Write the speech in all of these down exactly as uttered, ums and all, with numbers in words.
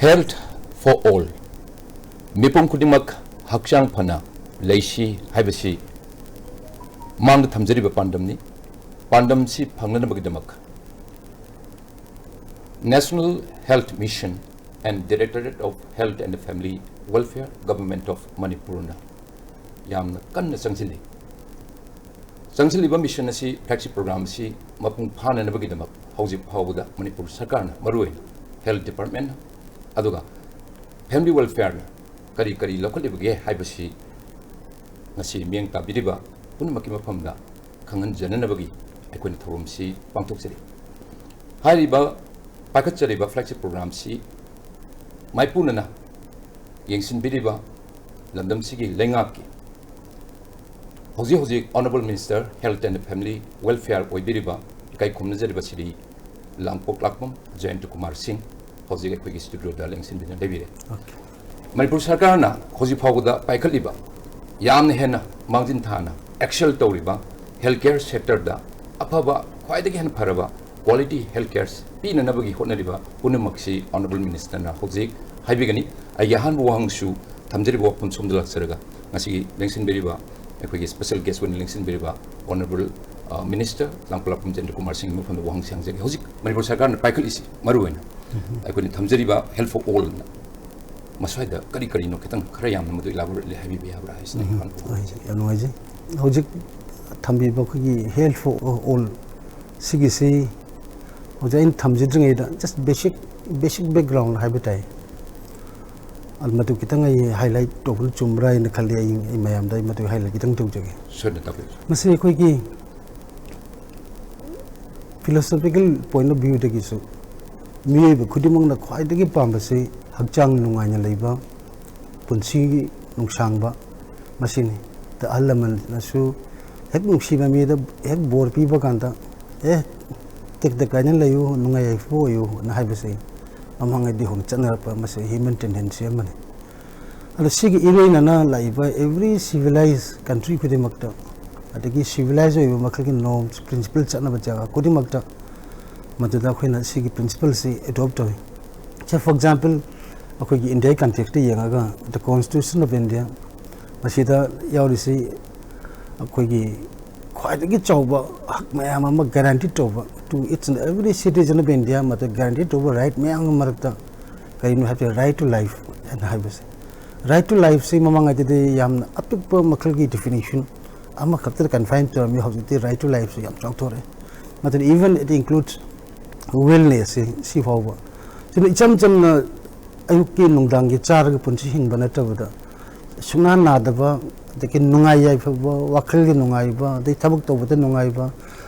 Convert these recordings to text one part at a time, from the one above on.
Health for all, ꯃꯤꯄꯨꯝ ꯈꯨꯗꯤꯡꯃꯛ ꯍꯛꯆꯥꯡ ꯐꯅ ꯂꯩꯁꯤ ꯍꯥꯏꯕꯁꯤ ꯃꯥꯡꯗ ꯊꯝꯖꯔꯤꯕ ꯄꯥꯟꯗꯝꯅꯤ꯫ ꯄꯥꯟꯗꯝꯁꯤ ꯐꯪꯅꯅꯕꯒꯤꯗꯃꯛ National Health Mission and Directorate of Health and Family Welfare, Government of ꯃꯅꯤꯄꯨꯔꯅ ꯌꯥꯝꯅ ꯀꯟꯅ ꯆꯪꯁꯤꯜꯂꯤ꯫ ꯆꯪꯁꯤꯜꯂꯤꯕ mission ꯑꯁꯤ, flagship program ꯑꯁꯤ ꯃꯄꯨꯡ ꯐꯥꯅꯅꯕꯒꯤꯗꯃꯛ ꯍꯧꯖꯤꯛ ꯐꯥꯎꯕꯗ ꯃꯅꯤꯄꯨꯔ ꯁꯔꯀꯥꯔꯅ, ꯃꯔꯨꯑꯣꯏꯅ health department ꯑꯗꯨꯒ family welfare ꯅ ꯀꯔꯤ ꯀꯔꯤ ꯂꯧꯈꯠꯂꯤꯕꯒꯦ ꯍꯥꯏꯕꯁꯤ ꯉꯁꯤ ꯃꯤꯠꯌꯦꯡ ꯇꯥꯕꯤꯔꯤꯕ ꯄꯨꯝꯅꯃꯛꯀꯤ ꯃꯐꯝꯗ ꯈꯪꯍꯟꯖꯅꯅꯕꯒꯤ ꯑꯩꯈꯣꯏꯅ ꯊꯧꯔꯝꯁꯤ ꯄꯥꯡꯊꯣꯛꯆꯔꯤ꯫ ꯍꯥꯏꯔꯤꯕ ꯄꯥꯏꯈꯠꯆꯔꯤꯕ flagship program ꯁꯤ ꯃꯥꯏꯄꯨꯅꯅ ꯌꯦꯡꯁꯤꯟꯕꯤꯔꯤꯕ ꯂꯝꯗꯝꯁꯤꯒꯤ ꯂꯩꯉꯥꯛꯀꯤ ꯍꯧꯖꯤꯛ ꯍꯧꯖꯤꯛ Honourable Minister Health and Family Welfare ꯑꯣꯏꯕꯤꯔꯤꯕ ꯏꯀꯥꯏ ꯈꯨꯝꯅꯖꯔꯤꯕ ꯁ꯭ꯔꯤ ꯂꯥꯡꯄꯣꯛꯂꯥꯛꯄꯝ ꯖꯌꯟꯇ ꯀꯨꯃꯥꯔ ꯁꯤꯡ ꯍꯧꯖꯤꯛ ꯑꯩꯈꯣꯏꯒꯤ studio ꯗ ꯂꯦꯡꯁꯤꯟꯗꯨꯅ ꯂꯩꯕꯤꯔꯦ꯫ ꯃꯅꯤꯄꯨꯔ ꯁꯔꯀꯥꯔꯅ ꯍꯧꯖꯤꯛ ꯐꯥꯎꯕꯗ ꯄꯥꯏꯈꯠꯂꯤꯕ, ꯌꯥꯝꯅ ꯍꯦꯟꯅ ꯃꯥꯡꯖꯤꯟ ꯊꯥꯅ excel ꯇꯧꯔꯤꯕ health care sector ꯗ ꯑꯐꯕ, ꯈ꯭ꯋꯥꯏꯗꯒꯤ ꯍꯦꯟꯅ ꯐꯔꯕ quality health care ꯄꯤꯅꯅꯕꯒꯤ ꯍꯣꯠꯅꯔꯤꯕ ꯄꯨꯝꯅꯃꯛꯁꯤ Honourable Minister ꯅ ꯍꯧꯖꯤꯛ ꯍꯥꯏꯕꯤꯒꯅꯤ꯫ ꯑꯩꯒꯤ ꯑꯍꯥꯟꯕ ꯋꯥꯍꯪꯁꯨ ꯊꯝꯖꯔꯤꯕ ꯋꯥꯐꯝ ꯁꯣꯝꯗ ꯂꯥꯛꯆꯔꯒ, ꯉꯁꯤꯒꯤ ꯂꯦꯡꯁꯤꯟꯕꯤꯔꯤꯕ, ꯑꯩꯈꯣꯏꯒꯤ special guest ꯑꯣꯏꯅ ꯂꯦꯡꯁꯤꯟꯕꯤꯔꯤꯕ Honourable, ꯑ, Minister ꯂꯥꯡꯄꯣꯛꯂꯥꯛꯄꯝ ꯖꯌꯟꯇ ꯀꯨꯃꯥꯔ ꯁꯤꯡꯒꯤ ꯃꯐꯝꯗ ꯋꯥꯍꯪꯁꯤ ꯍꯪꯖꯒꯦ꯫ ꯍꯧꯖꯤꯛ ꯃꯅꯤꯄꯨꯔ ꯁꯔꯀꯥꯔꯅ ꯄꯥꯏꯈꯠꯂꯤꯁꯤ, ꯃꯔꯨꯑꯣꯏꯅ ꯑꯩꯈꯣꯏꯅ ꯊꯝꯖꯔꯤꯕ Health for All ꯅ ꯃꯁ꯭ꯋꯥꯏꯗ ꯀꯔꯤ ꯀꯔꯤꯅꯣ, ꯈꯤꯇꯪ ꯈꯔ ꯌꯥꯝꯅ ꯃꯗꯨ elaborately ꯍꯥꯏꯕꯤꯕ ꯌꯥꯕ꯭ꯔꯥ ꯍꯥꯏꯁꯤꯅ ꯑꯩꯒꯤ ꯎꯝ, ꯑꯍꯥꯟꯕ ꯍꯣꯏ, ꯋꯥꯍꯪꯁꯦ꯫ ꯌꯥꯝ ꯅꯨꯡꯉꯥꯏꯖꯩ꯫ ꯍꯧꯖꯤꯛ ꯊꯝꯕꯤꯕ ꯑꯩꯈꯣꯏꯒꯤ Health for All ꯁꯤꯒꯤꯁꯤ ꯍꯧꯖꯤꯛ ꯑꯩꯅ ꯊꯝꯖꯗ꯭ꯔꯤꯉꯩꯗ just basic, basic background ꯍꯥꯏꯕ ꯇꯥꯏ꯫ ꯑꯗꯨ ꯃꯗꯨ ꯈꯤꯇꯪ ꯑꯩ highlight ꯇꯧꯕꯅ ꯆꯨꯝꯕ꯭ꯔꯥ ꯍꯥꯏꯅ ꯈꯜꯂꯤ꯫ ꯑꯩ, ꯑꯩ ꯃꯌꯥꯝꯗ ꯑꯩ ꯃꯗꯨ highlight ꯈꯤꯇꯪ ꯇꯧꯖꯒꯦ꯫ ꯁꯣꯏꯗꯅ ꯇꯥꯛꯄꯤꯌꯨ꯫ ꯃꯁꯤ ꯑꯩꯈꯣꯏꯒꯤ philosophical point of view ꯗꯒꯤꯁꯨ ꯃꯤꯑꯣꯏꯕ ꯈꯨꯗꯤꯡꯃꯛꯅ ꯈ꯭ꯋꯥꯏꯗꯒꯤ ꯄꯥꯝꯕꯁꯤ ꯍꯛꯆꯥꯡ ꯅꯨꯡꯉꯥꯏꯅ ꯂꯩꯕ, ꯄꯨꯟꯁꯤ ꯅꯨꯡꯁꯥꯡꯕ, ꯃꯁꯤꯅꯤ꯫ ꯑꯗ ꯑꯍꯜ ꯂꯃꯟꯅꯁꯨ ꯍꯦꯛ ꯅꯨꯡꯁꯤꯕ ꯃꯤꯗ ꯍꯦꯛ ꯕꯣꯔ ꯄꯤꯕ ꯀꯥꯟꯗ, "ꯑꯦ, ꯇꯦꯛꯇ ꯀꯥꯏꯅ ꯂꯩꯌꯨ, ꯅꯨꯡꯉꯥꯏ ꯌꯥꯏꯐꯕ ꯑꯣꯏꯌꯨ" ꯅ ꯍꯥꯏꯕꯁꯤ ꯃꯃꯥꯡꯉꯩꯗꯤ ꯍꯧꯅ ꯆꯠꯅꯔꯛꯄ, ꯃꯁꯤ human tendency ꯑꯃꯅꯤ꯫ ꯑꯗꯣ ꯁꯤꯒꯤ ꯏꯔꯣꯏꯅꯅ ꯂꯥꯛꯏꯕ every civilized country ꯈꯨꯗꯤꯡꯃꯛꯇ, ꯑꯗꯒꯤ civilized ꯑꯣꯏꯕ ꯃꯈꯜꯒꯤ norms, principle ꯆꯠꯅꯕ ꯖꯒꯥ ꯈꯨꯗꯤꯡꯃꯛꯇ ꯃꯗꯨꯗ ꯑꯩꯈꯣꯏꯅ ꯁꯤꯒꯤ principle ꯁꯤ adopt ꯇꯧꯏ꯫ Say for example, ꯑꯩꯈꯣꯏꯒꯤ ꯏꯟꯗꯤꯌꯥꯒꯤ ꯀꯟꯇꯦꯛꯁꯇ ꯌꯦꯡꯉꯒ, the Constitution of India, ꯃꯁꯤꯗ ꯌꯥꯎꯔꯤꯁꯤ ꯑꯩꯈꯣꯏꯒꯤ ꯈ꯭ꯋꯥꯏꯗꯒꯤ ꯆꯥꯎꯕ ꯍꯛ ꯃꯌꯥꯝ ꯑꯃ ꯒꯥꯔꯦꯟꯇꯤ ꯇꯧꯕ, to each and every citizen of India ꯃꯗꯨ ꯒꯥꯔꯦꯟꯇꯤ ꯇꯧꯕ ꯔꯥꯏꯠ ꯃꯌꯥꯝꯒꯤ ꯃꯔꯛꯇ ꯀꯔꯤꯅꯣ ꯍꯥꯏꯕꯗ right to life ꯍꯥꯏꯅ ꯍꯥꯏꯕꯁꯦ꯫ Right to lifeꯁꯤ ꯃꯃꯥꯡꯉꯩꯗꯗꯤ ꯌꯥꯝꯅ ꯑꯄꯤꯛꯄ ꯃꯈꯜꯒꯤ ꯗꯤꯐꯤꯅꯤꯁꯟ ꯑꯃꯈꯛꯇꯗ ꯀꯟꯐꯥꯏꯟ ꯇꯧꯔꯝꯃꯤ꯫ ꯍꯧꯖꯤꯛꯇꯤ right to lifeꯁꯤ ꯌꯥꯝ ꯆꯥꯎꯊꯣꯔꯛꯑꯦ꯫ ꯃꯗꯨꯅ even it includes wellness ꯁꯤ, ꯁꯤ ꯐꯥꯎꯕ꯫ ꯁꯤꯅ ꯏꯆꯝ ꯆꯝꯅ ꯑꯌꯨꯛꯀꯤ ꯅꯨꯡꯗꯥꯡꯒꯤ ꯆꯥꯔꯒ ꯄꯨꯟꯁꯤ ꯍꯤꯡꯕ ꯅꯠꯇꯕꯗ, ꯁꯨꯡꯅꯥ ꯅꯥꯗꯕ, ꯑꯗꯒꯤ ꯅꯨꯡꯉꯥꯏ ꯌꯥꯏꯐꯕ, ꯋꯥꯈꯜꯒꯤ ꯅꯨꯡꯉꯥꯏꯕ, ꯑꯗꯩ ꯊꯕꯛ ꯇꯧꯕꯗ ꯅꯨꯡꯉꯥꯏꯕ,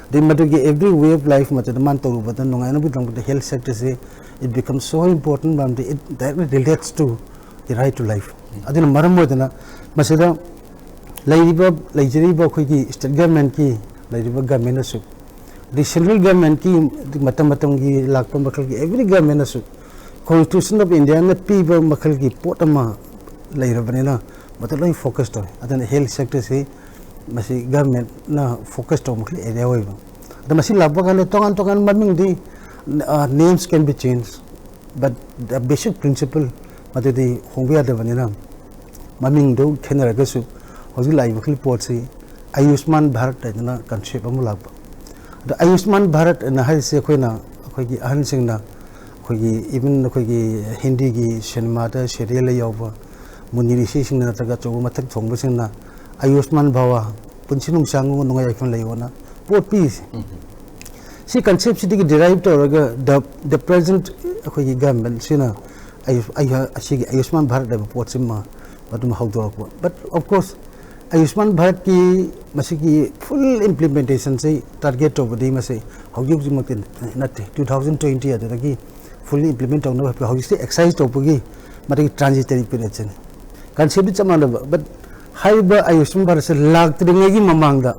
ꯑꯗꯩ ꯃꯗꯨꯒꯤ every way of life ꯃꯗꯨꯗ ꯃꯥꯅ ꯇꯧꯔꯨꯕꯗ ꯅꯨꯡꯉꯥꯏꯅꯕꯒꯤꯗꯃꯛꯇ health sectorꯁꯦ, it becomes so important, ꯃꯔꯝꯗꯤ it directly relates to the right to life꯫ ꯑꯗꯨꯅ ꯃꯔꯝ ꯑꯣꯏꯗꯅ ꯃꯁꯤꯗ ꯂꯩꯔꯤꯕ, ꯂꯩꯖꯔꯤꯕ ꯑꯩꯈꯣꯏꯒꯤ state governmentꯀꯤ ꯂꯩꯔꯤꯕ governmentꯅꯁꯨ, ꯑꯗꯩ central governmentꯀꯤ ꯃꯇꯝ ꯃꯇꯝꯒꯤ ꯂꯥꯛꯄ ꯃꯈꯜꯒꯤ every governmentꯅꯁꯨ Constitution of Indiaꯅ ꯄꯤꯕ ꯃꯈꯜꯒꯤ ꯄꯣꯠ ꯑꯃ ꯂꯩꯔꯕꯅꯤꯅ ꯃꯗꯨ ꯂꯣꯏ focus ꯇꯧꯋꯤ꯫ ꯑꯗꯨꯅ health sectorꯁꯤ ꯃꯁꯤ governmentꯅ focus ꯇꯧꯕ ꯃꯈꯜ area ꯑꯣꯏꯕ꯫ ꯑꯗ ꯃꯁꯤ ꯂꯥꯛꯄ ꯀꯥꯟꯗ ꯇꯣꯉꯥꯟ ꯇꯣꯉꯥꯟꯕ ꯃꯃꯤꯡꯗꯤ, uh, names can be changed, but the basic principle ꯃꯗꯨꯗꯤ ꯍꯣꯡꯕ ꯌꯥꯗꯕꯅꯤꯅ ꯃꯃꯤꯡꯗꯨ ꯈꯦꯠꯅꯔꯒꯁꯨ ꯍꯧꯖꯤꯛ ꯂꯥꯛꯏꯕ ꯃꯈꯜ ꯄꯣꯠꯁꯤ ꯑꯌꯨꯁꯃꯥꯟ ꯚꯥꯔꯠ ꯍꯥꯏꯗꯅ concept ꯑꯃ ꯂꯥꯛꯄ꯫ ꯑꯗꯣ ꯑꯌꯨꯁꯃꯥꯟ ꯚꯥꯔꯠ ꯑꯅ ꯍꯥꯏꯔꯤꯁꯦ ꯑꯩꯈꯣꯏꯅ, ꯑꯩꯈꯣꯏꯒꯤ ꯑꯍꯟꯁꯤꯡꯅ, ꯑꯩꯈꯣꯏꯒꯤ even ꯑꯩꯈꯣꯏꯒꯤ ꯍꯤꯟꯗꯤꯒꯤ ꯁꯤꯅꯦꯃꯥꯗ serialꯗ ꯌꯥꯎꯕ ꯃꯨꯅꯤ ꯔꯤꯁꯤꯁꯤꯡꯅ ꯅꯠꯇ꯭ꯔꯒ ꯑꯆꯧꯕ ꯃꯊꯛ ꯊꯣꯡꯕꯁꯤꯡꯅ ꯑꯌꯨꯁꯃꯥꯟ ꯚꯥꯋꯥ, ꯄꯨꯟꯁꯤ ꯅꯨꯡꯁꯥꯡꯉꯨ, ꯅꯨꯡꯉꯥꯏ ꯌꯥꯏꯐꯅ ꯂꯩꯌꯣꯅ ꯄꯣꯠ ꯄꯤꯔꯤꯁꯦ꯫ ꯁꯤ conceptꯁꯤꯗꯒꯤ derive ꯇꯧꯔꯒ the, the present ꯑꯩꯈꯣꯏꯒꯤ governmentꯁꯤꯅ ꯑꯌꯨ-, ꯑꯌꯨ-, ꯑꯁꯤꯒꯤ ꯑꯌꯨꯁꯃꯥꯟ ꯚꯥꯔꯠ ꯍꯥꯏꯕ ꯄꯣꯠꯁꯤꯃ ꯑꯗꯨꯝ ꯍꯧꯗꯣꯔꯛꯄ꯫ But of course, ꯑꯌꯨꯁꯃꯥꯟ ꯚꯥꯔꯠꯀꯤ ꯃꯁꯤꯒꯤ full implementationꯁꯤ target ꯇꯧꯕꯗꯤ ꯃꯁꯤ ꯍꯧꯖꯤꯛ ꯍꯧꯖꯤꯛꯃꯛꯇꯤ ꯅꯠꯇꯦ꯫ Two thousand twenty ꯑꯗꯨꯗꯒꯤ fully implement ꯇꯧꯅꯕ ꯍꯧꯖꯤꯛꯁꯦ exercise ꯇꯧꯕꯒꯤ ꯃꯗꯨꯒꯤ transitory periodꯁꯤꯅꯤ꯫ Conceptꯇꯤ ꯆꯞ ꯃꯥꯟꯅꯕ, but ꯍꯥꯏꯔꯤꯕ ꯑꯌꯨꯁꯃꯥꯟ ꯚꯥꯔꯠꯁꯦ ꯂꯥꯛꯇ꯭ꯔꯤꯉꯩꯒꯤ ꯃꯃꯥꯡꯗ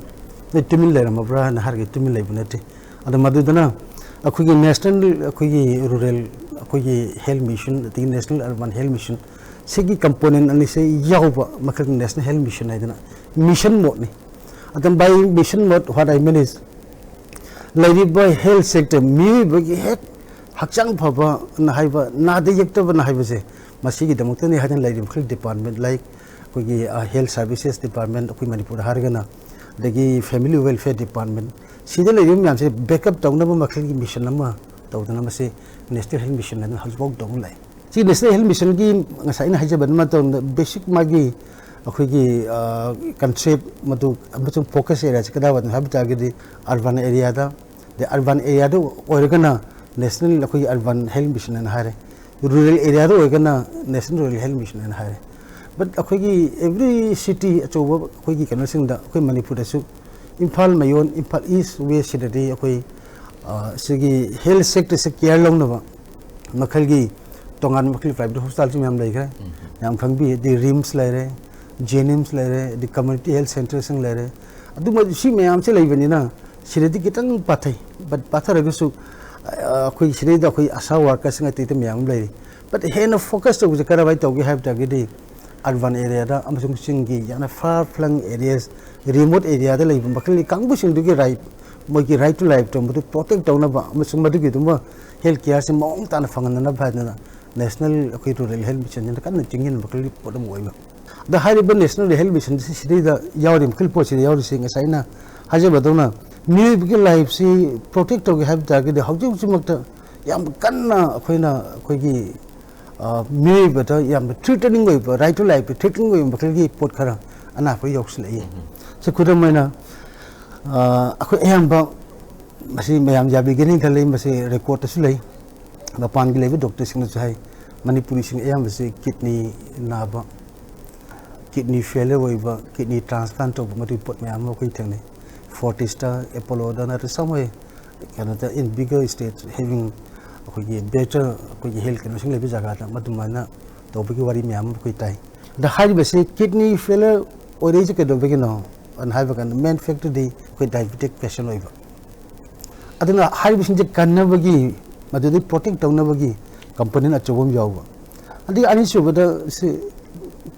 ꯅꯣꯏ ꯇꯨꯃꯤꯟ ꯂꯩꯔꯝꯃꯕ꯭ꯔꯥ ꯍꯥꯏꯅ ꯍꯥꯏꯔꯒ ꯇꯨꯃꯤꯟ ꯂꯩꯕ ꯅꯠꯇꯦ꯫ ꯑꯗꯣ ꯃꯗꯨꯗꯅ ꯑꯩꯈꯣꯏꯒꯤ national, ꯑꯩꯈꯣꯏꯒꯤ rural, ꯑꯩꯈꯣꯏꯒꯤ health mission, ꯑꯗꯒꯤ national urban health mission, ꯁꯤꯒꯤ component ꯑꯅꯤꯁꯦ ꯌꯥꯎꯕ ꯃꯈꯜꯒꯤ national health mission ꯍꯥꯏꯗꯅ mission modeꯅꯤ꯫ ꯑꯗꯨꯝ by mission mode, what I mean is, ꯂꯩꯔꯤꯕ health sector, ꯃꯤꯑꯣꯏꯕꯒꯤ ꯍꯦꯛ ꯍꯛꯆꯥꯡ ꯐꯕꯅ ꯍꯥꯏꯕ, ꯅꯥꯗ ꯌꯦꯛꯇꯕꯅ ꯍꯥꯏꯕꯁꯦ, ꯃꯁꯤꯒꯤꯗꯃꯛꯇꯅꯤ ꯍꯥꯏꯗꯅ ꯂꯩꯔꯤꯕ ꯃꯈꯜ department, like ꯑꯩꯈꯣꯏꯒꯤ health services department ꯑꯩꯈꯣꯏ ꯃꯅꯤꯄꯨꯔꯗ ꯍꯥꯏꯔꯒꯅ, ꯑꯗꯒꯤ family welfare department, ꯁꯤꯗ ꯂꯩꯔꯤꯕ ꯃꯌꯥꯝꯁꯦ backup ꯇꯧꯅꯕ ꯃꯈꯜꯒꯤ mission ꯑꯃ ꯇꯧꯗꯅ ꯃꯁꯤ National Health Mission ꯍꯥꯏꯅ ꯍꯧꯖꯤꯛꯐꯥꯎ ꯇꯧꯅ ꯂꯩ꯫ ꯁꯤ National Health Missionꯒꯤ ꯉꯁꯥꯏ ꯑꯩꯅ ꯍꯥꯏꯖꯕ ꯃꯇꯝꯗ basic ꯃꯥꯒꯤ ꯑꯩꯈꯣꯏꯒꯤ concept ꯃꯗꯨ ꯑꯃꯁꯨꯡ focus areaꯁꯤ ꯀꯗꯥꯏꯋꯥꯏꯗꯅꯣ ꯍꯥꯏꯕ ꯇꯥꯔꯒꯗꯤ urban areaꯗ, ꯑꯗꯩ urban areaꯗ ꯑꯣꯏꯔꯒꯅ National ꯑꯩꯈꯣꯏꯒꯤ Urban Health Mission ꯍꯥꯏꯅ ꯍꯥꯏꯔꯦ, rural areaꯗ ꯑꯣꯏꯔꯒꯅ National Rural Health Mission ꯍꯥꯏꯅ ꯍꯥꯏꯔꯦ꯫ But ꯑꯩꯈꯣꯏꯒꯤ every city ꯑꯆꯧꯕ ꯑꯩꯈꯣꯏꯒꯤ ꯀꯩꯅꯣꯁꯤꯡꯗ ꯑꯩꯈꯣꯏ ꯃꯅꯤꯄꯨꯔꯗꯁꯨ ꯏꯝꯐꯥꯜ ꯃꯌꯣꯟ, ꯏꯝꯐꯥꯜ East West ꯁꯤꯗꯗꯤ ꯑꯩꯈꯣꯏ ꯁꯤꯒꯤ health sectorꯁꯦ care ꯂꯧꯅꯕ ꯃꯈꯜꯒꯤ ꯇꯣꯉꯥꯟꯕ ꯃꯈꯜꯒꯤ private hospitalꯁꯨ ꯃꯌꯥꯝ ꯂꯩꯈ꯭ꯔꯦ, ꯃꯌꯥꯝ ꯈꯪꯕꯤ꯫ ꯑꯗꯩ RIMS ꯂꯩꯔꯦ, JNIMS ꯂꯩꯔꯦ, ꯑꯗꯩ community health centreꯁꯤꯡ ꯂꯩꯔꯦ꯫ ꯑꯗꯨ ꯁꯤ ꯃꯌꯥꯝꯁꯦ ꯂꯩꯕꯅꯤꯅ ꯁꯤꯗꯗꯤ ꯈꯤꯇꯪ ꯄꯥꯊꯩ꯫ But ꯄꯥꯊꯔꯒꯁꯨ ꯑꯩꯈꯣꯏ ꯁꯤꯗꯩꯗ ꯑꯩꯈꯣꯏ ASHA workerꯁꯤꯡ ꯑꯇꯩ ꯑꯇꯩ ꯃꯌꯥꯝ ꯑꯃ ꯂꯩꯔꯤ꯫ But ꯍꯦꯟꯅ focus ꯇꯧꯕꯁꯦ ꯀꯔꯝꯍꯥꯏꯅ ꯇꯧꯒꯦ ꯍꯥꯏꯕ ꯇꯥꯔꯒꯗꯤ urban areaꯗ ꯑꯃꯁꯨꯡ ꯆꯤꯡꯒꯤ ꯌꯥꯝꯅ far flung areas, remote areaꯗ ꯂꯩꯕ ꯃꯈꯜꯒꯤ ꯀꯥꯡꯕꯨꯁꯤꯡꯗꯨꯒꯤ right, ꯃꯣꯏꯒꯤ right to life ꯇꯣ ꯃꯗꯨ protect ꯇꯧꯅꯕ ꯑꯃꯁꯨꯡ ꯃꯗꯨꯒꯤꯗꯨꯃ health careꯁꯦ ꯃꯑꯣꯡ ꯇꯥꯅ ꯐꯪꯍꯟꯅꯕ ꯍꯥꯏꯗꯅ National ꯑꯩꯈꯣꯏ Rural Health Missionꯁꯤꯅ ꯀꯟꯅ ꯆꯤꯡꯁꯤꯟꯕ ꯃꯈꯜꯒꯤ ꯄꯣꯠ ꯑꯃ ꯑꯣꯏꯕ꯫ ꯑꯗ ꯍꯥꯏꯔꯤꯕ National Health Missionꯁꯤ ꯁꯤꯗꯩꯗ ꯌꯥꯎꯔꯤ ꯃꯈꯜ ꯄꯣꯠꯁꯤꯗ ꯌꯥꯎꯔꯤꯁꯤ ꯉꯁꯥꯏ ꯑꯩꯅ ꯍꯥꯏꯖꯕꯗꯧꯅ ꯃꯤꯑꯣꯏꯕꯒꯤ lifeꯁꯤ protect ꯇꯧꯒꯦ ꯍꯥꯏꯕ ꯇꯥꯔꯒꯗꯤ ꯍꯧꯖꯤꯛ ꯍꯧꯖꯤꯛꯃꯛꯇ ꯌꯥꯝ ꯀꯟꯅ ꯑꯩꯈꯣꯏꯅ ꯑꯩꯈꯣꯏꯒꯤ ꯃꯤꯑꯣꯏꯕꯗ ꯌꯥꯝꯅ threatening ꯑꯣꯏꯕ, right to lifeꯇ threatening ꯑꯣꯏꯕ ꯃꯈꯜꯒꯤ ꯄꯣꯠ ꯈꯔ ꯑꯅꯥꯕ ꯌꯥꯎꯁꯤꯜꯂꯛꯏ꯫ ꯁꯤ ꯈꯨꯗꯝ ꯑꯣꯏꯅ ꯑꯩꯈꯣꯏ ꯑꯌꯥꯝꯕ ꯃꯁꯤ ꯃꯌꯥꯝ ꯌꯥꯕꯤꯒꯅꯤ ꯈꯜꯂꯤ, ꯃꯁꯤ recordꯇꯁꯨ ꯂꯩ, ꯃꯄꯥꯟꯒꯤ ꯂꯩꯕ doctorꯁꯤꯡꯅꯁꯨ ꯍꯥꯏ, ꯃꯅꯤꯄꯨꯔꯤꯁꯤꯡ ꯑꯌꯥꯝꯕꯁꯤ kidney ꯅꯥꯕ, kidney failure ꯑꯣꯏꯕ, kidney transplant ꯇꯧꯕ, ꯃꯗꯨꯒꯤ ꯄꯣꯠ ꯃꯌꯥꯝ ꯑꯃ ꯑꯩꯈꯣꯏ ꯊꯦꯡꯅꯩ꯫ Fortisꯇ, Apolloꯗ ꯅꯠꯇ꯭ꯔꯒ somewhere ꯀꯩꯅꯣꯗ in bigger states having ꯑꯩꯈꯣꯏꯒꯤ better ꯑꯩꯈꯣꯏꯒꯤ health ꯀꯩꯅꯣꯁꯤꯡ ꯂꯩꯕ ꯖꯒꯥꯗ ꯃꯗꯨꯃꯥꯏꯅ ꯇꯧꯕꯒꯤ ꯋꯥꯔꯤ ꯃꯌꯥꯝ ꯑꯃ ꯑꯩꯈꯣꯏ ꯇꯥꯏ꯫ ꯑꯗ ꯍꯥꯏꯔꯤꯕꯁꯤ kidney failure ꯑꯣꯏꯔꯛꯏꯁꯦ ꯀꯩꯗꯧꯕꯒꯤꯅꯣ ꯑꯅ ꯍꯥꯏꯕ ꯀꯥꯟꯗ main factorꯗꯤ ꯑꯩꯈꯣꯏ diabetic patient ꯑꯣꯏꯕ꯫ ꯑꯗꯨꯅ ꯍꯥꯏꯔꯤꯕꯁꯤꯡꯁꯦ ꯀꯟꯅꯕꯒꯤ, ꯃꯗꯨꯗꯩ protect ꯇꯧꯅꯕꯒꯤ component ꯑꯆꯧꯕ ꯑꯃ ꯌꯥꯎꯕ꯫ ꯑꯗꯒꯤ ꯑꯅꯤꯁꯨꯕꯗ ꯁꯤ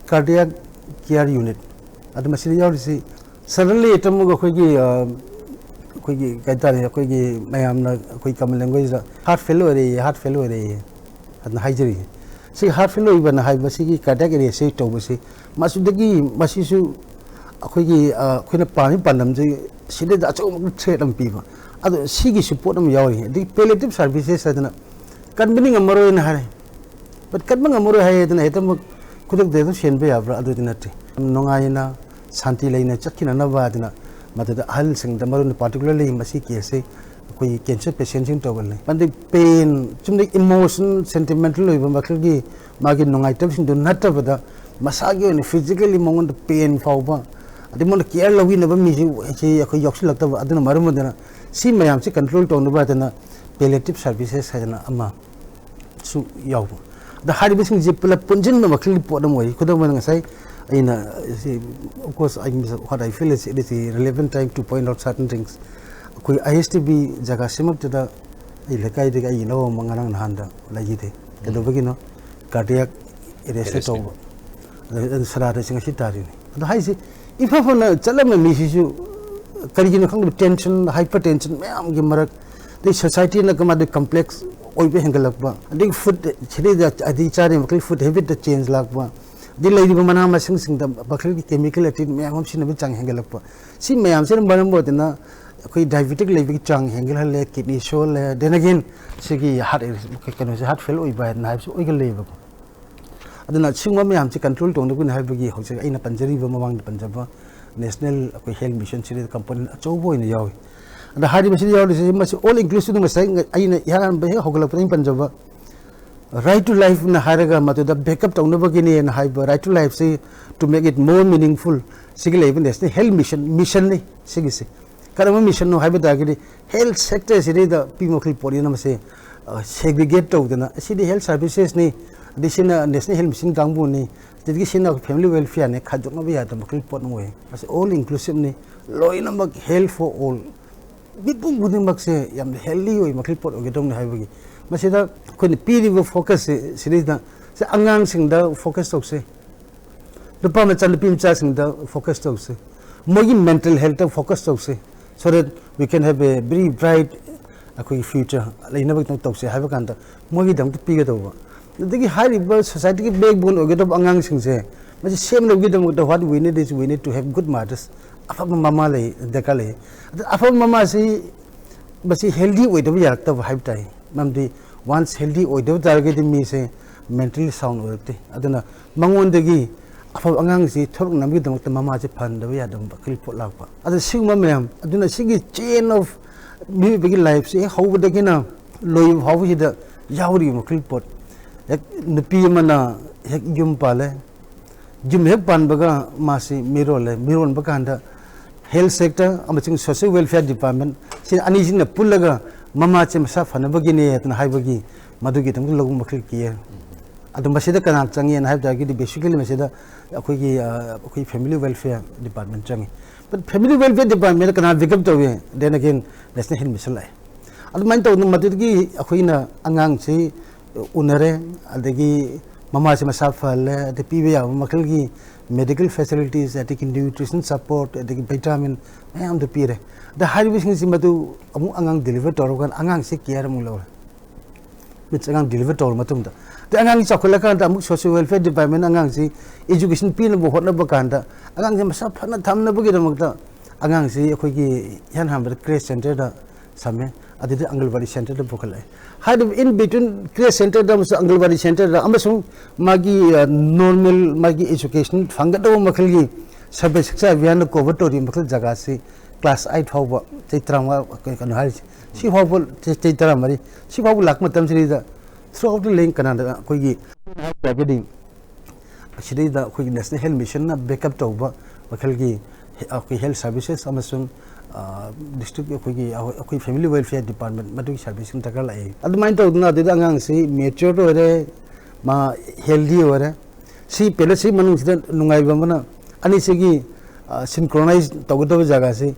cardiac care unit, ꯑꯗꯨ ꯃꯁꯤꯗ ꯌꯥꯎꯔꯤꯁꯤ suddenly ꯍꯦꯛꯇ ꯑꯃꯨꯛ ꯑꯩꯈꯣꯏꯒꯤ ꯑꯩꯈꯣꯏꯒꯤ ꯀꯩ ꯍꯥꯏꯇꯥꯔꯦ, ꯑꯩꯈꯣꯏꯒꯤ ꯃꯌꯥꯝꯅ ꯑꯩꯈꯣꯏ common languageꯗ heart fail ꯑꯣꯏꯔꯦ, heart fail ꯑꯣꯏꯔꯦ ꯑꯗꯨꯅ ꯍꯥꯏꯖꯔꯤꯁꯦ꯫ ꯁꯤ heart fail ꯑꯣꯏꯕꯅ ꯍꯥꯏꯕ ꯁꯤꯒꯤ cardiac arrest ꯇꯧꯕꯁꯤ ꯃꯁꯤꯗꯒꯤ, ꯃꯁꯤꯁꯨ ꯑꯩꯈꯣꯏꯒꯤ, ꯑ, ꯑꯩꯈꯣꯏꯅ ꯄꯥꯝꯃꯤ ꯄꯥꯟꯗꯝꯁꯤ ꯁꯤꯗꯩꯗ ꯑꯆꯧꯕ threat ꯑꯃ ꯄꯤꯕ꯫ ꯑꯗꯣ ꯁꯤꯒꯤꯁꯨ ꯄꯣꯠ ꯑꯃ ꯌꯥꯎꯔꯤ꯫ ꯑꯗꯒꯤ palliative services ꯍꯥꯏꯗꯅ ꯀꯟꯕꯗꯤ ꯉꯝꯃꯔꯣꯏꯅ ꯍꯥꯏꯔꯦ꯫ But ꯀꯟꯕ ꯉꯝꯃꯔꯣꯏ ꯍꯥꯏꯌꯦꯗꯅ ꯍꯦꯛꯇꯃꯛ ꯈꯨꯗꯛꯇ ꯍꯦꯛꯇ ꯁꯦꯟꯕ ꯌꯥꯕ꯭ꯔꯥ? ꯑꯗꯨꯗꯤ ꯅꯠꯇꯦ꯫ ꯅꯨꯡꯉꯥꯏꯅ ꯁꯥꯟꯇꯤ ꯂꯩꯅ ꯆꯠꯈꯤꯅꯅꯕ ꯍꯥꯏꯗꯅ ꯃꯗꯨꯗ ꯑꯍꯜꯁꯤꯡꯗ, ꯃꯔꯨꯑꯣꯏꯅ particularly ꯃꯁꯤ caseꯁꯦ ꯑꯩꯈꯣꯏꯒꯤ cancer patientꯁꯤꯡ ꯇꯧꯒꯜꯂꯤ꯫ ꯃꯗꯤ pain, ꯆꯨꯝꯅ emotion, sentimental ꯑꯣꯏꯕ ꯃꯈꯜꯒꯤ ꯃꯥꯒꯤ ꯅꯨꯡꯉꯥꯏꯇꯕꯁꯤꯡꯗꯨ ꯅꯠꯇꯕꯗ ꯃꯁꯥꯒꯤ ꯑꯣꯏꯅ physically ꯃꯉꯣꯟꯗ pain ꯐꯥꯎꯕ, ꯑꯗꯩ ꯃꯉꯣꯟꯗ care ꯂꯧꯕꯤꯅꯕ ꯃꯤꯁꯤ ꯁꯤ ꯑꯩꯈꯣꯏ ꯌꯥꯎꯁꯤꯜꯂꯛꯇꯕ꯫ ꯑꯗꯨꯅ ꯃꯔꯝ ꯑꯣꯏꯗꯅ ꯁꯤ ꯃꯌꯥꯝꯁꯤ control ꯇꯧꯅꯕ ꯍꯥꯏꯗꯅ palliative services ꯍꯥꯏꯗꯅ ꯑꯃ ꯁꯨ ꯌꯥꯎꯕ꯫ ꯑꯗ ꯍꯥꯏꯔꯤꯕꯁꯤꯡꯁꯦ ꯄꯨꯂꯞ ꯄꯨꯟꯁꯤꯟꯕ ꯃꯈꯜꯒꯤ ꯄꯣꯠ ꯑꯃ ꯑꯣꯏ꯫ ꯈꯨꯗꯝ ꯑꯣꯏꯅ ꯉꯁꯥꯏ ꯑꯩꯅ ꯁꯤ, of course, I, what I feel is it is a relevant time to point out certain things. ꯑꯩꯈꯣꯏ ISTB ꯖꯒꯥꯁꯤꯃꯛꯇꯗ ꯑꯩ ꯂꯩꯀꯥꯏꯗꯒꯤ ꯑꯩ ꯏꯅꯧ ꯑꯃ ꯉꯔꯥꯡ ꯅꯍꯥꯟꯗ ꯂꯩꯈꯤꯗꯦ꯫ ꯀꯩꯗꯧꯕꯒꯤꯅꯣ? Cardiac arrest arrest ꯇꯧꯕ꯫ ꯑꯗ ꯁꯔꯥꯗ ꯉꯁꯤ ꯇꯥꯔꯤꯅꯤ꯫ ꯑꯗꯣ ꯍꯥꯏꯁꯦ, ꯏꯐ ꯐꯅ ꯆꯠꯂꯝꯕ ꯃꯤꯁꯤꯁꯨ ꯀꯔꯤꯒꯤꯅꯣ ꯈꯪꯗꯕ, tension, hypertension ꯃꯌꯥꯝꯒꯤ ꯃꯔꯛ, ꯑꯗꯩ societyꯅ ꯀꯃꯥꯏꯅ complex ꯑꯣꯏꯕ ꯍꯦꯟꯒꯠꯂꯛꯄ, ꯑꯗꯒꯤ food ꯁꯤꯗꯩꯗ ꯑꯗꯩ ꯆꯥꯔꯤꯕ ꯃꯈꯩ food habitꯇ change ꯂꯥꯛꯄ, ꯑꯗꯩ ꯂꯩꯔꯤꯕ ꯃꯅꯥ ꯃꯁꯤꯡꯁꯤꯡꯗ ꯃꯈꯜꯒꯤ chemical activity ꯃꯌꯥꯝ ꯑꯃ ꯁꯤꯖꯤꯟꯅꯕꯒꯤ ꯆꯥꯡ ꯍꯦꯟꯒꯠꯂꯛꯄ, ꯁꯤ ꯃꯌꯥꯝꯁꯤꯅ ꯃꯔꯝ ꯑꯣꯏꯗꯅ ꯑꯩꯈꯣꯏ diabetic ꯂꯩꯕꯒꯤ ꯆꯥꯡ ꯍꯦꯟꯒꯠꯍꯜꯂꯦ, kidney ꯁꯣꯛꯍꯜꯂꯦ, then again ꯁꯤꯒꯤ heart, ꯀꯩꯅꯣꯁꯦ heart fail ꯑꯣꯏꯕ ꯍꯥꯏꯅ ꯍꯥꯏꯕꯁꯤ ꯑꯣꯏꯒꯜꯂꯦꯕꯀꯣ꯫ ꯑꯗꯨꯅ ꯁꯤꯒꯨꯝꯕ ꯃꯌꯥꯝꯁꯦ control ꯇꯧꯅꯕꯒꯤꯅꯤ ꯍꯥꯏꯕꯒꯤ ꯍꯧꯖꯤꯛ ꯑꯩꯅ ꯄꯟꯖꯔꯤꯕ, ꯃꯃꯥꯡꯗ ꯄꯟꯖꯕ national ꯑꯩꯈꯣꯏ health mission ꯁꯤꯗ component ꯑꯆꯧꯕ ꯑꯣꯏꯅ ꯌꯥꯎꯏ꯫ ꯑꯗ ꯍꯥꯏꯔꯤꯕꯁꯤꯗ ꯌꯥꯎꯔꯤꯁꯦ ꯃꯁꯤ all inclusive, ꯉꯁꯥꯏ ꯑꯩꯅ ꯏꯍꯥꯟ ꯍꯥꯟꯕ ꯍꯦꯛ ꯍꯧꯒꯠꯂꯛꯄꯗ ꯑꯩꯅ ꯄꯟꯖꯕ right to lifeꯅ ꯍꯥꯏꯔꯒ ꯃꯗꯨꯗ backup ꯇꯧꯅꯕꯒꯤꯅꯦꯅ ꯍꯥꯏꯕ right to lifeꯁꯤ to make it more meaningful ꯁꯤꯒꯤ ꯂꯩꯕ national health mission, missionꯅꯤ ꯁꯤꯒꯤꯁꯦ꯫ ꯀꯔꯝꯕ missionꯅꯣ ꯍꯥꯏꯕ ꯇꯥꯔꯒꯗꯤ health sectorꯁꯤꯗꯩꯗ ꯄꯤ ꯃꯈꯩ ꯄꯣꯠꯅꯤꯅ ꯃꯁꯦ, ꯑ, segregate ꯇꯧꯗꯅ ꯁꯤꯗꯤ health servicesꯅꯤ, ꯑꯗꯩ ꯁꯤꯅ national health mission ꯀꯥꯡꯕꯨꯅꯤ, ꯑꯗꯒꯤ ꯁꯤꯅ family welfareꯅꯤ ꯈꯥꯏꯗꯣꯛꯅꯕ ꯌꯥꯗꯕ ꯃꯈꯜ ꯄꯣꯠ ꯑꯃ ꯑꯣꯏ꯫ ꯃꯁꯤ all inclusiveꯅꯤ, ꯂꯣꯏꯅꯃꯛ health for all꯫ ꯃꯤꯄꯨꯝ ꯈꯨꯗꯤꯡꯃꯛꯁꯦ ꯌꯥꯝꯅ healthy ꯑꯣꯏ ꯃꯈꯜ ꯄꯣꯠ ꯑꯣꯏꯒꯗꯧꯅꯤ ꯍꯥꯏꯕꯒꯤ ꯃꯁꯤꯗ ꯑꯩꯈꯣꯏꯅ ꯄꯤꯔꯤꯕ focusꯁꯦ ꯁꯤꯗꯩꯗ ꯁꯤ ꯑꯉꯥꯡꯁꯤꯡꯗ focus ꯇꯧꯁꯦ, ꯅꯨꯄꯥ ꯃꯆꯥ ꯅꯨꯄꯤ ꯃꯆꯥꯁꯤꯡꯗ focus ꯇꯧꯁꯦ, ꯃꯣꯏꯒꯤ mental healthꯇ focus ꯇꯧꯁꯦ, So that we can have a very bright ꯑꯩꯈꯣꯏꯒꯤ future ꯂꯩꯅꯕꯒꯤꯗꯃꯛ ꯇꯧꯁꯦ ꯍꯥꯏꯕ ꯀꯥꯟꯗ ꯃꯣꯏꯒꯤꯗꯃꯛꯇ ꯄꯤꯒꯗꯧꯕ꯫ ꯑꯗꯒꯤ ꯍꯥꯏꯔꯤꯕ societyꯒꯤ backbone ꯑꯣꯏꯒꯗꯧꯕ ꯑꯉꯥꯡꯁꯤꯡꯁꯦ ꯃꯁꯤ ꯁꯦꯝꯅꯕꯒꯤꯗꯃꯛꯇ what we need is we need to have good mothers, ꯑꯐꯕ ꯃꯃꯥ ꯂꯩ ꯗꯔꯀꯥꯔ ꯂꯩ꯫ ꯑꯗ ꯑꯐꯕ ꯃꯃꯥꯁꯤ ꯃꯁꯤ healthy ꯑꯣꯏꯗꯕ ꯌꯥꯔꯛꯇꯕ ꯍꯥꯏꯕ ꯇꯥꯏ꯫ ꯃꯔꯝꯗꯤ once healthy ꯑꯣꯏꯗꯕ ꯇꯥꯔꯒꯗꯤ ꯃꯤꯁꯦ mentally sound ꯑꯣꯏꯔꯛꯇꯦ꯫ ꯑꯗꯨꯅ ꯃꯉꯣꯟꯗꯒꯤ ꯑꯐꯕ ꯑꯉꯥꯡꯁꯤ ꯊꯣꯛꯂꯛꯅꯕꯒꯤꯗꯃꯛꯇ ꯃꯃꯥꯁꯤ ꯐꯍꯟꯗꯕ ꯌꯥꯗꯕ ꯃꯈꯜ ꯄꯣꯠ ꯂꯥꯛꯄ꯫ ꯑꯗ ꯁꯤꯒꯨꯝꯕ ꯃꯌꯥꯝ ꯑꯗꯨꯅ ꯁꯤꯒꯤ chain of ꯃꯤꯑꯣꯏꯕꯒꯤ lifeꯁꯦ ꯍꯦꯛ ꯍꯧꯕꯗꯒꯤꯅ ꯂꯣꯏꯕ ꯐꯥꯎꯕꯁꯤꯗ ꯌꯥꯎꯔꯤꯕ ꯃꯈꯜ ꯄꯣꯠ꯫ ꯍꯦꯛ ꯅꯨꯄꯤ ꯑꯃꯅ ꯍꯦꯛ ꯌꯨꯝ ꯄꯥꯜꯂꯦ, ꯌꯨꯝ ꯍꯦꯛ ꯄꯥꯟꯕꯒ ꯃꯥꯁꯤ ꯃꯤꯔꯣꯜꯂꯦ, ꯃꯤꯔꯣꯟꯕ ꯀꯥꯟꯗ health sector ꯑꯃꯁꯨꯡ social welfare department ꯁꯤ ꯑꯅꯤꯁꯤꯅ ꯄꯨꯜꯂꯒ ꯃꯃꯥꯁꯦ ꯃꯁꯥ ꯐꯅꯕꯒꯤꯅꯦ ꯍꯥꯏꯗꯅ ꯍꯥꯏꯕꯒꯤ ꯃꯗꯨꯒꯤꯗꯃꯛꯇ ꯂꯧꯕ ꯃꯈꯜ care꯫ ꯑꯗꯣ ꯃꯁꯤꯗ ꯀꯅꯥ ꯆꯪꯉꯦꯅ ꯍꯥꯏꯕ ꯇꯥꯔꯒꯗꯤ basically ꯃꯁꯤꯗ ꯑꯩꯈꯣꯏꯒꯤ ꯑꯩꯈꯣꯏ family welfare department ꯆꯪꯉꯤ꯫ But family welfare department ꯀꯅꯥ pick up ꯇꯧꯏ? Then again national health mission ꯂꯥꯛꯑꯦ꯫ ꯑꯗꯨꯃꯥꯏꯅ ꯇꯧꯗꯅ ꯃꯗꯨꯗꯒꯤ ꯑꯩꯈꯣꯏꯅ ꯑꯉꯥꯡꯁꯤ ꯎꯅꯔꯦ, ꯑꯗꯒꯤ ꯃꯃꯥꯁꯤ ꯃꯁꯥ ꯐꯍꯜꯂꯦ, ꯑꯗꯩ ꯄꯤꯕ ꯌꯥꯕ ꯃꯈꯜꯒꯤ medical facilities, ꯑꯗꯒꯤ nutrition support, ꯑꯗꯒꯤ vitamin ꯃꯌꯥꯝꯗꯨ ꯄꯤꯔꯦ꯫ ꯑꯗ ꯍꯥꯏꯔꯤꯕꯁꯤꯡꯁꯤ ꯃꯗꯨ ꯑꯃꯨꯛ ꯑꯉꯥꯡ deliver ꯇꯧꯔꯀꯥꯟꯗ ꯑꯉꯥꯡꯁꯤ care ꯑꯃꯨꯛ ꯂꯧꯔꯦ꯫ ꯃꯤꯠꯁꯦ ꯑꯉꯥꯡ deliver ꯇꯧꯔ ꯃꯇꯨꯡꯗ, ꯑꯗꯩ ꯑꯉꯥꯡꯁꯤ ꯆꯥꯎꯈꯠꯂꯀꯥꯟꯗ ꯑꯃꯨꯛ social welfare department ꯑꯉꯥꯡꯁꯤ education ꯄꯤꯅꯕ ꯍꯣꯠꯅꯕ ꯀꯥꯟꯗ ꯑꯉꯥꯡꯁꯤ ꯃꯁꯥ ꯐꯅ ꯊꯝꯅꯕꯒꯤꯗꯃꯛꯇ ꯑꯉꯥꯡꯁꯤ ꯑꯩꯈꯣꯏꯒꯤ ꯏꯍꯥꯟ ꯍꯥꯟꯕꯗ creche centerꯗ ꯁꯝꯃꯦ, ꯑꯗꯨꯗꯤ ꯑꯪꯒꯜꯋꯥꯗꯤ centerꯗ ꯄꯨꯈꯠꯂꯛꯑꯦ꯫ ꯍꯥꯏꯔꯤꯕ in between creche centerꯗ ꯑꯃꯁꯨꯡ ꯑꯪꯒꯜꯋꯥꯗꯤ centerꯗ ꯑꯃꯁꯨꯡ ꯃꯥꯒꯤ normal ꯃꯥꯒꯤ education ꯐꯪꯒꯗꯕ ꯃꯈꯜꯒꯤ ꯁꯔꯚꯦ ꯁꯤꯛꯁꯥ ꯑꯚꯤꯌꯥꯟꯅ cover ꯇꯧꯔꯤꯕ ꯃꯈꯜ ꯖꯒꯥꯁꯤ class eight ꯐꯥꯎꯕ, ꯆꯍꯤ ꯇꯔꯥꯃꯉꯥ ꯀꯩꯅꯣ ꯍꯥꯏꯔꯤꯁꯦ, ꯁꯤ ꯐꯥꯎꯕ ꯆꯍꯤ ꯇꯔꯥꯃꯔꯤ ꯁꯤ ꯐꯥꯎꯕ ꯂꯥꯛꯄ ꯃꯇꯝꯁꯤꯗꯩꯗ throughout the land ꯀꯅꯥꯗ ꯑꯩꯈꯣꯏꯒꯤ ꯍꯥꯏꯔꯒꯗꯤ ꯁꯤꯗꯩꯗ ꯑꯩꯈꯣꯏꯒꯤ national health missionꯅ back up ꯇꯧꯕ ꯃꯈꯜꯒꯤ ꯑꯩꯈꯣꯏ health services ꯑꯃꯁꯨꯡ district ꯑꯩꯈꯣꯏꯒꯤ ꯑꯩꯈꯣꯏ family welfare department ꯃꯗꯨꯒꯤ serviceꯁꯤꯡ ꯗꯔꯀꯥꯔ ꯂꯥꯛꯏ꯫ ꯑꯗꯨꯃꯥꯏꯅ ꯇꯧꯗꯅ ꯑꯗꯨꯗ ꯑꯉꯥꯡꯁꯤ mature ꯑꯣꯏꯔꯦ, ꯃꯥ healthy ꯑꯣꯏꯔꯦ꯫ ꯁꯤ ꯄꯦꯂꯦꯠꯁꯤ ꯃꯅꯨꯡꯁꯤꯗ ꯅꯨꯡꯉꯥꯏꯕ ꯑꯃꯅ ꯑꯅꯤꯁꯤꯒꯤ synchronize ꯇꯧꯒꯗꯕ ꯖꯒꯥꯁꯤ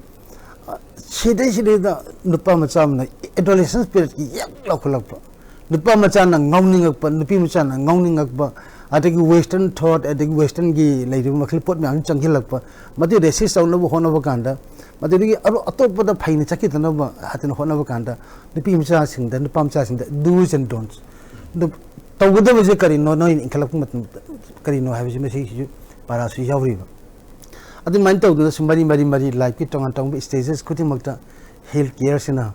ꯁꯤꯗꯩ ꯁꯤꯗꯩꯗ ꯅꯨꯄꯥ ꯃꯆꯥ ꯑꯃꯅ adolescence periodꯀꯤ ꯌꯛ ꯂꯥꯎꯈꯠꯂꯛꯄ, ꯅꯨꯄꯥ ꯃꯆꯥꯅ ꯉꯥꯎꯅꯤꯡꯉꯛꯄ, ꯅꯨꯄꯤ ꯃꯆꯥꯅ ꯉꯥꯎꯅꯤꯡꯉꯛꯄ, ꯑꯗꯒꯤ Western thought, ꯑꯗꯒꯤ Westernꯒꯤ ꯂꯩꯔꯤꯕ ꯃꯈꯜ ꯄꯣꯠ ꯃꯌꯥꯝ ꯆꯪꯁꯤꯜꯂꯛꯄ, ꯃꯗꯨ resist ꯇꯧꯅꯕ ꯍꯣꯠꯅꯕ ꯀꯥꯟꯗ, ꯃꯗꯨꯗꯒꯤ ꯑꯔꯣ-, ꯑꯇꯣꯞꯄꯗ ꯐꯩꯅ ꯆꯠꯈꯤꯗꯅꯕ ꯍꯥꯏꯗꯅ ꯍꯣꯠꯅꯕ ꯀꯥꯟꯗ, ꯅꯨꯄꯤ ꯃꯆꯥꯁꯤꯡꯗ, ꯅꯨꯄꯥ ꯃꯆꯥꯁꯤꯡꯗ do's and don'ts, ꯑꯗꯨ ꯇꯧꯒꯗꯕꯁꯦ ꯀꯔꯤꯅꯣ, ꯅꯣꯏꯅ ꯏꯟꯈꯠꯂꯛꯄ ꯃꯇꯝꯗ ꯀꯔꯤꯅꯣ ꯍꯥꯏꯕꯁꯤ ꯃꯁꯤꯁꯤꯁꯨ ꯄꯥꯔꯥꯁꯨ ꯌꯥꯎꯔꯤꯕ꯫ ꯑꯗꯨꯃꯥꯏꯅ ꯇꯧꯗꯅ ꯁꯨꯝ ꯃꯔꯤ ꯃꯔꯤ ꯃꯔꯤ lifeꯀꯤ ꯇꯣꯉꯥꯟ ꯇꯣꯉꯥꯟꯕ stages ꯈꯨꯗꯤꯡꯃꯛꯇ health careꯁꯤꯅ,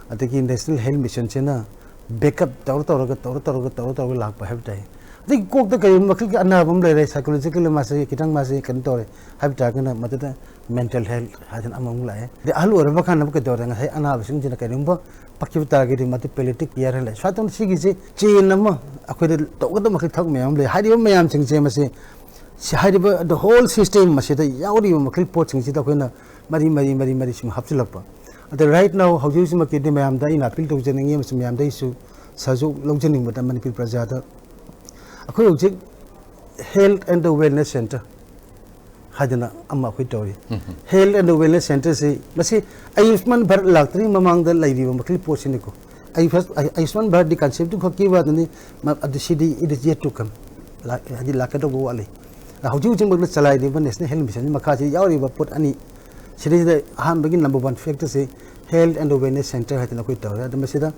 ꯑꯗꯒꯤ National Health Missionꯁꯤꯅ backup ꯇꯧꯔ ꯇꯧꯔꯒ, ꯇꯧꯔ ꯇꯧꯔꯒ, ꯇꯧꯔ ꯇꯧꯔꯒ ꯂꯥꯛꯄ ꯍꯥꯏꯕ ꯇꯥꯏ꯫ ꯑꯗꯒꯤ ꯀꯣꯛꯇ ꯀꯔꯤꯒꯨꯝꯕ ꯃꯈꯜꯒꯤ ꯑꯅꯥꯕ ꯑꯃ ꯂꯩꯔꯦ, psychologically ꯃꯥꯁꯦ ꯈꯤꯇꯪ ꯃꯥꯁꯦ ꯀꯩꯅꯣ ꯇꯧꯔꯦ ꯍꯥꯏꯕ ꯇꯥꯔꯒꯅ, ꯃꯗꯨꯗ mental health ꯍꯥꯏꯗꯅ ꯑꯃꯃꯨꯛ ꯂꯥꯛꯑꯦ꯫ ꯑꯗꯩ ꯑꯍꯜ ꯑꯣꯏꯔꯕ ꯀꯥꯟꯗ ꯀꯩꯗꯧꯔꯦ? ꯉꯁꯥꯏ ꯑꯅꯥꯕꯁꯤꯡꯁꯤꯅ ꯀꯔꯤꯒꯨꯝꯕ ꯄꯛꯈꯤꯕ ꯇꯥꯔꯒꯗꯤ, ꯃꯗꯨ palliative care ꯍꯥꯏꯅ ꯂꯩ꯫ ꯁꯨꯃꯥꯏꯅ ꯇꯧꯅ ꯁꯤꯒꯤꯁꯦ chain ꯑꯃ ꯑꯩꯈꯣꯏꯗ ꯇꯧꯒꯗꯕ ꯃꯈꯩ ꯊꯕꯛ ꯃꯌꯥꯝ ꯑꯃ ꯂꯩ꯫ ꯍꯥꯏꯔꯤꯕ ꯃꯌꯥꯝꯁꯤꯡꯁꯦ ꯃꯁꯤ ꯁꯤ ꯍꯥꯏꯔꯤꯕ the whole system ꯑꯁꯤꯗ ꯌꯥꯎꯔꯤꯕ ꯃꯈꯩ ꯄꯣꯠꯁꯤꯡꯁꯤꯗ ꯑꯩꯈꯣꯏꯅ ꯃꯔꯤ ꯃꯔꯤ ꯃꯔꯤ ꯃꯔꯤ ꯁꯨꯝ ꯍꯥꯞꯆꯤꯜꯂꯛꯄ꯫ ꯑꯗ right now ꯍꯧꯖꯤꯛ ꯍꯧꯖꯤꯛꯃꯛꯀꯤꯗꯤ ꯃꯌꯥꯝꯗ ꯑꯩꯅ appeal ꯇꯧꯖꯅꯤꯡꯉꯤ ꯑꯃꯁꯨꯡ ꯃꯌꯥꯝꯗ ꯑꯩꯁꯨ ꯁꯖꯦꯁ ꯂꯧꯖꯅꯤꯡꯕꯗ ꯃꯅꯤꯄꯨꯔ ꯄ꯭ꯔꯖꯥꯗ ꯑꯩꯈꯣꯏ ꯍꯧꯖꯤꯛ Health and the Wellness Centre ꯍꯥꯏꯗꯅ ꯑꯃ ꯑꯩꯈꯣꯏ ꯇꯧꯔꯤ꯫ Health and the Wellness Centreꯁꯤ ꯃꯁꯤ ꯑꯌꯨꯁꯃꯥꯟ ꯚꯥꯔꯠ ꯂꯥꯛꯇ꯭ꯔꯤꯉꯩ ꯃꯃꯥꯡꯗ ꯂꯩꯔꯤꯕ ꯃꯈꯩ ꯄꯣꯠꯁꯤꯅꯤꯀꯣ꯫ ꯑꯌꯨꯁ-, ꯑꯌꯨꯁꯃꯥꯟ ꯚꯥꯔꯠꯀꯤ conceptꯇꯨ ꯈꯛꯀꯤ ꯋꯥꯗꯅꯤ, ꯃ-, ꯑꯗꯨ ꯁꯤꯗꯤ it is yet to come꯫ ꯂꯥꯛ-, ꯍꯥꯏꯗꯤ ꯂꯥꯛꯀꯗꯧꯕ ꯋꯥꯠꯂꯤ꯫ ꯍꯧꯖꯤꯛ ꯍꯧꯖꯤꯛꯃꯛꯇ ꯆꯂꯥꯏꯔꯤꯕ National Health Missionꯒꯤ ꯃꯈꯥꯁꯤ ꯌꯥꯎꯔꯤꯕ ꯄꯣꯠ ꯑꯅꯤ, ꯁꯤꯗꯩꯁꯤꯗ ꯑꯍꯥꯟꯕꯒꯤ number one factorꯁꯤ Health and Wellness Centre ꯍꯥꯏꯗꯅ ꯑꯩꯈꯣꯏ ꯇꯧꯔꯦ꯫ ꯑꯗꯣ ꯃꯁꯤꯗ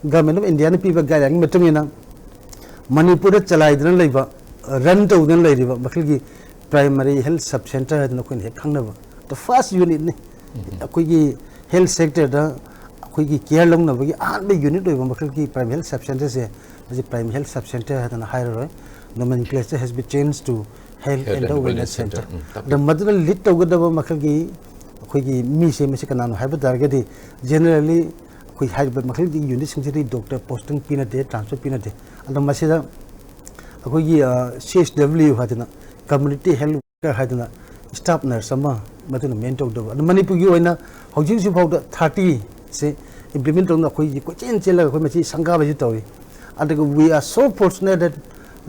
Government of Indiaꯅ ꯄꯤꯕ guideline ꯃꯇꯨꯡ ꯏꯟꯅ ꯃꯅꯤꯄꯨꯔꯗ ꯆꯂꯥꯏꯗꯨꯅ ꯂꯩꯕ, run ꯇꯧꯗꯨꯅ ꯂꯩꯔꯤꯕ ꯃꯈꯜꯒꯤ Primary Health Sub Centre ꯍꯥꯏꯗꯅ ꯑꯩꯈꯣꯏꯅ ꯍꯦꯛ ꯈꯪꯅꯕ the first unitꯅꯤ꯫ ꯑꯩꯈꯣꯏꯒꯤ health sectorꯗ ꯑꯩꯈꯣꯏꯒꯤ care ꯂꯧꯅꯕꯒꯤ ꯑꯍꯥꯟꯕ unit ꯑꯣꯏꯕ ꯃꯈꯜꯒꯤ Primary Health Sub Centreꯁꯦ, ꯃꯁꯤ Primary Health Sub Centre ꯍꯥꯏꯗꯅ ꯍꯥꯏꯔꯔꯣꯏ, nomenclature has been changed to Health and Wellness Centre꯫ ꯎꯝ, ꯇꯥꯛꯄꯤꯌꯨ꯫ ꯑꯗ ꯃꯗꯨꯗ lead ꯇꯧꯒꯗꯕ ꯃꯈꯜꯒꯤ ꯑꯩꯈꯣꯏꯒꯤ ꯃꯤꯁꯦ ꯃꯁꯤ ꯀꯅꯥꯅꯣ ꯍꯥꯏꯕ ꯇꯥꯔꯒꯗꯤ, generally ꯑꯩꯈꯣꯏ ꯍꯥꯏꯔꯤꯕ ꯃꯈꯜꯒꯤ unitꯁꯤꯡꯁꯤꯗꯤ doctor posting ꯄꯤꯅꯗꯦ, transfer ꯄꯤꯅꯗꯦ꯫ ꯑꯗꯣ ꯃꯁꯤꯗ ꯑꯩꯈꯣꯏꯒꯤ, ꯑ, C H W ꯍꯥꯏꯗꯅ, Community Health Worker ꯍꯥꯏꯗꯅ staff nurse ꯑꯃ ꯃꯗꯨꯅ main ꯇꯧꯗꯕ꯫ ꯑꯗꯣ ꯃꯅꯤꯄꯨꯔꯒꯤ ꯑꯣꯏꯅ ꯍꯧꯖꯤꯛ ꯍꯧꯖꯤꯛ ꯐꯥꯎꯗ thirtyꯁꯦ implement ꯇꯧꯅ ꯑꯩꯈꯣꯏꯒꯤ ꯀꯣꯏꯆꯦꯟ ꯆꯦꯜꯂꯒ ꯑꯩꯈꯣꯏ ꯃꯁꯤ ꯁꯪꯒꯥꯕꯁꯤ ꯇꯧꯔꯤ꯫ ꯑꯗꯨꯒ we are so fortunate that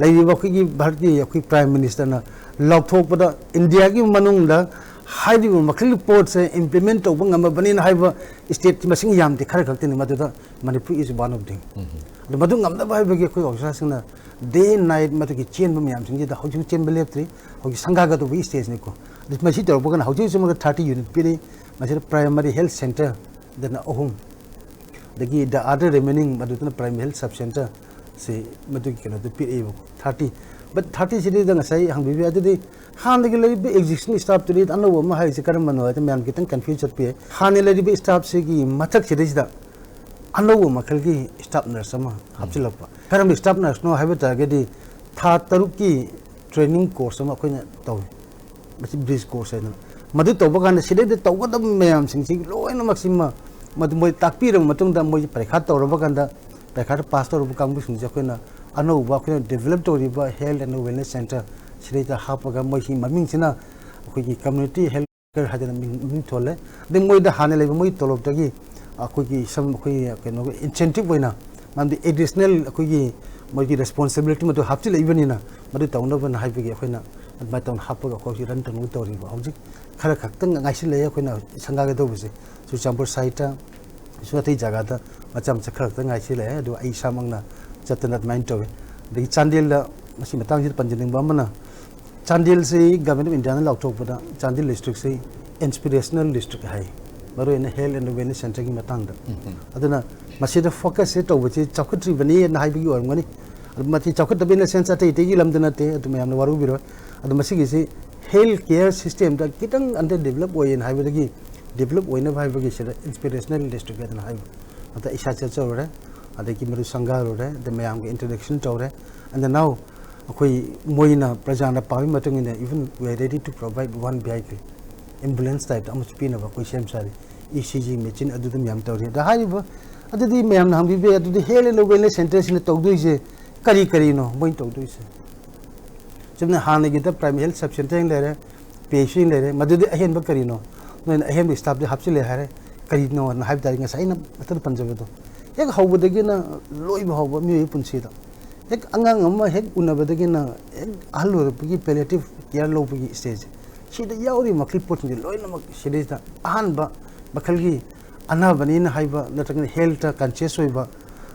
ꯂꯩꯔꯤꯕ ꯑꯩꯈꯣꯏꯒꯤ ꯚꯥꯔꯠꯀꯤ ꯑꯩꯈꯣꯏ Prime Ministerꯅ ꯂꯥꯎꯊꯣꯛꯄꯗ ꯏꯟꯗꯤꯌꯥꯒꯤ ꯃꯅꯨꯡꯗ ꯍꯥꯏꯔꯤꯕ ꯃꯈꯜꯒꯤ ꯄꯣꯠꯁꯦ implement ꯇꯧꯕ ꯉꯝꯃꯕꯅꯤꯅ ꯍꯥꯏꯕ state ꯃꯁꯤꯡ ꯌꯥꯝꯗꯦ, ꯈꯔ ꯈꯛꯇꯅꯤ꯫ ꯃꯗꯨꯗ Manipur is one of them꯫ ꯑꯗꯨ ꯃꯗꯨ ꯉꯝꯅꯕ ꯍꯥꯏꯕꯒꯤ ꯑꯩꯈꯣꯏ ꯑꯣꯖꯥꯁꯤꯡꯅ day and night ꯃꯗꯨꯒꯤ ꯆꯦꯟꯕ ꯃꯌꯥꯝꯁꯤꯡꯁꯤꯗ ꯍꯧꯖꯤꯛ ꯆꯦꯟꯕ ꯂꯦꯞꯇ꯭ꯔꯤ꯫ ꯍꯧꯖꯤꯛ ꯁꯪꯒꯥꯒ ꯇꯧꯕꯒꯤ stageꯅꯤꯀꯣ꯫ ꯑꯗꯨ ꯃꯁꯤ ꯇꯧꯔꯛꯄ ꯀꯥꯟꯗ ꯍꯧꯖꯤꯛ ꯍꯧꯖꯤꯛꯃꯛ thirty unit ꯄꯤꯔꯤ꯫ ꯃꯁꯤꯗ primary health centre ꯗꯅ ꯑꯍꯨꯝ, ꯑꯗꯒꯤ the other remaining ꯃꯗꯨꯗꯅ primary health sub centre ꯁꯤ ꯃꯗꯨꯒꯤ ꯀꯩꯅꯣꯗꯨ ꯄꯤꯔꯛꯏꯕꯀꯣ, thirty꯫ But thirty ꯁꯤꯗꯩꯗ ꯉꯁꯥꯏ ꯍꯪꯕꯤꯕ ꯑꯗꯨꯗꯤ ꯍꯥꯟꯅꯒꯤ ꯂꯩꯔꯤꯕ existing staffꯇꯨꯗꯤ ꯑꯅꯧꯕ ꯑꯃ ꯍꯥꯏꯔꯤꯁꯦ ꯀꯔꯝꯕꯅꯣ ꯍꯥꯏꯗ ꯃꯌꯥꯝ ꯈꯤꯇꯪ confuse ꯆꯠꯄ ꯌꯥꯏ꯫ ꯍꯥꯟꯅ ꯂꯩꯔꯤꯕ staffꯁꯤꯒꯤ ꯃꯊꯛꯁꯤꯗꯩꯁꯤꯗ ꯑꯅꯧꯕ ꯃꯈꯜꯒꯤ staff nurse ꯑꯃ ꯍꯥꯞꯆꯤꯜꯂꯛꯄ꯫ ꯀꯔꯝꯕ staff nurseꯅꯣ ꯍꯥꯏꯕ ꯇꯥꯔꯒꯗꯤ ꯊꯥ ꯇꯔꯨꯛꯀꯤ training course ꯑꯃ ꯑꯩꯈꯣꯏꯅ ꯇꯧꯏ꯫ ꯃꯁꯤ bridge course ꯍꯥꯏꯗꯅ꯫ ꯃꯗꯨ ꯇꯧꯕ ꯀꯥꯟꯗ ꯁꯤꯗꯩꯗ ꯇꯧꯒꯗꯕ ꯃꯌꯥꯝꯁꯤꯡꯁꯤ ꯂꯣꯏꯅꯃꯛꯁꯤꯃ ꯃꯗꯨ ꯃꯣꯏ ꯇꯥꯛꯄꯤꯔꯕ ꯃꯇꯨꯡꯗ ꯃꯣꯏꯁꯤ ꯄꯔꯤꯈꯥ ꯇꯧꯔꯕ ꯀꯥꯟꯗ ꯄꯔꯤꯈꯥꯗ pass ꯇꯧꯔꯕ ꯀꯥꯡꯕꯨꯁꯤꯡꯁꯦ ꯑꯩꯈꯣꯏꯅ ꯑꯅꯧꯕ ꯑꯩꯈꯣꯏꯅ develop ꯇꯧꯔꯤꯕ health and wellness centre ꯁꯤꯗꯩꯗ ꯍꯥꯞꯄꯒ ꯃꯣꯏꯁꯤ ꯃꯃꯤꯡꯁꯤꯅ ꯑꯩꯈꯣꯏꯒꯤ community health ꯍꯥꯏꯗꯅ ꯃꯤꯡ ꯃꯤꯡ ꯊꯣꯜꯂꯦ꯫ ꯑꯗꯩ ꯃꯣꯏꯗ ꯍꯥꯟꯅ ꯂꯩꯕ ꯃꯣꯏ ꯇꯣꯂꯣꯞꯇꯒꯤ ꯑꯩꯈꯣꯏꯒꯤ ꯁꯝ ꯑꯩꯈꯣꯏꯒꯤ ꯀꯩꯅꯣꯒꯤ incentive ꯑꯣꯏꯅ, ꯃꯔꯝꯗꯤ additional ꯑꯩꯈꯣꯏꯒꯤ ꯃꯣꯏꯒꯤ responsibility ꯃꯗꯨ ꯍꯥꯞꯆꯤꯜꯂꯛꯏꯕꯅꯤꯅ ꯃꯗꯨ ꯇꯧꯅꯕꯅ ꯍꯥꯏꯕꯒꯤ ꯑꯩꯈꯣꯏꯅ ꯑꯗꯨꯃꯥꯏꯅ ꯇꯧꯅ ꯍꯥꯞꯄꯒ ꯑꯩꯈꯣꯏ run ꯇꯧꯅꯕ ꯇꯧꯔꯤꯕ꯫ ꯍꯧꯖꯤꯛ ꯈꯔ ꯈꯛꯇꯪ ꯉꯥꯏꯁꯤꯜꯂꯛꯑꯦ ꯑꯩꯈꯣꯏꯅ ꯁꯪꯒꯥꯒꯗꯧꯕꯁꯦ꯫ ꯆꯨꯔꯆꯥꯟꯄꯨꯔ side ꯁꯨ ꯑꯇꯩ ꯖꯒꯥꯗ ꯃꯆꯥ ꯃꯆꯥ ꯈꯔ ꯈꯛꯇꯪ ꯉꯥꯏꯁꯤꯜꯂꯛꯑꯦ꯫ ꯑꯗꯨꯒ ꯑꯩ ꯏꯁꯥꯃꯛꯅ ꯆꯠꯇꯅ ꯑꯗꯨꯃꯥꯏꯅ ꯇꯧꯋꯤ꯫ ꯑꯗꯒꯤ ꯆꯥꯟꯗꯦꯜꯗ ꯃꯁꯤ ꯃꯇꯥꯡꯁꯤꯗ ꯄꯟꯖꯅꯤꯡꯕ ꯑꯃꯅ, ꯆꯥꯟꯗꯦꯜꯁꯤ Government of Indiaꯅ ꯂꯥꯎꯊꯣꯛꯄꯗ Chandel districtꯁꯤ inspirational district ꯍꯥꯏ, ꯃꯔꯨꯑꯣꯏꯅ health and wellness centreꯒꯤ ꯃꯇꯥꯡꯗ꯫ ꯑꯗꯨꯅ ꯃꯁꯤꯗ focusꯁꯦ ꯇꯧꯕꯁꯤ ꯆꯥꯎꯈꯠꯇ꯭ꯔꯤꯕꯅꯤꯅ ꯍꯥꯏꯕꯒꯤ ꯑꯣꯏꯔꯝꯒꯅꯤ꯫ ꯑꯗꯨ ꯃꯁꯤ ꯆꯥꯎꯈꯠꯇꯕꯩ ꯅ sense ꯑꯇꯩ ꯑꯇꯩꯒꯤ ꯂꯝꯗ ꯅꯠꯇꯦ, ꯑꯗꯨ ꯃꯌꯥꯝꯅ ꯋꯥꯔꯧꯕꯤꯔꯣꯏ꯫ ꯑꯗꯨ ꯃꯁꯤꯒꯤꯁꯤ health care systemꯗ ꯈꯤꯇꯪ under develop ꯑꯣꯏꯌꯦꯅ ꯍꯥꯏꯕꯗꯒꯤ develop ꯑꯣꯏꯅꯕ ꯍꯥꯏꯕꯒꯤ ꯁꯤꯗ inspirational district ꯍꯥꯏꯗꯅ ꯍꯥꯏꯕ꯫ ꯑꯗ ꯏꯁꯥ ꯆꯠꯆꯔꯨꯔꯦ, ꯑꯗꯒꯤ ꯃꯗꯨ ꯁꯪꯒꯥꯔꯨꯔꯦ, ꯑꯗ ꯃꯌꯥꯝꯒ interaction ꯇꯧꯔꯦ꯫ And now ꯑꯩꯈꯣꯏ ꯃꯣꯏꯅ ꯄ꯭ꯔꯖꯥꯅ ꯄꯥꯝꯃꯤ ꯃꯇꯨꯡ ꯏꯟꯅ even we are ready to provide one vehicle ambulance typeꯇ ꯑꯃꯁꯨ ꯄꯤꯅꯕ ꯑꯩꯈꯣꯏ ꯁꯦꯝ ꯁꯥꯔꯤ꯫ ECG machine ꯑꯗꯨꯗ ꯃꯌꯥꯝ ꯇꯧꯔꯤ꯫ ꯑꯗ ꯍꯥꯏꯔꯤꯕ ꯑꯗꯨꯗꯤ ꯃꯌꯥꯝꯅ ꯍꯪꯕꯤꯕ ꯌꯥꯏ, ꯑꯗꯨꯗꯤ health and wellness centreꯁꯤꯅ ꯇꯧꯗꯣꯏꯁꯦ ꯀꯔꯤ ꯀꯔꯤꯅꯣ ꯃꯣꯏꯅ ꯇꯧꯗꯣꯏꯁꯦ? ꯆꯨꯝꯅ ꯍꯥꯟꯅꯒꯤꯗ primary health sub centre ꯂꯩꯔꯦ, PHC ꯂꯩꯔꯦ, ꯃꯗꯨꯗꯤ ꯑꯍꯦꯟꯕ ꯀꯔꯤꯅꯣ? ꯅꯣꯏꯅ ꯑꯍꯦꯟꯕ staffꯗꯤ ꯍꯥꯞꯆꯤꯜꯂꯦ ꯍꯥꯏꯔꯦ, ꯀꯔꯤꯅꯣꯅ ꯍꯥꯏꯕ ꯇꯥꯔꯗꯤ ꯉꯁꯥꯏ ꯑꯩꯅ ꯃꯊꯛꯇ ꯄꯟꯖꯕꯗꯣ, ꯍꯦꯛ ꯍꯧꯕꯗꯒꯤꯅ ꯂꯣꯏꯕ ꯐꯥꯎꯕ ꯃꯤꯑꯣꯏꯕꯒꯤ ꯄꯨꯟꯁꯤꯗ ꯍꯦꯛ ꯑꯉꯥꯡ ꯑꯃ ꯍꯦꯛ ꯎꯅꯕꯗꯒꯤꯅ ꯍꯦꯛ ꯑꯍꯜ ꯑꯣꯏꯔꯛꯄꯒꯤ palliative care ꯂꯧꯕꯒꯤ stage, ꯁꯤꯗ ꯌꯥꯎꯔꯤꯕ ꯃꯈꯩ ꯄꯣꯠꯁꯤꯡꯁꯦ ꯂꯣꯏꯅꯃꯛ ꯁꯤꯗꯩꯁꯤꯗ ꯑꯍꯥꯟꯕ ꯃꯈꯜꯒꯤ ꯑꯅꯥꯕꯅꯤꯅ ꯍꯥꯏꯕ ꯅꯠꯇ꯭ꯔꯒꯅ healthꯇ conscious ꯑꯣꯏꯕ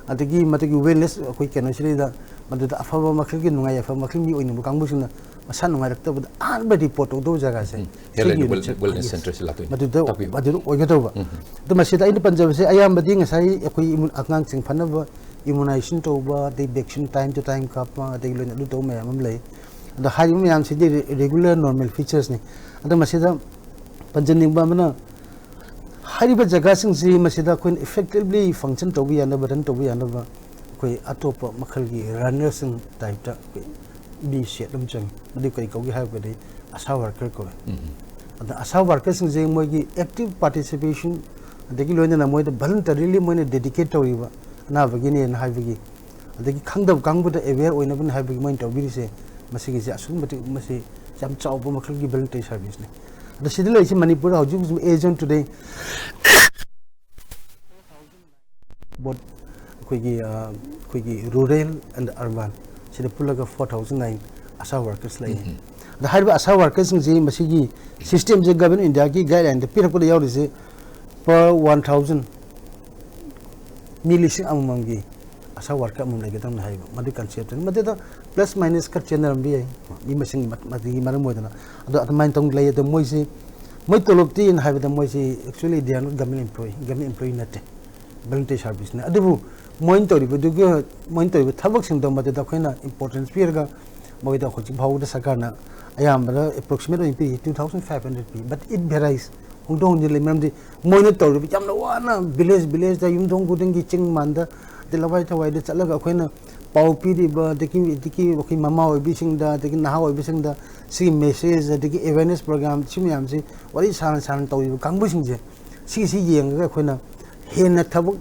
ꯑꯗꯒꯤ ꯃꯗꯨꯒꯤ ꯋꯦꯜꯅꯦꯁ ꯑꯩꯈꯣꯏ ꯀꯩꯅꯣꯁꯤꯗꯩꯗ ꯃꯗꯨꯗ ꯑꯐꯕ ꯃꯈꯜꯒꯤ, ꯅꯨꯡꯉꯥꯏ ꯌꯥꯏꯐꯕ ꯃꯈꯜ ꯃꯤ ꯑꯣꯏꯅꯤꯡꯕ ꯀꯥꯡꯕꯨꯁꯤꯡꯅ ꯃꯁꯥ ꯅꯨꯡꯉꯥꯏꯔꯛꯇꯕꯗ ꯑꯍꯥꯟꯕ ꯔꯤꯄꯣꯔꯠ ꯇꯧꯗꯧꯕ ꯖꯒꯥꯁꯦ ꯎꯝ꯫ ꯁꯤꯒꯤ Health and unit say Wellness ꯈꯪꯉꯦ꯫ Centre ꯁꯤ ꯂꯥꯛꯇꯣꯏꯅꯤ꯫ ꯃꯗꯨꯗ ꯇꯥꯛꯄꯤꯌꯨ꯫ ꯃꯗꯨꯗ ꯑꯣꯏꯒꯗꯧꯕ꯫ ꯎꯝ꯫ ꯑꯗꯣ ꯃꯁꯤꯗ ꯑꯩꯅ ꯄꯟꯖꯕꯁꯦ ꯑꯌꯥꯝꯕꯗꯤ ꯉꯁꯥꯏ ꯑꯩꯈꯣꯏ ꯏꯃꯨ-, ꯑꯉꯥꯡꯁꯤꯡ ꯐꯅꯕ immunization ꯇꯧꯕ, ꯑꯗꯩ vaccine time to time ꯀꯥꯞꯄ, ꯑꯗꯒꯤ ꯂꯣꯏꯅ ꯑꯗꯨ ꯇꯧꯕ ꯃꯌꯥꯝ ꯑꯃ ꯂꯩ꯫ ꯑꯗꯣ ꯍꯥꯏꯔꯤꯕ ꯃꯌꯥꯝꯁꯤꯗꯤ ꯔꯦ-, regular normal features ꯅꯤ꯫ ꯑꯗꯣ ꯃꯁꯤꯗ ꯄꯟꯖꯅꯤꯡꯕ ꯑꯃꯅ, ꯍꯥꯏꯔꯤꯕ ꯖꯒꯥꯁꯤꯡꯁꯤ ꯃꯁꯤꯗ ꯑꯩꯈꯣꯏꯅ effectively function ꯇꯧꯕ ꯌꯥꯅꯕ, run ꯇꯧꯕ ꯌꯥꯅꯕ ꯑꯩꯈꯣꯏ ꯑꯇꯣꯞꯄ ꯃꯈꯜꯒꯤ runner ꯁꯤꯡ type ꯇ ꯑꯩꯈꯣꯏ ꯃꯤ set ꯑꯃ ꯆꯪꯉꯤ꯫ ꯃꯗꯨ ꯀꯔꯤ ꯀꯧꯒꯦ ꯍꯥꯏꯔꯒꯗꯤ ASHA worker ꯀꯧꯏ꯫ ꯎꯝ꯫ ꯑꯗ ASHA worker ꯁꯤꯡꯁꯦ ꯃꯣꯏꯒꯤ active participation, ꯑꯗꯒꯤ ꯂꯣꯏꯅꯅ ꯃꯣꯏꯗ voluntarily ꯃꯣꯏꯅ dedicate ꯇꯧꯔꯤꯕ ꯑꯅꯥꯕꯒꯤꯅꯦꯅ ꯍꯥꯏꯕꯒꯤ, ꯑꯗꯒꯤ ꯈꯪꯗꯕ ꯀꯥꯡꯕꯨꯗ aware ꯑꯣꯏꯅꯕꯅꯤ ꯍꯥꯏꯕꯒꯤ ꯃꯣꯏꯅ ꯇꯧꯕꯤꯔꯤꯁꯦ, ꯃꯁꯤꯒꯤꯁꯦ ꯑꯁꯨꯛꯀꯤ ꯃꯇꯤꯛ ꯃꯁꯤ ꯌꯥꯝ ꯆꯥꯎꯕ ꯃꯈꯜꯒꯤ voluntary service ꯅꯤ꯫ ꯑꯗ ꯁꯤꯗ ꯂꯩꯔꯤꯁꯤ ꯃꯅꯤꯄꯨꯔꯗ ꯍꯧꯖꯤꯛ ꯍꯧꯖꯤꯛ as on today both ꯑꯩꯈꯣꯏꯒꯤ, ꯑ, ꯑꯩꯈꯣꯏꯒꯤ rural and urban ꯁꯤꯗ ꯄꯨꯜꯂꯒ four thousand nine ASHA workers ꯂꯩ꯫ ꯎꯝ꯫ ꯑꯗ ꯍꯥꯏꯔꯤꯕ ASHA worker ꯁꯤꯡꯁꯤ ꯃꯁꯤꯒꯤ system say Government of India ꯒꯤ guideline ꯗ ꯄꯤꯔꯛꯄꯗ ꯌꯥꯎꯔꯤꯁꯦ per one thousand, ꯃꯤ ꯂꯤꯁꯤꯡ ꯑꯃꯃꯝꯒꯤ ASHA worker ꯑꯃꯃꯝ ꯂꯩꯒꯗꯕꯅꯤ ꯍꯥꯏꯕ ꯃꯗꯨꯒꯤ concept ꯅꯤ꯫ ꯃꯗꯨꯗ plus minus ꯈꯔ ꯆꯦꯟꯅꯔꯝꯕ ꯌꯥꯏ, ꯃꯤ ꯃꯁꯤꯡꯒꯤ ꯃ-, ꯃꯗꯨꯒꯤ ꯃꯔꯝ ꯑꯣꯏꯗꯅ꯫ ꯑꯗꯣ ꯑꯗꯨꯃꯥꯏꯅ ꯇꯧꯅ ꯂꯩ꯫ ꯑꯗꯣ ꯃꯣꯏꯁꯤ, ꯃꯣꯏ ꯇꯣꯂꯣꯞꯇꯤ ꯑꯩꯅ ꯍꯥꯏꯕꯗ ꯃꯣꯏꯁꯤ actually they are not government employee, government employee ꯅꯠꯇꯦ, voluntary service ꯅꯤ꯫ ꯑꯗꯨꯕꯨ ꯃꯣꯏꯅ ꯇꯧꯔꯤꯕꯗꯨꯒ, ꯃꯣꯏꯅ ꯇꯧꯔꯤꯕ ꯊꯕꯛꯁꯤꯡꯗꯣ ꯃꯗꯨꯗ ꯑꯩꯈꯣꯏꯅ importance ꯄꯤꯔꯒ ꯃꯣꯏꯗ ꯍꯧꯖꯤꯛ ꯐꯥꯎꯕꯗ ꯁꯔꯀꯥꯔꯅ ꯑꯌꯥꯝꯕꯅ approximate ꯑꯣꯏꯅ ꯄꯤꯔꯤ two thousand five hundred P, but it varies, ꯍꯣꯡꯗꯣꯛ ꯍꯣꯡꯖꯤꯟ ꯂꯩ꯫ ꯃꯔꯝꯗꯤ ꯃꯣꯏꯅ ꯇꯧꯔꯤꯕ ꯌꯥꯝꯅ ꯋꯥꯅ village village ꯇ, ꯌꯨꯝꯊꯣꯡ ꯈꯨꯗꯤꯡꯒꯤ, ꯆꯤꯡ ꯃꯥꯟꯗ, ꯑꯗꯩ ꯂꯋꯥꯏ ꯊꯋꯥꯏꯗ ꯆꯠꯂꯒ ꯑꯩꯈꯣꯏꯅ ꯄꯥꯎ ꯄꯤꯔꯤꯕ, ꯑꯗꯒꯤ, ꯑꯗꯒꯤ ꯑꯩꯈꯣꯏ ꯃꯃꯥ ꯑꯣꯏꯕꯤꯁꯤꯡꯗ, ꯑꯗꯒꯤ ꯅꯍꯥ ꯑꯣꯏꯕꯁꯤꯡꯗ ꯁꯤꯒꯤ message, ꯑꯗꯒꯤ awareness program ꯁꯤ ꯃꯌꯥꯝꯁꯤ ꯋꯥꯔꯤ ꯁꯥꯅ ꯁꯥꯅ ꯇꯧꯔꯤꯕ ꯀꯥꯡꯕꯨꯁꯤꯡꯁꯦ, ꯁꯤꯒꯤꯁꯤ ꯌꯦꯡꯉꯒ ꯑꯩꯈꯣꯏꯅ ꯍꯦꯟꯅ ꯊꯕꯛ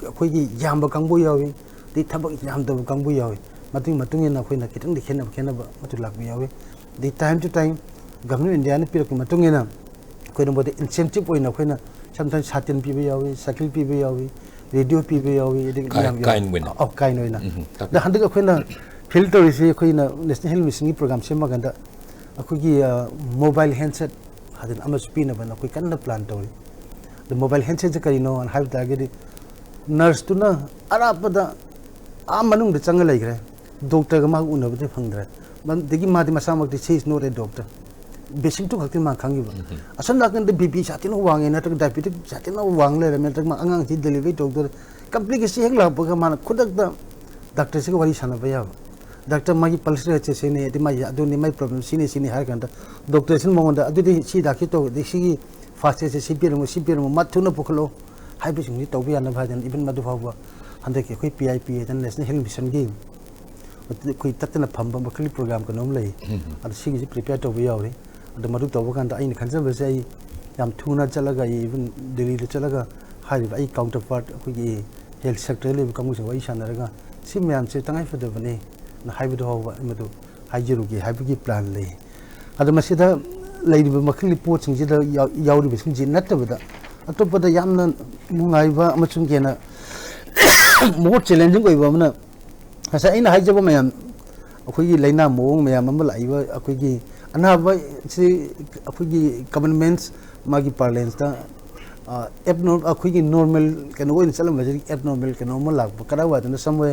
ꯑꯩꯈꯣꯏꯒꯤ ꯌꯥꯝꯕ ꯀꯥꯡꯕꯨ ꯌꯥꯎꯏ, ꯑꯗꯩ ꯊꯕꯛ ꯌꯥꯝꯗꯕ ꯀꯥꯡꯕꯨ ꯌꯥꯎꯏ꯫ ꯃꯗꯨꯒꯤ ꯃꯇꯨꯡ ꯏꯟꯅ ꯑꯩꯈꯣꯏꯅ ꯈꯤꯇꯪꯗꯤ ꯈꯦꯠꯅꯕ, ꯈꯦꯠꯅꯕ ꯃꯗꯨ ꯂꯥꯛꯄ ꯌꯥꯎꯏ꯫ ꯑꯗꯩ time to time Government of India ꯅ ꯄꯤꯔꯛꯄ ꯃꯇꯨꯡ ꯏꯟꯅ ꯑꯩꯈꯣꯏꯅ ꯃꯣꯏꯗ incentive ꯑꯣꯏꯅ ꯑꯩꯈꯣꯏꯅ sometimes ꯁꯥꯇꯤꯟ ꯄꯤꯕ ꯌꯥꯎꯏ, ꯁꯥꯏꯀꯜ ꯄꯤꯕ ꯌꯥꯎꯏ, ꯔꯦꯗꯤꯑꯣ ꯄꯤꯕ ꯌꯥꯎꯏ, ꯑꯗꯒꯤ ꯀꯥꯏ-, ꯌꯥꯝ ꯌꯥꯎꯏ꯫ ꯀꯥꯏꯟ ꯑꯣꯏꯅ? ꯑꯧ, ꯀꯥꯏꯟ ꯑꯣꯏꯅ꯫ ꯎꯝ, ꯎꯝ, ꯇꯥꯛꯄꯤꯌꯨ꯫ ꯑꯗ ꯍꯟꯗꯛ ꯑꯩꯈꯣꯏꯅ feel ꯇꯧꯔꯤꯁꯤ, ꯑꯩꯈꯣꯏꯅ National Health Mission ꯒꯤ program ꯁꯦꯝꯃꯀꯥꯟꯗ ꯑꯩꯈꯣꯏꯒꯤ, ꯑ, mobile handset ꯍꯥꯏꯗꯅ ꯑꯃꯁꯨ ꯄꯤꯅꯕꯅ ꯑꯩꯈꯣꯏ ꯀꯟꯅ plan ꯇꯧꯔꯤ꯫ ꯑꯗ mobile handset ꯁꯦ ꯀꯔꯤꯅꯣ ꯍꯥꯏꯅ ꯍꯥꯏꯕ ꯇꯥꯔꯒꯗꯤ, ꯅꯔꯁꯇꯨꯅ ꯑꯔꯥꯞꯄꯗ ꯑꯥ ꯃꯅꯨꯡꯗ ꯆꯪꯉ ꯂꯩꯈ꯭ꯔꯦ꯫ ꯗꯣꯛꯇꯔꯒ ꯃꯥꯒ ꯎꯅꯕꯗꯤ ꯐꯪꯗ꯭ꯔꯦ꯫ ꯑꯗꯒꯤ ꯃꯥꯗꯤ ꯃꯁꯥꯃꯛꯇꯤ "She is not a doctor", ꯕꯦꯁꯤꯛꯇꯨ ꯈꯛꯇꯤ ꯃꯥ ꯈꯪꯉꯤꯕ꯫ ꯑꯁꯣꯝ ꯅꯥꯀꯟꯗ ꯕꯤ ꯄꯤ ꯁꯥꯊꯤꯅ ꯋꯥꯡꯉꯦ, ꯅꯠꯇ꯭ꯔꯒ ꯗꯥꯏꯕꯦꯇꯤꯛ ꯁꯥꯊꯤꯅ ꯋꯥꯡ ꯂꯩꯔꯝꯃꯦ, ꯅꯠꯇ꯭ꯔꯒ ꯃꯥ ꯑꯉꯥꯡꯁꯤ ꯗꯦꯂꯤꯚꯔꯤ ꯇꯧꯗꯣꯔꯦ, ꯀꯝꯄ꯭ꯂꯤꯀꯦꯁꯟ ꯍꯦꯛ ꯂꯥꯛꯄꯒ ꯃꯥꯅ ꯈꯨꯗꯛꯇ ꯗꯥꯛꯇꯔꯁꯤꯒ ꯋꯥꯔꯤ ꯁꯥꯟꯅꯕ ꯌꯥꯕ꯫ ꯗꯥꯛꯇꯔ, ꯃꯥꯒꯤ ꯄꯜꯁ ꯔꯦꯠꯁꯦ ꯁꯤꯅꯤ, ꯑꯗꯩ ꯃꯥꯒꯤ ꯑꯗꯨꯅꯤ, ꯃꯥꯒꯤ ꯄ꯭ꯔꯣꯕ꯭ꯂꯦꯝ ꯁꯤꯅꯤ, ꯁꯤꯅꯤ ꯍꯥꯏꯔ ꯀꯥꯟꯗ ꯗꯣꯛꯇꯔꯁꯤꯅ ꯃꯉꯣꯟꯗ "ꯑꯗꯨꯗꯤ ꯁꯤ ꯍꯤꯗꯥꯛꯁꯤ ꯇꯧ, ꯑꯗꯩ ꯁꯤꯒꯤ ꯐꯥꯔꯁ ꯑꯦꯗꯁꯦ ꯁꯤ ꯄꯤꯔꯝꯃꯨ, ꯁꯤ ꯄꯤꯔꯝꯃꯨ, ꯃꯥ ꯊꯨꯅ ꯄꯨꯈꯠꯂꯣ" ꯍꯥꯏꯕꯁꯤꯡꯁꯤ ꯇꯧꯕ ꯌꯥꯅꯕ ꯍꯥꯏꯗꯅ, ꯏꯚꯟ ꯃꯗꯨ ꯐꯥꯎꯕ ꯍꯟꯗꯛꯀꯤ ꯑꯩꯈꯣꯏ ꯄꯤ ꯑꯥꯏ ꯄꯤ ꯍꯥꯏꯗꯅ ꯅꯦꯁꯅꯦꯜ ꯍꯦꯜꯊ ꯃꯤꯁꯟꯒꯤ ꯑꯩꯈꯣꯏ ꯇꯠꯇꯅ ꯐꯝꯕ ꯃꯈꯜꯒꯤ ꯄ꯭ꯔꯣꯒ꯭ꯔꯥꯝ ꯀꯩꯅꯣꯝ ꯂꯩ꯫ ꯑꯗꯣ ꯁꯤꯒꯤꯁꯤ ꯄ꯭ꯔꯤꯄꯦꯌꯔ ꯇꯧꯕ ꯌꯥꯎꯔꯤ꯫ ꯑꯗꯣ ꯃꯗꯨ ꯇꯧꯕ ꯀꯥꯟꯗ ꯑꯩꯅ ꯈꯟꯖꯕꯁꯦ, ꯑꯩ ꯌꯥꯝ ꯊꯨꯅ ꯆꯠꯂꯒ, ꯑꯩ ꯏꯚꯟ ꯗꯦꯜꯂꯤꯗ ꯆꯠꯂꯒ ꯍꯥꯏꯔꯤꯕ ꯑꯩ ꯀꯥꯎꯟꯇꯔ ꯄꯥꯔꯠ ꯑꯩꯈꯣꯏꯒꯤ ꯍꯦꯜꯊ ꯁꯦꯛꯇꯔꯗ ꯂꯩꯕ ꯀꯥꯡꯕꯨꯁꯤꯡ ꯋꯥꯔꯤ ꯁꯥꯟꯅꯔꯒ ꯁꯤ ꯃꯌꯥꯝꯁꯦ ꯇꯉꯥꯏ ꯐꯗꯕꯅꯦ ꯅ ꯍꯥꯏꯕꯗꯨ ꯐꯥꯎꯕ ꯃꯗꯨ ꯍꯥꯏꯖꯔꯨꯒꯦ ꯍꯥꯏꯕꯒꯤ ꯄ꯭ꯂꯥꯟ ꯂꯩ꯫ ꯑꯗꯣ ꯃꯁꯤꯗ ꯂꯩꯔꯤꯕ ꯃꯈꯜꯒꯤ ꯄꯣꯠꯁꯤꯡꯁꯤꯗ ꯌꯥꯎ-, ꯌꯥꯎꯔꯤꯕꯁꯤꯡꯁꯤ ꯅꯠꯇꯕꯗ ꯑꯇꯣꯞꯄꯗ ꯌꯥꯝꯅ ꯅꯨꯡꯉꯥꯏꯕ ꯑꯃꯁꯨꯡ ꯍꯦꯟꯅ ꯃꯣꯔ ꯆꯦꯂꯦꯟꯖꯤꯡ ꯑꯣꯏꯕ ꯑꯃꯅ, ꯉꯁꯥꯏ ꯑꯩꯅ ꯍꯥꯏꯖꯕ ꯃꯌꯥꯝ, ꯑꯩꯈꯣꯏꯒꯤ ꯂꯥꯏꯅꯥ ꯃꯑꯣꯡ ꯃꯌꯥꯝ ꯑꯃ ꯂꯥꯛꯏꯕ, ꯑꯩꯈꯣꯏꯒꯤ ꯑꯅꯥꯕꯁꯤ ꯑꯩꯈꯣꯏꯒꯤ ꯀꯃꯟ ꯃꯦꯟꯁ ꯃꯥꯒꯤ ꯄꯥꯔꯂꯦꯟꯁꯇ ꯑꯦꯕꯅꯣꯔ ꯑꯩꯈꯣꯏꯒꯤ ꯅꯣꯔꯃꯦꯜ ꯀꯩꯅꯣ ꯑꯣꯏꯅ ꯆꯠꯂꯝꯕꯁꯤꯗꯒꯤ ꯑꯦꯕꯅꯣꯔꯃꯦꯜ ꯀꯩꯅꯣ ꯑꯃ ꯂꯥꯛꯄ, ꯀꯗꯥꯏꯋꯥꯏꯗꯅꯣ ꯁꯝꯋꯦ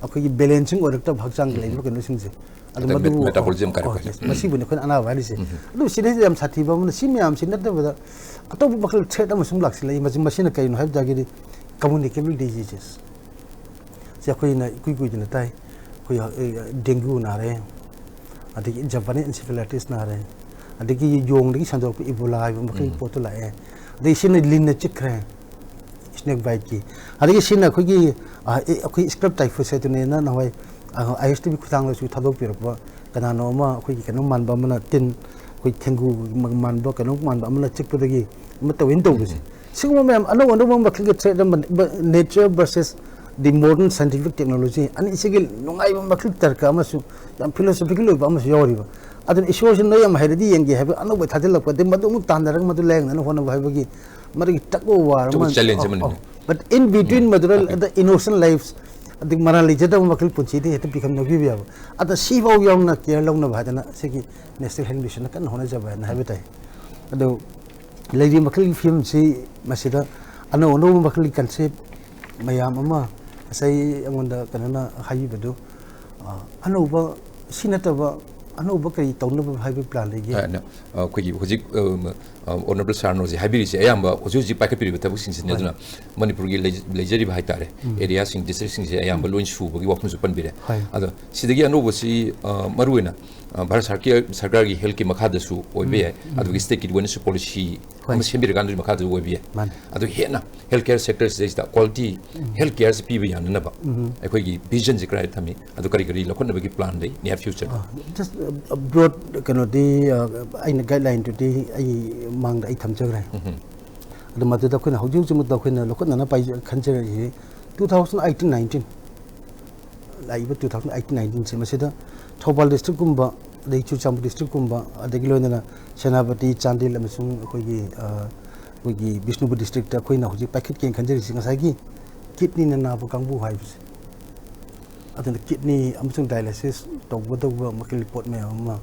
ꯑꯩꯈꯣꯏꯒꯤ ꯕꯦꯂꯦꯟꯁꯤꯡ ꯑꯣꯏꯔꯛꯇꯕ ꯍꯛꯆꯥꯡꯒꯤ ꯂꯩꯔꯤꯕ ꯀꯩꯅꯣꯁꯤꯡꯁꯦ꯫ ꯑꯗꯨ ꯑꯗ ꯃꯗꯨ ꯃꯦ-, ꯃꯦꯇꯥꯕꯣꯂꯤꯖꯝ ꯀꯥꯏꯔꯛꯄꯁꯦ꯫ ꯍꯣꯏ, ꯃꯁꯤꯕꯨꯅꯤ ꯑꯩꯈꯣꯏꯅ ꯑꯅꯥꯕ ꯍꯥꯏꯔꯤꯁꯦ꯫ ꯑꯗꯨ ꯁꯤꯗꯩꯁꯤꯗ ꯌꯥꯝ ꯁꯥꯊꯤꯕ ꯑꯃꯅ, ꯁꯤ ꯃꯌꯥꯝꯁꯤ ꯅꯠꯇꯕꯗ ꯑꯇꯣꯞꯄ ꯃꯈꯜ ꯊ꯭ꯔꯦꯠ ꯑꯃꯁꯨ ꯂꯥꯛꯁꯤꯜꯂꯛꯏ꯫ ꯃꯁꯤ, ꯃꯁꯤꯅ ꯀꯩꯅꯣ ꯍꯥꯏꯕ ꯇꯥꯔꯒꯗꯤ ꯀꯝꯃꯨꯅꯤꯀꯦꯕꯜ ꯗꯤꯖꯤꯖꯦꯁ꯫ ꯁꯤ ꯑꯩꯈꯣꯏꯅ ꯏꯀꯨꯏ ꯀꯨꯏꯗꯅ ꯇꯥꯏ꯫ ꯑꯩꯈꯣꯏ, ꯑ, ꯗꯦꯡꯒꯨ ꯅꯥꯔꯦ, ꯑꯗꯒꯤ ꯖꯄꯥꯅꯤꯁ ꯏꯟꯁꯦꯐꯦꯂꯥꯏꯇꯤꯁ ꯅꯥꯔꯦ, ꯑꯗꯒꯤ ꯌꯣꯡꯗꯒꯤ ꯁꯟꯗꯣꯔꯛꯄ ꯏꯕꯣꯂꯥ ꯍꯥꯏꯕ ꯃꯈꯜꯒꯤ ꯎꯝ꯫ ꯄꯣꯠꯇꯨ ꯂꯥꯛꯑꯦ꯫ ꯑꯗꯒꯤ ꯁꯤꯅ ꯂꯤꯟꯅ ꯆꯤꯛꯈ꯭ꯔꯦ, ꯁ꯭ꯅꯦꯛ ꯕꯥꯏꯠꯀꯤ꯫ ꯑꯗꯒꯤ ꯁꯤꯅ ꯑꯩꯈꯣꯏꯒꯤ, ꯑ, ꯑꯦ, ꯑꯩꯈꯣꯏ ꯁ꯭ꯀ꯭ꯔꯕ ꯇꯥꯏꯐꯁ ꯍꯥꯏꯗꯨꯅꯦꯅ ꯅꯍꯥꯟꯋꯥꯏ, ꯑ, ꯑꯥꯏ ꯑꯦꯁ ꯇꯤ ꯚꯤ ꯈꯨꯠꯊꯥꯡꯗꯁꯨ ꯊꯥꯗꯣꯛꯄꯤꯔꯛꯄ ꯀꯅꯥꯅꯣ ꯑꯃ, ꯑꯩꯈꯣꯏꯒꯤ ꯀꯩꯅꯣ ꯃꯥꯟꯕ ꯑꯃꯅ, ꯇꯤꯟ, ꯑꯩꯈꯣꯏ ꯊꯦꯡꯒꯨ ꯃ-, ꯃꯥꯟꯕ ꯀꯩꯅꯣ ꯃꯥꯟꯕ ꯑꯃꯅ ꯆꯤꯛꯄꯗꯒꯤ ꯑꯃ ꯇꯧꯋꯦꯅ ꯇꯧꯕꯁꯦ꯫ ꯎꯝ꯫ ꯁꯤꯒꯨꯝꯕ ꯃꯌꯥꯝ ꯑꯅꯧ ꯑꯅꯧꯕ ꯃꯈꯜꯒꯤ ꯊ꯭ꯔꯦꯠ ꯑꯃ, ꯅꯦꯆꯔ ꯚꯔꯁꯦꯁ ꯗꯤ ꯃꯣꯗꯔꯟ ꯁꯥꯏꯟꯇꯤꯐꯤꯛ ꯇꯦꯛꯅꯣꯂꯣꯖꯤ ꯑꯅꯤꯁꯤꯒꯤ ꯅꯨꯡꯉꯥꯏꯕ ꯃꯈꯜ ꯇꯔꯀ ꯑꯃꯁꯨ ꯌꯥꯝ ꯐꯤꯂꯣꯁꯣꯐꯤꯀꯦꯜ ꯑꯣꯏꯕ ꯑꯃꯁꯨ ꯌꯥꯎꯔꯤꯕ꯫ ꯑꯗꯨꯅ ꯏꯁꯣꯔꯁꯤ ꯅꯣꯏ ꯌꯥꯝ ꯍꯩꯔꯗꯤ ꯌꯦꯡꯒꯦ ꯍꯥꯏꯕ ꯑꯅꯧꯕ ꯊꯥꯖꯤꯜꯂꯛꯄ, ꯑꯗꯩ ꯃꯗꯨ ꯑꯃꯨꯛ ꯇꯥꯟꯅꯔꯒ ꯃꯗꯨ ꯂꯥꯌꯦꯡꯅꯅ ꯍꯣꯠꯅꯕ ꯍꯥꯏꯕꯒꯤ ꯃꯗꯨꯒꯤ ꯇꯛ ꯑꯣꯐ ꯋꯥꯔ ꯑꯆꯧꯕ ꯑꯃ꯫ ꯆꯦꯂꯦꯟꯖ ꯑꯃꯅꯤꯅꯦ꯫ ꯑꯣ, ꯑꯣ꯫ But in between ꯎꯝ, ꯃꯗꯨꯗ ꯑꯣꯀꯦ꯫ The innocent lives, ꯑꯗꯒꯤ ꯃꯔꯥꯜ ꯂꯩꯖꯗꯕ ꯃꯈꯜ ꯄꯨꯟꯁꯤꯗꯤ ꯍꯦꯛꯇ ꯄꯤꯈꯝꯅꯕꯤꯕ ꯌꯥꯕ꯫ ꯑꯗ ꯁꯤꯐꯥꯎ ꯌꯥꯎꯅ ꯀꯦꯌꯔ ꯂꯧꯅꯕ ꯍꯥꯏꯗꯅ ꯁꯤꯒꯤ ꯅꯦꯁꯅꯦꯜ ꯍꯦꯜꯊ ꯃꯤꯁꯟꯅ ꯀꯟꯅ ꯍꯣꯠꯅꯖꯕ ꯍꯥꯏꯅ ꯍꯥꯏꯕ ꯇꯥꯏ꯫ ꯑꯗꯣ ꯂꯩꯔꯤꯕ ꯃꯈꯜꯒꯤ ꯐꯤꯕꯝꯁꯤ ꯃꯁꯤꯗ ꯑꯅꯧ ꯑꯅꯧꯕ ꯃꯈꯜꯒꯤ ꯀꯟꯁꯦꯞ, ꯃꯌꯥꯝ ꯑꯃ ꯉꯁꯥꯏ ꯑꯩꯉꯣꯟꯗ ꯀꯩꯅꯣꯅ ꯍꯥꯏꯕꯤꯕꯗꯨ, ꯑ, ꯑꯅꯧꯕ, ꯁꯤ ꯅꯠꯇꯕ ꯑꯅꯧꯕ ꯀꯔꯤ ꯇꯧꯅꯕ ꯍꯥꯏꯕꯒꯤ ꯄ꯭ꯂꯥꯟ ꯂꯩꯒꯦ? ꯑ, ꯅ-, ꯑ, ꯑꯩꯈꯣꯏꯒꯤ ꯍꯧꯖꯤꯛ, ꯑ, ꯃ-, ꯑ, ꯑꯣꯅꯔꯦꯕꯜ ꯁꯥꯔꯅ ꯍꯧꯖꯤꯛ ꯍꯥꯏꯕꯤꯔꯤꯁꯦ ꯑꯌꯥꯝꯕ ꯍꯧꯖꯤꯛ ꯍꯧꯖꯤꯛ ꯄꯥꯏꯈꯠꯄꯤꯔꯤꯕ ꯊꯕꯛꯁꯤꯡꯁꯤꯅꯤ꯫ ꯍꯣꯏ꯫ ꯑꯗꯨꯅ ꯃꯅꯤꯄꯨꯔꯒꯤ ꯂꯩ-, ꯂꯩꯖꯔꯤꯕ ꯍꯥꯏꯇꯥꯔꯦ, ꯎꯝ꯫ ꯑꯦꯔꯤꯌꯥꯁꯤꯡ, ꯗꯤꯁꯇ꯭ꯔꯤꯛꯁꯤꯡꯁꯦ ꯑꯌꯥꯝꯕ ꯂꯣꯏ ꯁꯨꯕꯒꯤ ꯋꯥꯐꯝꯁꯨ ꯄꯟꯕꯤꯔꯦ꯫ ꯍꯣꯏ꯫ ꯑꯗꯣ ꯁꯤꯗꯒꯤ ꯑꯅꯧꯕꯁꯤ, ꯑ, ꯃꯔꯨꯑꯣꯏꯅ, ꯑ, ꯚꯥꯔꯠ ꯁꯔꯀꯥꯔ, ꯁꯔꯀꯥꯔꯒꯤ ꯍꯦꯜꯠꯀꯤ ꯃꯈꯥꯗꯁꯨ ꯑꯣꯏꯕ ꯎꯝ, ꯌꯥꯏ, ꯎꯝ꯫ ꯑꯗꯨꯒꯤ ꯁ꯭ꯇꯦꯠꯀꯤ ꯑꯣꯏꯅꯁꯨ ꯄꯣꯂꯤꯁꯤ ꯍꯣꯏ꯫ ꯑꯃ ꯁꯦꯝꯕꯤꯔꯀꯥꯟꯗ ꯑꯗꯨꯒꯤ ꯃꯈꯥꯗꯁꯨ ꯑꯣꯏꯕ ꯌꯥꯏ꯫ ꯃꯥꯅꯤ꯫ ꯑꯗꯨ ꯍꯦꯟꯅ ꯍꯦꯜꯠ ꯀꯦꯌꯔ ꯁꯦꯛꯇꯔꯁꯤꯗꯩꯁꯤꯗ ꯀ꯭ꯋꯥꯂꯤꯇꯤ ꯎꯝ꯫ ꯍꯦꯜꯠ ꯀꯦꯌꯔꯁꯤ ꯄꯤꯕ ꯌꯥꯅꯅꯕ ꯎꯝ꯫ ꯑꯩꯈꯣꯏꯒꯤ ꯚꯤꯖꯟꯁꯤ ꯀꯗꯥꯏꯗ ꯊꯝꯃꯤ, ꯑꯗꯨ ꯀꯔꯤ ꯀꯔꯤ ꯂꯧꯈꯠꯅꯕꯒꯤ ꯄ꯭ꯂꯥꯟ ꯂꯩ near future? ꯑ, just, ꯑ, broad ꯀꯩꯅꯣꯗꯤ, ꯑ, ꯑꯩꯅ ꯒꯥꯏꯗꯂꯥꯏꯟꯗꯨꯗꯤ ꯑꯩ ꯃꯥꯡꯗ ꯑꯩ ꯊꯝꯖꯈ꯭ꯔꯦ꯫ ꯎꯝ꯫ ꯑꯗꯨ ꯃꯗꯨꯗ ꯑꯩꯈꯣꯏꯅ ꯍꯧꯖꯤꯛ ꯍꯧꯖꯤꯛꯃꯛꯇ ꯑꯩꯈꯣꯏꯅ ꯂꯧꯈꯠꯅꯅꯕ ꯄꯥꯏꯖ-, ꯈꯟꯖꯔꯛꯏꯁꯤ two thousand eighteen nineteen, ꯂꯥꯛꯏꯕ two thousand eighteen nineteen ꯁꯦ, ꯃꯁꯤꯗ ꯊꯧꯕꯥꯜ ꯗꯤꯁꯇ꯭ꯔꯤꯛꯀꯨꯝꯕ, ꯑꯗꯩ ꯆꯨꯔꯆꯥꯟꯄꯨꯔ ꯗꯤꯁꯇ꯭ꯔꯤꯛꯀꯨꯝꯕ, ꯑꯗꯒꯤ ꯂꯣꯏꯅꯅ ꯁꯦꯅꯥꯄꯇꯤ, ꯆꯥꯟꯗꯦꯜ ꯑꯃꯁꯨꯡ ꯑꯩꯈꯣꯏꯒꯤ, ꯑ, ꯑꯩꯈꯣꯏꯒꯤ ꯕꯤꯁꯅꯨꯄꯨꯔ ꯗꯤꯁꯇ꯭ꯔꯤꯛꯇ ꯑꯩꯈꯣꯏꯅ ꯍꯧꯖꯤꯛ ꯄꯥꯏꯈꯠꯀꯦꯅ ꯈꯟꯖꯔꯤꯁꯤ ꯉꯁꯥꯏꯒꯤ ꯀꯤꯠꯅꯤꯅ ꯅꯥꯕ ꯀꯥꯡꯕꯨ ꯍꯥꯏꯕꯁꯦ꯫ ꯑꯗꯨꯅ ꯀꯤꯠꯅꯤ ꯑꯃꯁꯨꯡ ꯗꯥꯏꯂꯥꯏꯁꯤꯁ ꯇꯧꯒꯗꯧꯕ ꯃꯈꯜꯒꯤ ꯄꯣꯠ ꯃꯌꯥꯝ ꯑꯃ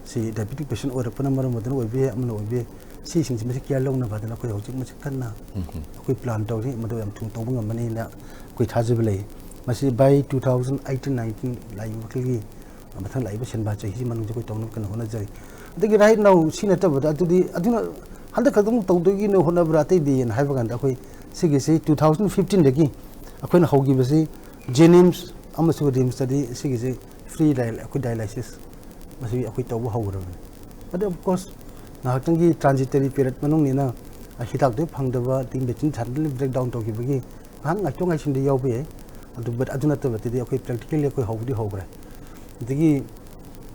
ꯁꯤ ꯗꯥꯏꯕꯦꯇꯤꯛ ꯄꯦꯁꯦꯟ ꯑꯣꯏꯔꯛꯄꯅ ꯃꯔꯝ ꯑꯣꯏꯗꯨꯅ ꯑꯣꯏꯕ ꯌꯥꯏ, ꯑꯃꯅ ꯑꯣꯏꯕ ꯌꯥꯏ꯫ ꯁꯤꯁꯤꯡꯁꯤ ꯃꯁꯤ ꯀꯤꯌꯔ ꯂꯧꯅꯕ ꯍꯥꯏꯗꯅ ꯑꯩꯈꯣꯏ ꯍꯧꯖꯤꯛ ꯃꯁꯤ ꯀꯟꯅ ꯎꯝ ꯍꯝ꯫ ꯑꯩꯈꯣꯏ ꯄ꯭ꯂꯥꯟ ꯇꯧꯔꯤ, ꯃꯗꯨ ꯌꯥꯝ ꯊꯨꯅ ꯇꯧꯕ ꯉꯝꯃꯅꯤꯅ ꯑꯩꯈꯣꯏ ꯊꯥꯖꯕ ꯂꯩ꯫ ꯃꯁꯤ by two thousand eighteen nineteen ꯂꯥꯛꯏꯕ ꯃꯈꯜꯒꯤ ꯃꯊꯪ ꯂꯥꯛꯏꯕ ꯁꯦꯟꯕꯥ ꯆꯍꯤꯁꯤ ꯃꯅꯨꯡꯗ ꯑꯩꯈꯣꯏ ꯇꯧꯅꯕ ꯀꯟꯅ ꯍꯣꯠꯅꯖꯔꯤ꯫ ꯑꯗꯒꯤ right now ꯁꯤ ꯅꯠꯇꯕꯗ ꯑꯗꯨꯗꯤ ꯑꯗꯨꯅ ꯍꯟꯗꯛ ꯈꯛꯇꯃꯛ ꯇꯧꯗꯣꯏꯒꯤꯅ ꯍꯣꯠꯅꯕ꯭ꯔꯥ ꯑꯇꯩꯗꯤꯅ ꯍꯥꯏꯕ ꯀꯥꯟꯗ ꯑꯩꯈꯣꯏ ꯁꯤꯒꯤꯁꯤ two thousand fifteen ꯗꯒꯤ ꯑꯩꯈꯣꯏꯅ ꯍꯧꯈꯤꯕꯁꯤ ꯖꯦꯅꯤꯝꯁ ꯑꯃꯁꯨꯡ ꯔꯤꯝꯁꯇꯗꯤ ꯁꯤꯒꯤꯁꯤ ꯐ꯭ꯔꯤ ꯗꯥꯏ-, ꯑꯩꯈꯣꯏ ꯗꯥꯏꯂꯥꯏꯁꯤꯁ ꯃꯁꯤ ꯑꯩꯈꯣꯏ ꯇꯧꯕ ꯍꯧꯈ꯭ꯔꯕꯅꯤ꯫ ꯑꯗꯨ of course ꯉꯥꯏꯍꯥꯛꯇꯪꯒꯤ transitory period ꯃꯅꯨꯡꯅꯤꯅ ꯍꯤꯗꯥꯛꯇꯨ ꯐꯪꯗꯕ, ꯑꯗꯒꯤ ꯃꯦꯆꯤꯟ suddenly breakdown ꯇꯧꯈꯤꯕꯒꯤ ꯉꯥꯏꯍꯥꯛ ꯉꯥꯏꯊꯣꯛ ꯉꯥꯏꯁꯤꯟꯗꯤ ꯌꯥꯎꯕ ꯌꯥꯏ꯫ ꯑꯗꯨ but ꯑꯗꯨ ꯅꯠꯇꯕꯗꯗꯤ ꯑꯩꯈꯣꯏ practically ꯑꯩꯈꯣꯏ ꯍꯧꯕꯗꯤ ꯍꯧꯈ꯭ꯔꯦ꯫ ꯑꯗꯒꯤ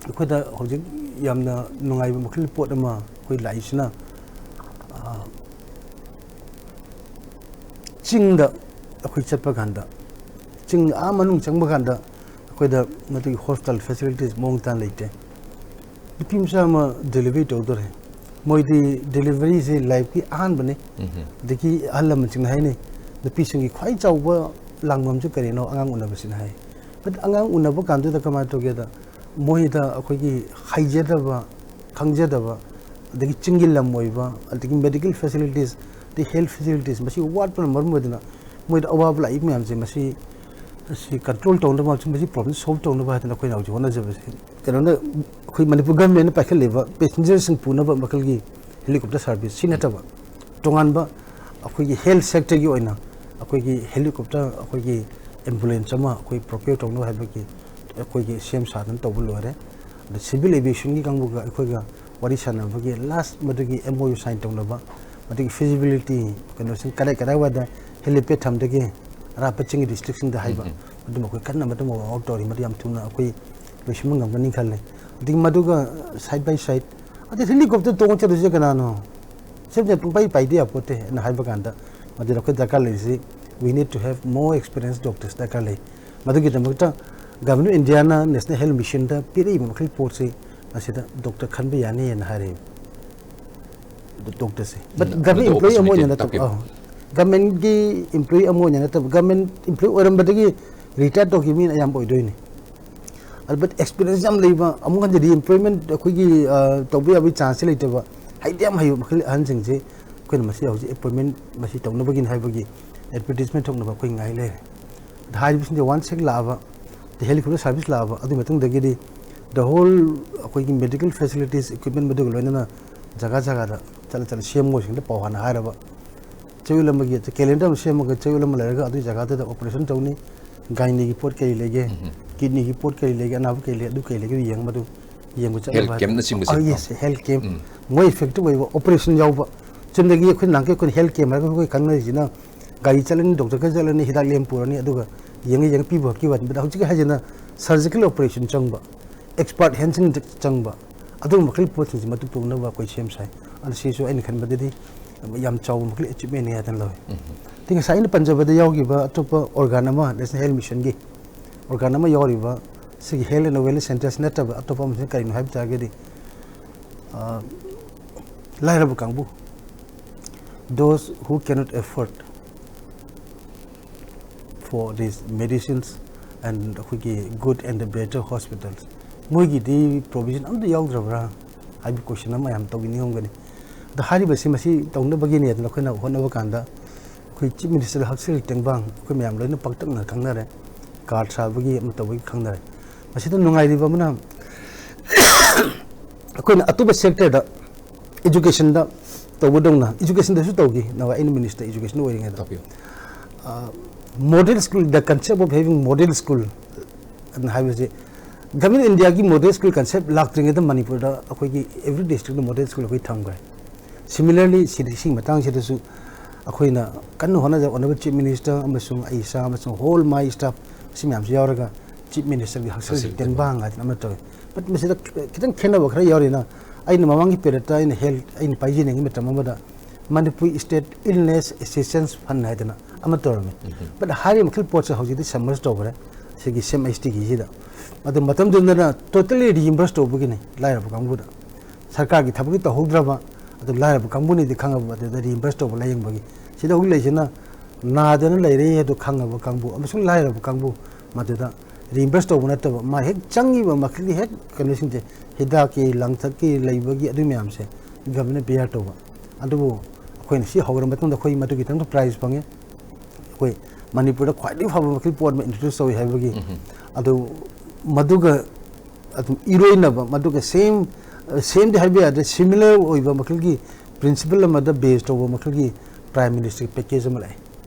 ꯑꯩꯈꯣꯏꯗ ꯍꯧꯖꯤꯛ ꯌꯥꯝꯅ ꯅꯨꯡꯉꯥꯏꯕ ꯃꯈꯜꯒꯤ ꯄꯣꯠ ꯑꯃ ꯑꯩꯈꯣꯏ ꯂꯥꯛꯏꯁꯤꯅ, ꯑ, ꯆꯤꯡꯗ ꯑꯩꯈꯣꯏ ꯆꯠꯄ ꯀꯥꯟꯗ, ꯆꯤꯡ ꯑꯥ ꯃꯅꯨꯡ ꯆꯪꯕ ꯀꯥꯟꯗ ꯑꯩꯈꯣꯏꯗ ꯃꯗꯨꯒꯤ hospital facilities ꯃꯑꯣꯡ ꯇꯥꯅ ꯂꯩꯇꯦ꯫ ꯅꯨꯄꯤ ꯃꯆꯥ ꯑꯃ delivery ꯇꯧꯗꯣꯔꯦ, ꯃꯣꯏꯗꯤ deliveryꯁꯤ lifeꯀꯤ ꯑꯍꯥꯟꯕꯅꯤ꯫ ꯎꯝ꯫ ꯑꯗꯒꯤ ꯑꯍꯜ ꯂꯃꯟꯁꯤꯡꯅ ꯍꯥꯏꯅꯩ, ꯅꯨꯄꯤꯁꯤꯡꯒꯤ ꯈ꯭ꯋꯥꯏ ꯆꯥꯎꯕ ꯂꯥꯡꯕꯝꯁꯦ ꯀꯔꯤꯅꯣ? ꯑꯉꯥꯡ ꯎꯅꯕꯁꯤꯅ ꯍꯥꯏ꯫ But ꯑꯉꯥꯡ ꯎꯅꯕ ꯀꯥꯟꯗꯨꯗ ꯀꯃꯥꯏꯅ ꯇꯧꯒꯦꯗ, ꯃꯣꯏꯗ ꯑꯩꯈꯣꯏꯒꯤ ꯍꯩꯖꯗꯕ, ꯈꯪꯖꯗꯕ, ꯑꯗꯒꯤ ꯆꯤꯡꯒꯤ ꯂꯝ ꯑꯣꯏꯕ, ꯑꯗꯒꯤ medical facilities, ꯑꯗꯩ health facilities ꯃꯁꯤ ꯋꯥꯠꯄꯅ ꯃꯔꯝ ꯑꯣꯏꯗꯨꯅ ꯃꯣꯏꯗ ꯑꯋꯥꯕ ꯂꯥꯛꯏꯕ ꯃꯌꯥꯝꯁꯦ ꯃꯁꯤ, ꯃꯁꯤ ꯀꯟꯇ꯭ꯔꯣꯜ ꯇꯧꯅꯕ ꯑꯃꯁꯨꯡ ꯃꯁꯤ ꯄ꯭ꯔꯣꯕ꯭ꯂꯦꯝ ꯁꯣꯜꯕ ꯇꯧꯅꯕ ꯍꯥꯏꯗꯅ ꯑꯩꯈꯣꯏꯅ ꯍꯧꯖꯤꯛ ꯍꯣꯠꯅꯖꯕꯁꯦ꯫ ꯀꯩꯅꯣꯅ, ꯑꯩꯈꯣꯏ ꯃꯅꯤꯄꯨꯔ ꯒꯚꯔꯟꯃꯦꯟꯅ ꯄꯥꯏꯈꯠꯂꯤꯕ ꯄꯦꯁꯦꯟꯖꯔꯁꯤꯡ ꯄꯨꯅꯕ ꯃꯈꯜꯒꯤ ꯍꯦꯂꯤꯀꯣꯞꯇꯔ ꯁꯥꯔꯚꯤꯁ ꯁꯤ ꯅꯠꯇꯕ ꯇꯣꯉꯥꯟꯕ ꯑꯩꯈꯣꯏꯒꯤ ꯍꯦꯜꯊ ꯁꯦꯛꯇꯔꯒꯤ ꯑꯣꯏꯅ ꯑꯩꯈꯣꯏꯒꯤ ꯍꯦꯂꯤꯀꯣꯞꯇꯔ, ꯑꯩꯈꯣꯏꯒꯤ ꯑꯦꯝꯕꯨꯂꯦꯟꯁ ꯑꯃ ꯑꯩꯈꯣꯏ ꯄ꯭ꯔꯣꯀ꯭ꯌꯣꯔ ꯇꯧꯅꯕ ꯍꯥꯏꯕꯒꯤ ꯑꯩꯈꯣꯏꯒꯤ ꯁꯦꯝ ꯁꯥꯗꯅ ꯇꯧꯕ ꯂꯣꯏꯔꯦ꯫ ꯑꯗ ꯁꯤꯚꯤꯜ ꯑꯦꯚꯤꯌꯦꯁꯟꯒꯤ ꯀꯥꯡꯕꯨꯒ ꯑꯩꯈꯣꯏꯒ ꯋꯥꯔꯤ ꯁꯥꯟꯅꯕꯒꯤ ꯂꯥꯁ ꯃꯗꯨꯒꯤ ꯑꯦꯝ ꯑꯣ ꯌꯨ ꯁꯥꯏꯟ ꯇꯧꯅꯕ, ꯃꯗꯨꯒꯤ ꯐꯤꯖꯤꯕꯤꯂꯤꯇꯤ ꯀꯩꯅꯣꯁꯤꯡ ꯀꯗꯥꯏ ꯀꯗꯥꯏꯋꯥꯏꯗ ꯍꯦꯂꯤꯄꯦꯗ ꯊꯝꯗꯒꯦ ꯑꯔꯥꯞꯄ ꯆꯤꯡꯒꯤ ꯗꯤꯁꯇ꯭ꯔꯤꯛꯁꯤꯡꯗ ꯍꯥꯏꯕ, ꯎꯝ, ꯎꯝ꯫ ꯑꯗꯨꯝ ꯑꯩꯈꯣꯏ ꯀꯟꯅ ꯃꯇꯨꯡ ꯋꯥꯛ ꯑꯥꯎꯠ ꯇꯧꯔꯤ꯫ ꯃꯗꯨ ꯌꯥꯝ ꯊꯨꯅ ꯑꯩꯈꯣꯏ ꯂꯣꯏꯁꯤꯟꯕ ꯉꯝꯒꯅꯤ ꯈꯜꯂꯦ꯫ ꯑꯗꯒꯤ ꯃꯗꯨꯒ ꯁꯥꯏꯠ ꯕꯥꯏ ꯁꯥꯏꯠ, ꯑꯗꯩ ꯍꯦꯂꯤꯀꯣꯞꯇꯔ ꯇꯣꯡꯉ ꯆꯠꯂꯨꯁꯦ ꯀꯅꯥꯅꯣ? ꯁꯦꯝꯁꯦ ꯄꯨꯡꯄꯥꯏ ꯄꯥꯏꯗ ꯌꯥꯄꯣꯠꯇꯦ ꯍꯥꯏꯅ ꯍꯥꯏꯕ ꯀꯥꯟꯗ, ꯃꯗꯨꯗ ꯑꯩꯈꯣꯏ ꯗꯔꯀꯥꯔ ꯂꯩꯔꯤꯁꯤ, we need to have more experienced doctors ꯗꯔꯀꯥꯔ ꯂꯩ꯫ ꯃꯗꯨꯒꯤꯗꯃꯛꯇ ꯒꯚꯔꯟꯃꯦꯟ ꯑꯣꯐ ꯏꯟꯗꯤꯌꯥꯅ ꯅꯦꯁꯅꯦꯜ ꯍꯦꯜꯊ ꯃꯤꯁꯟꯗ ꯄꯤꯔꯛꯏꯕ ꯃꯈꯩ ꯄꯣꯠꯁꯤ ꯃꯁꯤꯗ ꯗꯣꯛꯇꯔ ꯈꯟꯕ ꯌꯥꯅꯤꯅ ꯍꯥꯏꯔꯛꯏ꯫ ꯗꯣꯛꯇꯔꯁꯦ꯫ But ꯎꯝ, ꯒꯚꯔꯟꯃꯦꯟ ꯑꯗꯨꯗ ꯑꯦꯝꯄ꯭ꯂꯣꯌꯤ ꯑꯃ ꯑꯣꯏꯅ opportunity ꯅꯠꯇꯕ, ꯇꯥꯛꯄꯤꯕ꯫ ꯑꯧ꯫ ꯒꯚꯔꯟꯃꯦꯟꯒꯤ ꯑꯦꯝꯄ꯭ꯂꯣꯌꯤ ꯑꯃ ꯑꯣꯏꯅ ꯅꯠꯇꯕ, ꯒꯚꯔꯟꯃꯦꯟ ꯑꯦꯝꯄ꯭ꯂꯣꯌꯤ ꯑꯣꯏꯔꯝꯕꯗꯒꯤ ꯔꯤꯇꯥꯌꯔ ꯇꯧꯈꯤꯕ ꯃꯤꯅ ꯑꯌꯥꯝꯕ ꯑꯣꯏꯗꯣꯏꯅꯤ꯫ ꯑꯗꯨ, but ꯑꯦꯛꯁꯄꯤꯔꯤꯌꯦꯟꯁ ꯌꯥꯝ ꯂꯩꯕ, ꯑꯃꯨꯛ ꯍꯟꯅ ꯔꯤꯑꯦꯝꯄ꯭ꯂꯣꯏꯃꯦꯟ ꯑꯩꯈꯣꯏꯒꯤ, ꯑ, ꯇꯧꯕ ꯌꯥꯕꯒꯤ ꯆꯥꯟꯁꯁꯦ ꯂꯩꯇꯕ, ꯍꯩꯗꯤ ꯌꯥꯝ ꯍꯩꯕ ꯃꯈꯜ ꯑꯍꯟꯁꯤꯡꯁꯦ ꯑꯩꯈꯣꯏꯅ ꯃꯁꯤ ꯍꯧꯖꯤꯛ ꯑꯦꯄꯣꯏꯟꯃꯦꯟ ꯃꯁꯤ ꯇꯧꯅꯕꯒꯤꯅꯤ ꯍꯥꯏꯕꯒꯤ ꯑꯦꯗꯚꯔꯇꯤꯁꯃꯦꯟ ꯊꯣꯛꯅꯕ ꯑꯩꯈꯣꯏ ꯉꯥꯏ ꯂꯩꯔꯦ꯫ ꯑꯗ ꯍꯥꯏꯔꯤꯕꯁꯤꯡꯁꯦ ꯋꯥꯟꯁ ꯍꯦꯛ ꯂꯥꯛꯑꯕ, ꯑꯗ ꯍꯦꯂꯤꯀꯣꯞꯇꯔ ꯁꯥꯔꯚꯤꯁ ꯂꯥꯛꯑꯕ, ꯑꯗꯨꯒꯤ ꯃꯇꯨꯡꯗꯒꯤꯗꯤ the whole ꯑꯩꯈꯣꯏꯒꯤ ꯃꯦꯗꯤꯀꯦꯜ ꯐꯦꯁꯤꯂꯤꯇꯤꯁ, ꯏꯀ꯭ꯋꯤꯞꯃꯦꯟ ꯃꯗꯨꯒ ꯂꯣꯏꯅꯅ ꯖꯒꯥ ꯖꯒꯥꯗ ꯆꯠꯂ ꯆꯠꯂ ꯁꯦꯝꯃꯣꯁꯤꯡꯗ ꯄꯥꯎ ꯍꯥꯟꯅ ꯍꯥꯏꯔꯕ, ꯆꯌꯣꯜ ꯑꯃꯒꯤ ꯀꯦꯂꯦꯟꯗꯔ ꯑꯃ ꯁꯦꯝꯃꯒ ꯆꯌꯣꯜ ꯑꯃ ꯂꯩꯔꯒ ꯑꯗꯨꯒꯤ ꯖꯒꯥꯗꯨꯗ ꯑꯣꯄꯔꯦꯁꯟ ꯇꯧꯅꯤ꯫ ꯒꯥꯏꯅꯤꯒꯤ ꯄꯣꯠ ꯀꯔꯤ ꯂꯩꯒꯦ, ꯎꯝ꯫ ꯀꯤꯗꯅꯤꯒꯤ ꯄꯣꯠ ꯀꯔꯤ ꯂꯩꯒꯦ, ꯑꯅꯥꯕ ꯀꯔꯤ ꯂꯩ, ꯑꯗꯨ ꯀꯔꯤ ꯂꯩꯒꯦ ꯌꯦꯡꯕꯗꯨ, ꯌꯦꯡꯕ ꯆꯠꯅꯕ ꯍꯦꯜꯊ ꯍꯥꯏꯕ꯫ ꯀꯦꯝꯞꯅꯆꯤꯡꯕꯁꯤꯡꯗꯣ꯫ ꯑꯥ, ꯌꯦꯁ, ꯍꯦꯜꯊ ꯀꯦꯝꯞ꯫ ꯎꯝ꯫ ꯃꯣꯏ ꯏꯐꯦꯛꯇꯤꯚ ꯑꯣꯏꯕ ꯑꯣꯄꯔꯦꯁꯟ ꯌꯥꯎꯕ꯫ ꯆꯨꯝꯅꯒꯤ ꯑꯩꯈꯣꯏ ꯅꯍꯥꯟꯈꯩ ꯑꯩꯈꯣꯏꯅ ꯍꯦꯜꯊ ꯀꯦꯝꯞ ꯍꯥꯏꯔꯒ ꯑꯩꯈꯣꯏ ꯈꯪꯅꯔꯤꯁꯤꯅ ꯒꯥꯔꯤ ꯆꯠꯂꯅꯤ, ꯗꯣꯛꯇꯔ ꯈꯔ ꯆꯠꯂꯅꯤ, ꯍꯤꯗꯥꯛ ꯂꯦꯝ ꯄꯨꯔꯅꯤ, ꯑꯗꯨꯒ ꯌꯦꯡꯉ ꯌꯦꯡꯉ ꯄꯤꯕ ꯈꯛꯀꯤ ꯋꯥꯅꯤ꯫ But ꯍꯧꯖꯤꯛꯀꯤ ꯍꯥꯏꯁꯤꯅ ꯁꯔꯖꯤꯀꯦꯜ ꯑꯣꯄꯔꯦꯁꯟ ꯆꯪꯕ, ꯑꯦꯛꯁꯄꯥꯔꯠ ꯍꯦꯟꯁꯤꯡ ꯆꯪꯕ, ꯑꯗꯨꯒꯨꯝꯕ ꯃꯈꯜꯒꯤ ꯄꯣꯠꯁꯤꯡꯁꯤ ꯃꯗꯨ ꯄꯨꯅꯕ ꯑꯩꯈꯣꯏ ꯁꯦꯝ ꯁꯥꯏ꯫ ꯑꯗꯨ ꯁꯤꯁꯨ ꯑꯩꯅ ꯈꯟꯕꯗꯗꯤ ꯌꯥꯝ ꯆꯥꯎꯕ ꯃꯈꯜ ꯑꯦꯆꯤꯞꯃꯦꯟꯅꯤ ꯍꯥꯏꯗꯅ ꯂꯧꯏ꯫ ꯎꯝ꯫ ꯑꯗꯩ ꯉꯁꯥꯏ ꯑꯩꯅ ꯄꯟꯖꯕꯗ ꯌꯥꯎꯈꯤꯕ ꯑꯇꯣꯞꯄ ꯑꯣꯔꯒꯥꯟ ꯑꯃ, ꯅꯦꯁꯅꯦꯜ ꯍꯦꯜꯊ ꯃꯤꯁꯟꯒꯤ ꯑꯣꯔꯒꯥꯟ ꯑꯃ ꯌꯥꯎꯔꯤꯕ ꯁꯤꯒꯤ ꯍꯦꯜꯊ ꯑꯦꯟ ꯋꯦꯜꯅꯦꯁ ꯁꯦꯟꯇꯔꯁꯤ ꯅꯠꯇꯕ ꯑꯇꯣꯞꯄ ꯑꯃꯁꯤꯅ ꯀꯔꯤꯅꯣ ꯍꯥꯏꯕ ꯇꯥꯔꯒꯗꯤ, ꯑ, ꯂꯥꯏꯔꯕ ꯀꯥꯡꯕꯨ, those who cannot afford for these medicines and ꯑꯩꯈꯣꯏꯒꯤ good and the better hospitals, ꯃꯣꯏꯒꯤꯗꯤ ꯄ꯭ꯔꯣꯕꯤꯖꯟ ꯑꯝꯇ ꯌꯥꯎꯗ꯭ꯔꯕ꯭ꯔꯥ ꯍꯥꯏꯕ ꯀꯣꯏꯁꯟ ꯑꯃ ꯌꯥꯝ ꯇꯧꯕꯤꯅꯤꯡꯉꯝꯒꯅꯤ꯫ ꯑꯗꯣ ꯍꯥꯏꯔꯤꯕꯁꯤ ꯃꯁꯤ ꯇꯧꯅꯕꯒꯤꯅꯦ ꯑꯗꯨꯅ ꯑꯩꯈꯣꯏꯅ ꯍꯣꯠꯅꯕ ꯀꯥꯟꯗ ꯑꯩꯈꯣꯏ ꯆꯤꯐ ꯃꯤꯅꯤꯁꯇꯔ ꯍꯛꯁꯦꯜꯒꯤ ꯇꯦꯡꯕꯥꯡ ꯑꯩꯈꯣꯏ ꯃꯌꯥꯝ ꯂꯣꯏꯅ ꯄꯥꯛꯇꯛꯅ ꯈꯪꯅꯔꯦ꯫ ꯀꯥꯔꯗ ꯁꯥꯕꯒꯤ ꯑꯃ ꯇꯧꯕꯒꯤ ꯈꯪꯅꯔꯦ꯫ ꯃꯁꯤꯗ ꯅꯨꯡꯉꯥꯏꯔꯤꯕ ꯑꯃꯅ ꯑꯩꯈꯣꯏꯅ ꯑꯇꯣꯞꯄ ꯁꯦꯛꯇꯔꯗ, ꯏꯖꯨꯀꯦꯁꯟꯗ ꯇꯧꯕꯗꯧꯅ, ꯏꯖꯨꯀꯦꯁꯟꯗꯁꯨ ꯇꯧꯈꯤ ꯅꯍꯥꯟꯋꯥꯏ ꯑꯩꯅ ꯃꯤꯅꯤꯁꯇꯔ ꯏꯖꯨꯀꯦꯁꯟ ꯑꯣꯏꯔꯤꯉꯩꯗ꯫ ꯇꯥꯛꯄꯤꯌꯨ꯫ Model school, the concept of having model school ꯍꯥꯏꯕꯁꯦ, ꯒꯚꯔꯟꯃꯦꯟ ꯏꯟꯗꯤꯌꯥꯒꯤ ꯃꯣꯗꯦꯜ ꯁ꯭ꯀꯨꯜ ꯀꯟꯁꯦꯞ ꯂꯥꯛꯇ꯭ꯔꯤꯉꯩꯗ ꯃꯅꯤꯄꯨꯔꯗ ꯑꯩꯈꯣꯏꯒꯤ ꯑꯦꯚ꯭ꯔꯤ ꯗꯤꯁꯇ꯭ꯔꯤꯛꯇ ꯃꯣꯗꯦꯜ ꯁ꯭ꯀꯨꯜ ꯑꯩꯈꯣꯏ ꯊꯝꯈ꯭ꯔꯦ꯫ ꯁꯤꯃꯤꯂꯔꯂꯤ ꯁꯤꯗ, ꯁꯤꯒꯤ ꯃꯇꯥꯡꯁꯤꯗꯁꯨ ꯑꯩꯈꯣꯏꯅ ꯀꯟꯅ ꯍꯣꯠꯅꯖ ꯑꯣꯅꯔꯦꯕꯜ ꯆꯤꯐ ꯃꯤꯅꯤꯁꯇꯔ ꯑꯃꯁꯨꯡ ꯑꯩ ꯏꯁꯥ ꯑꯃꯁꯨꯡ ꯍꯣꯜ ꯃꯥꯏ ꯁ꯭ꯇꯥꯐ, ꯁꯤ ꯃꯌꯥꯝꯁꯤ ꯌꯥꯎꯔꯒ ꯆꯤꯐ ꯃꯤꯅꯤꯁꯇꯔꯒꯤ ꯍꯛꯁꯦꯜꯒꯤ ꯍꯛꯁꯦꯜꯒꯤ ꯇꯦꯡꯕꯥꯡ ꯍꯥꯏꯗꯅ ꯑꯃ ꯇꯧꯋꯤ꯫ ꯕꯠ ꯃꯁꯤꯗ ꯈꯤꯇꯪ ꯈꯦꯠꯅꯕ ꯈꯔ ꯌꯥꯎꯔꯤꯅ, ꯑꯩꯅ ꯃꯃꯥꯡꯒꯤ ꯄꯦꯔꯦꯠꯇ ꯑꯩꯅ ꯍꯦꯜꯊ ꯑꯩꯅ ꯄꯥꯏꯖꯅꯤꯡꯉꯤ ꯃꯇꯝ ꯑꯃꯗ ꯃꯅꯤꯄꯨꯔ ꯁ꯭ꯇꯦꯠ ꯏꯜꯅꯦꯁ ꯑꯦꯁꯤꯁꯇꯦꯟꯁ ꯐꯟ ꯍꯥꯏꯗꯅ ꯑꯃ ꯇꯧꯔꯝꯃꯤ꯫ ꯕꯠ ꯍꯥꯏꯔꯤꯕ ꯃꯈꯩ ꯄꯣꯠꯁꯦ ꯍꯧꯖꯤꯛꯇꯤ ꯁꯝꯃꯔꯁ ꯇꯧꯈ꯭ꯔꯦ꯫ ꯁꯤꯒꯤ ꯁꯤ ꯑꯦꯝ ꯑꯩꯆ ꯇꯤꯒꯤꯁꯤꯗ꯫ ꯑꯗꯨ ꯃꯇꯝꯗꯨꯗꯅ ꯇꯣꯇꯦꯜꯂꯤ ꯔꯤꯏꯝꯕꯔꯁ ꯇꯧꯕꯒꯤꯅꯤ ꯂꯥꯏꯔꯕ ꯀꯥꯡꯕꯨꯗ꯫ ꯁꯔꯀꯥꯔꯒꯤ ꯊꯕꯛꯇꯤ ꯇꯧꯍꯧꯗ꯭ꯔꯕ, ꯑꯗꯨ ꯂꯥꯏꯔꯕ ꯀꯥꯡꯕꯨꯅꯤꯗꯤ ꯈꯪꯉꯕ, ꯑꯗꯨꯗ ꯔꯤꯏꯝꯕꯔꯁ ꯇꯧꯕ ꯂꯥꯏꯌꯦꯡꯕꯒꯤ꯫ ꯁꯤꯗ ꯍꯧꯖꯤꯛ ꯂꯩꯁꯤꯅ ꯅꯥꯗꯅ ꯂꯩꯔꯦ ꯑꯗꯨ ꯈꯪꯉꯕ ꯀꯥꯡꯕꯨ ꯑꯃꯁꯨꯡ ꯂꯥꯏꯔꯕ ꯀꯥꯡꯕꯨ, ꯃꯗꯨꯗ ꯔꯤꯏꯝꯕꯔꯁ ꯇꯧꯕ ꯅꯠꯇꯕ, ꯃꯥ ꯍꯦꯛ ꯆꯪꯉꯤꯕ ꯃꯈꯩꯒꯤ ꯍꯦꯛ ꯀꯩꯅꯣꯁꯤꯡꯁꯦ, ꯍꯤꯗꯥꯛꯀꯤ, ꯂꯥꯡꯊꯛꯀꯤ, ꯂꯩꯕꯒꯤ, ꯑꯗꯨ ꯃꯌꯥꯝꯁꯦ ꯒꯚꯔꯟꯃꯦꯟꯅ ꯕꯤꯌꯥꯔ ꯇꯧꯕ꯫ ꯑꯗꯨꯕꯨ ꯑꯩꯈꯣꯏꯅ ꯁꯤ ꯍꯧꯔ ꯃꯇꯨꯡꯗ ꯑꯩꯈꯣꯏ ꯃꯗꯨꯒꯤ ꯊꯕꯛꯇ ꯄ꯭ꯔꯥꯏꯖ ꯐꯪꯉꯦ꯫ ꯑꯩꯈꯣꯏ ꯃꯅꯤꯄꯨꯔꯗ ꯈ꯭ꯋꯥꯏꯗꯒꯤ ꯐꯕ ꯃꯈꯩ ꯄꯣꯠ ꯑꯃ ꯏꯟꯇ꯭ꯔꯣꯗ꯭ꯌꯨꯁ ꯇꯧꯏ ꯍꯥꯏꯕꯒꯤ꯫ ꯑꯗꯨ ꯃꯗꯨꯒ ꯑꯗꯨꯝ ꯏꯔꯣꯏꯅꯕ, ꯃꯗꯨꯒ ꯁꯦꯝ, ꯁꯦꯝꯗꯤ ꯍꯥꯏꯕ ꯌꯥꯗ꯭ꯔꯦ, ꯁꯤꯃꯤꯂꯔ ꯑꯣꯏꯕ ꯃꯈꯜꯒꯤ ꯄ꯭ꯔꯤꯟꯁꯤꯄꯜ ꯑꯃꯗ ꯕꯦꯖ ꯇꯧꯕ ꯃꯈꯜꯒꯤ ꯄ꯭ꯔꯥꯏꯝ ꯃꯤꯅꯤꯁꯇꯔꯒꯤ ꯄꯦꯀꯦꯖ ꯑꯃ ꯂꯥꯛꯑꯦ꯫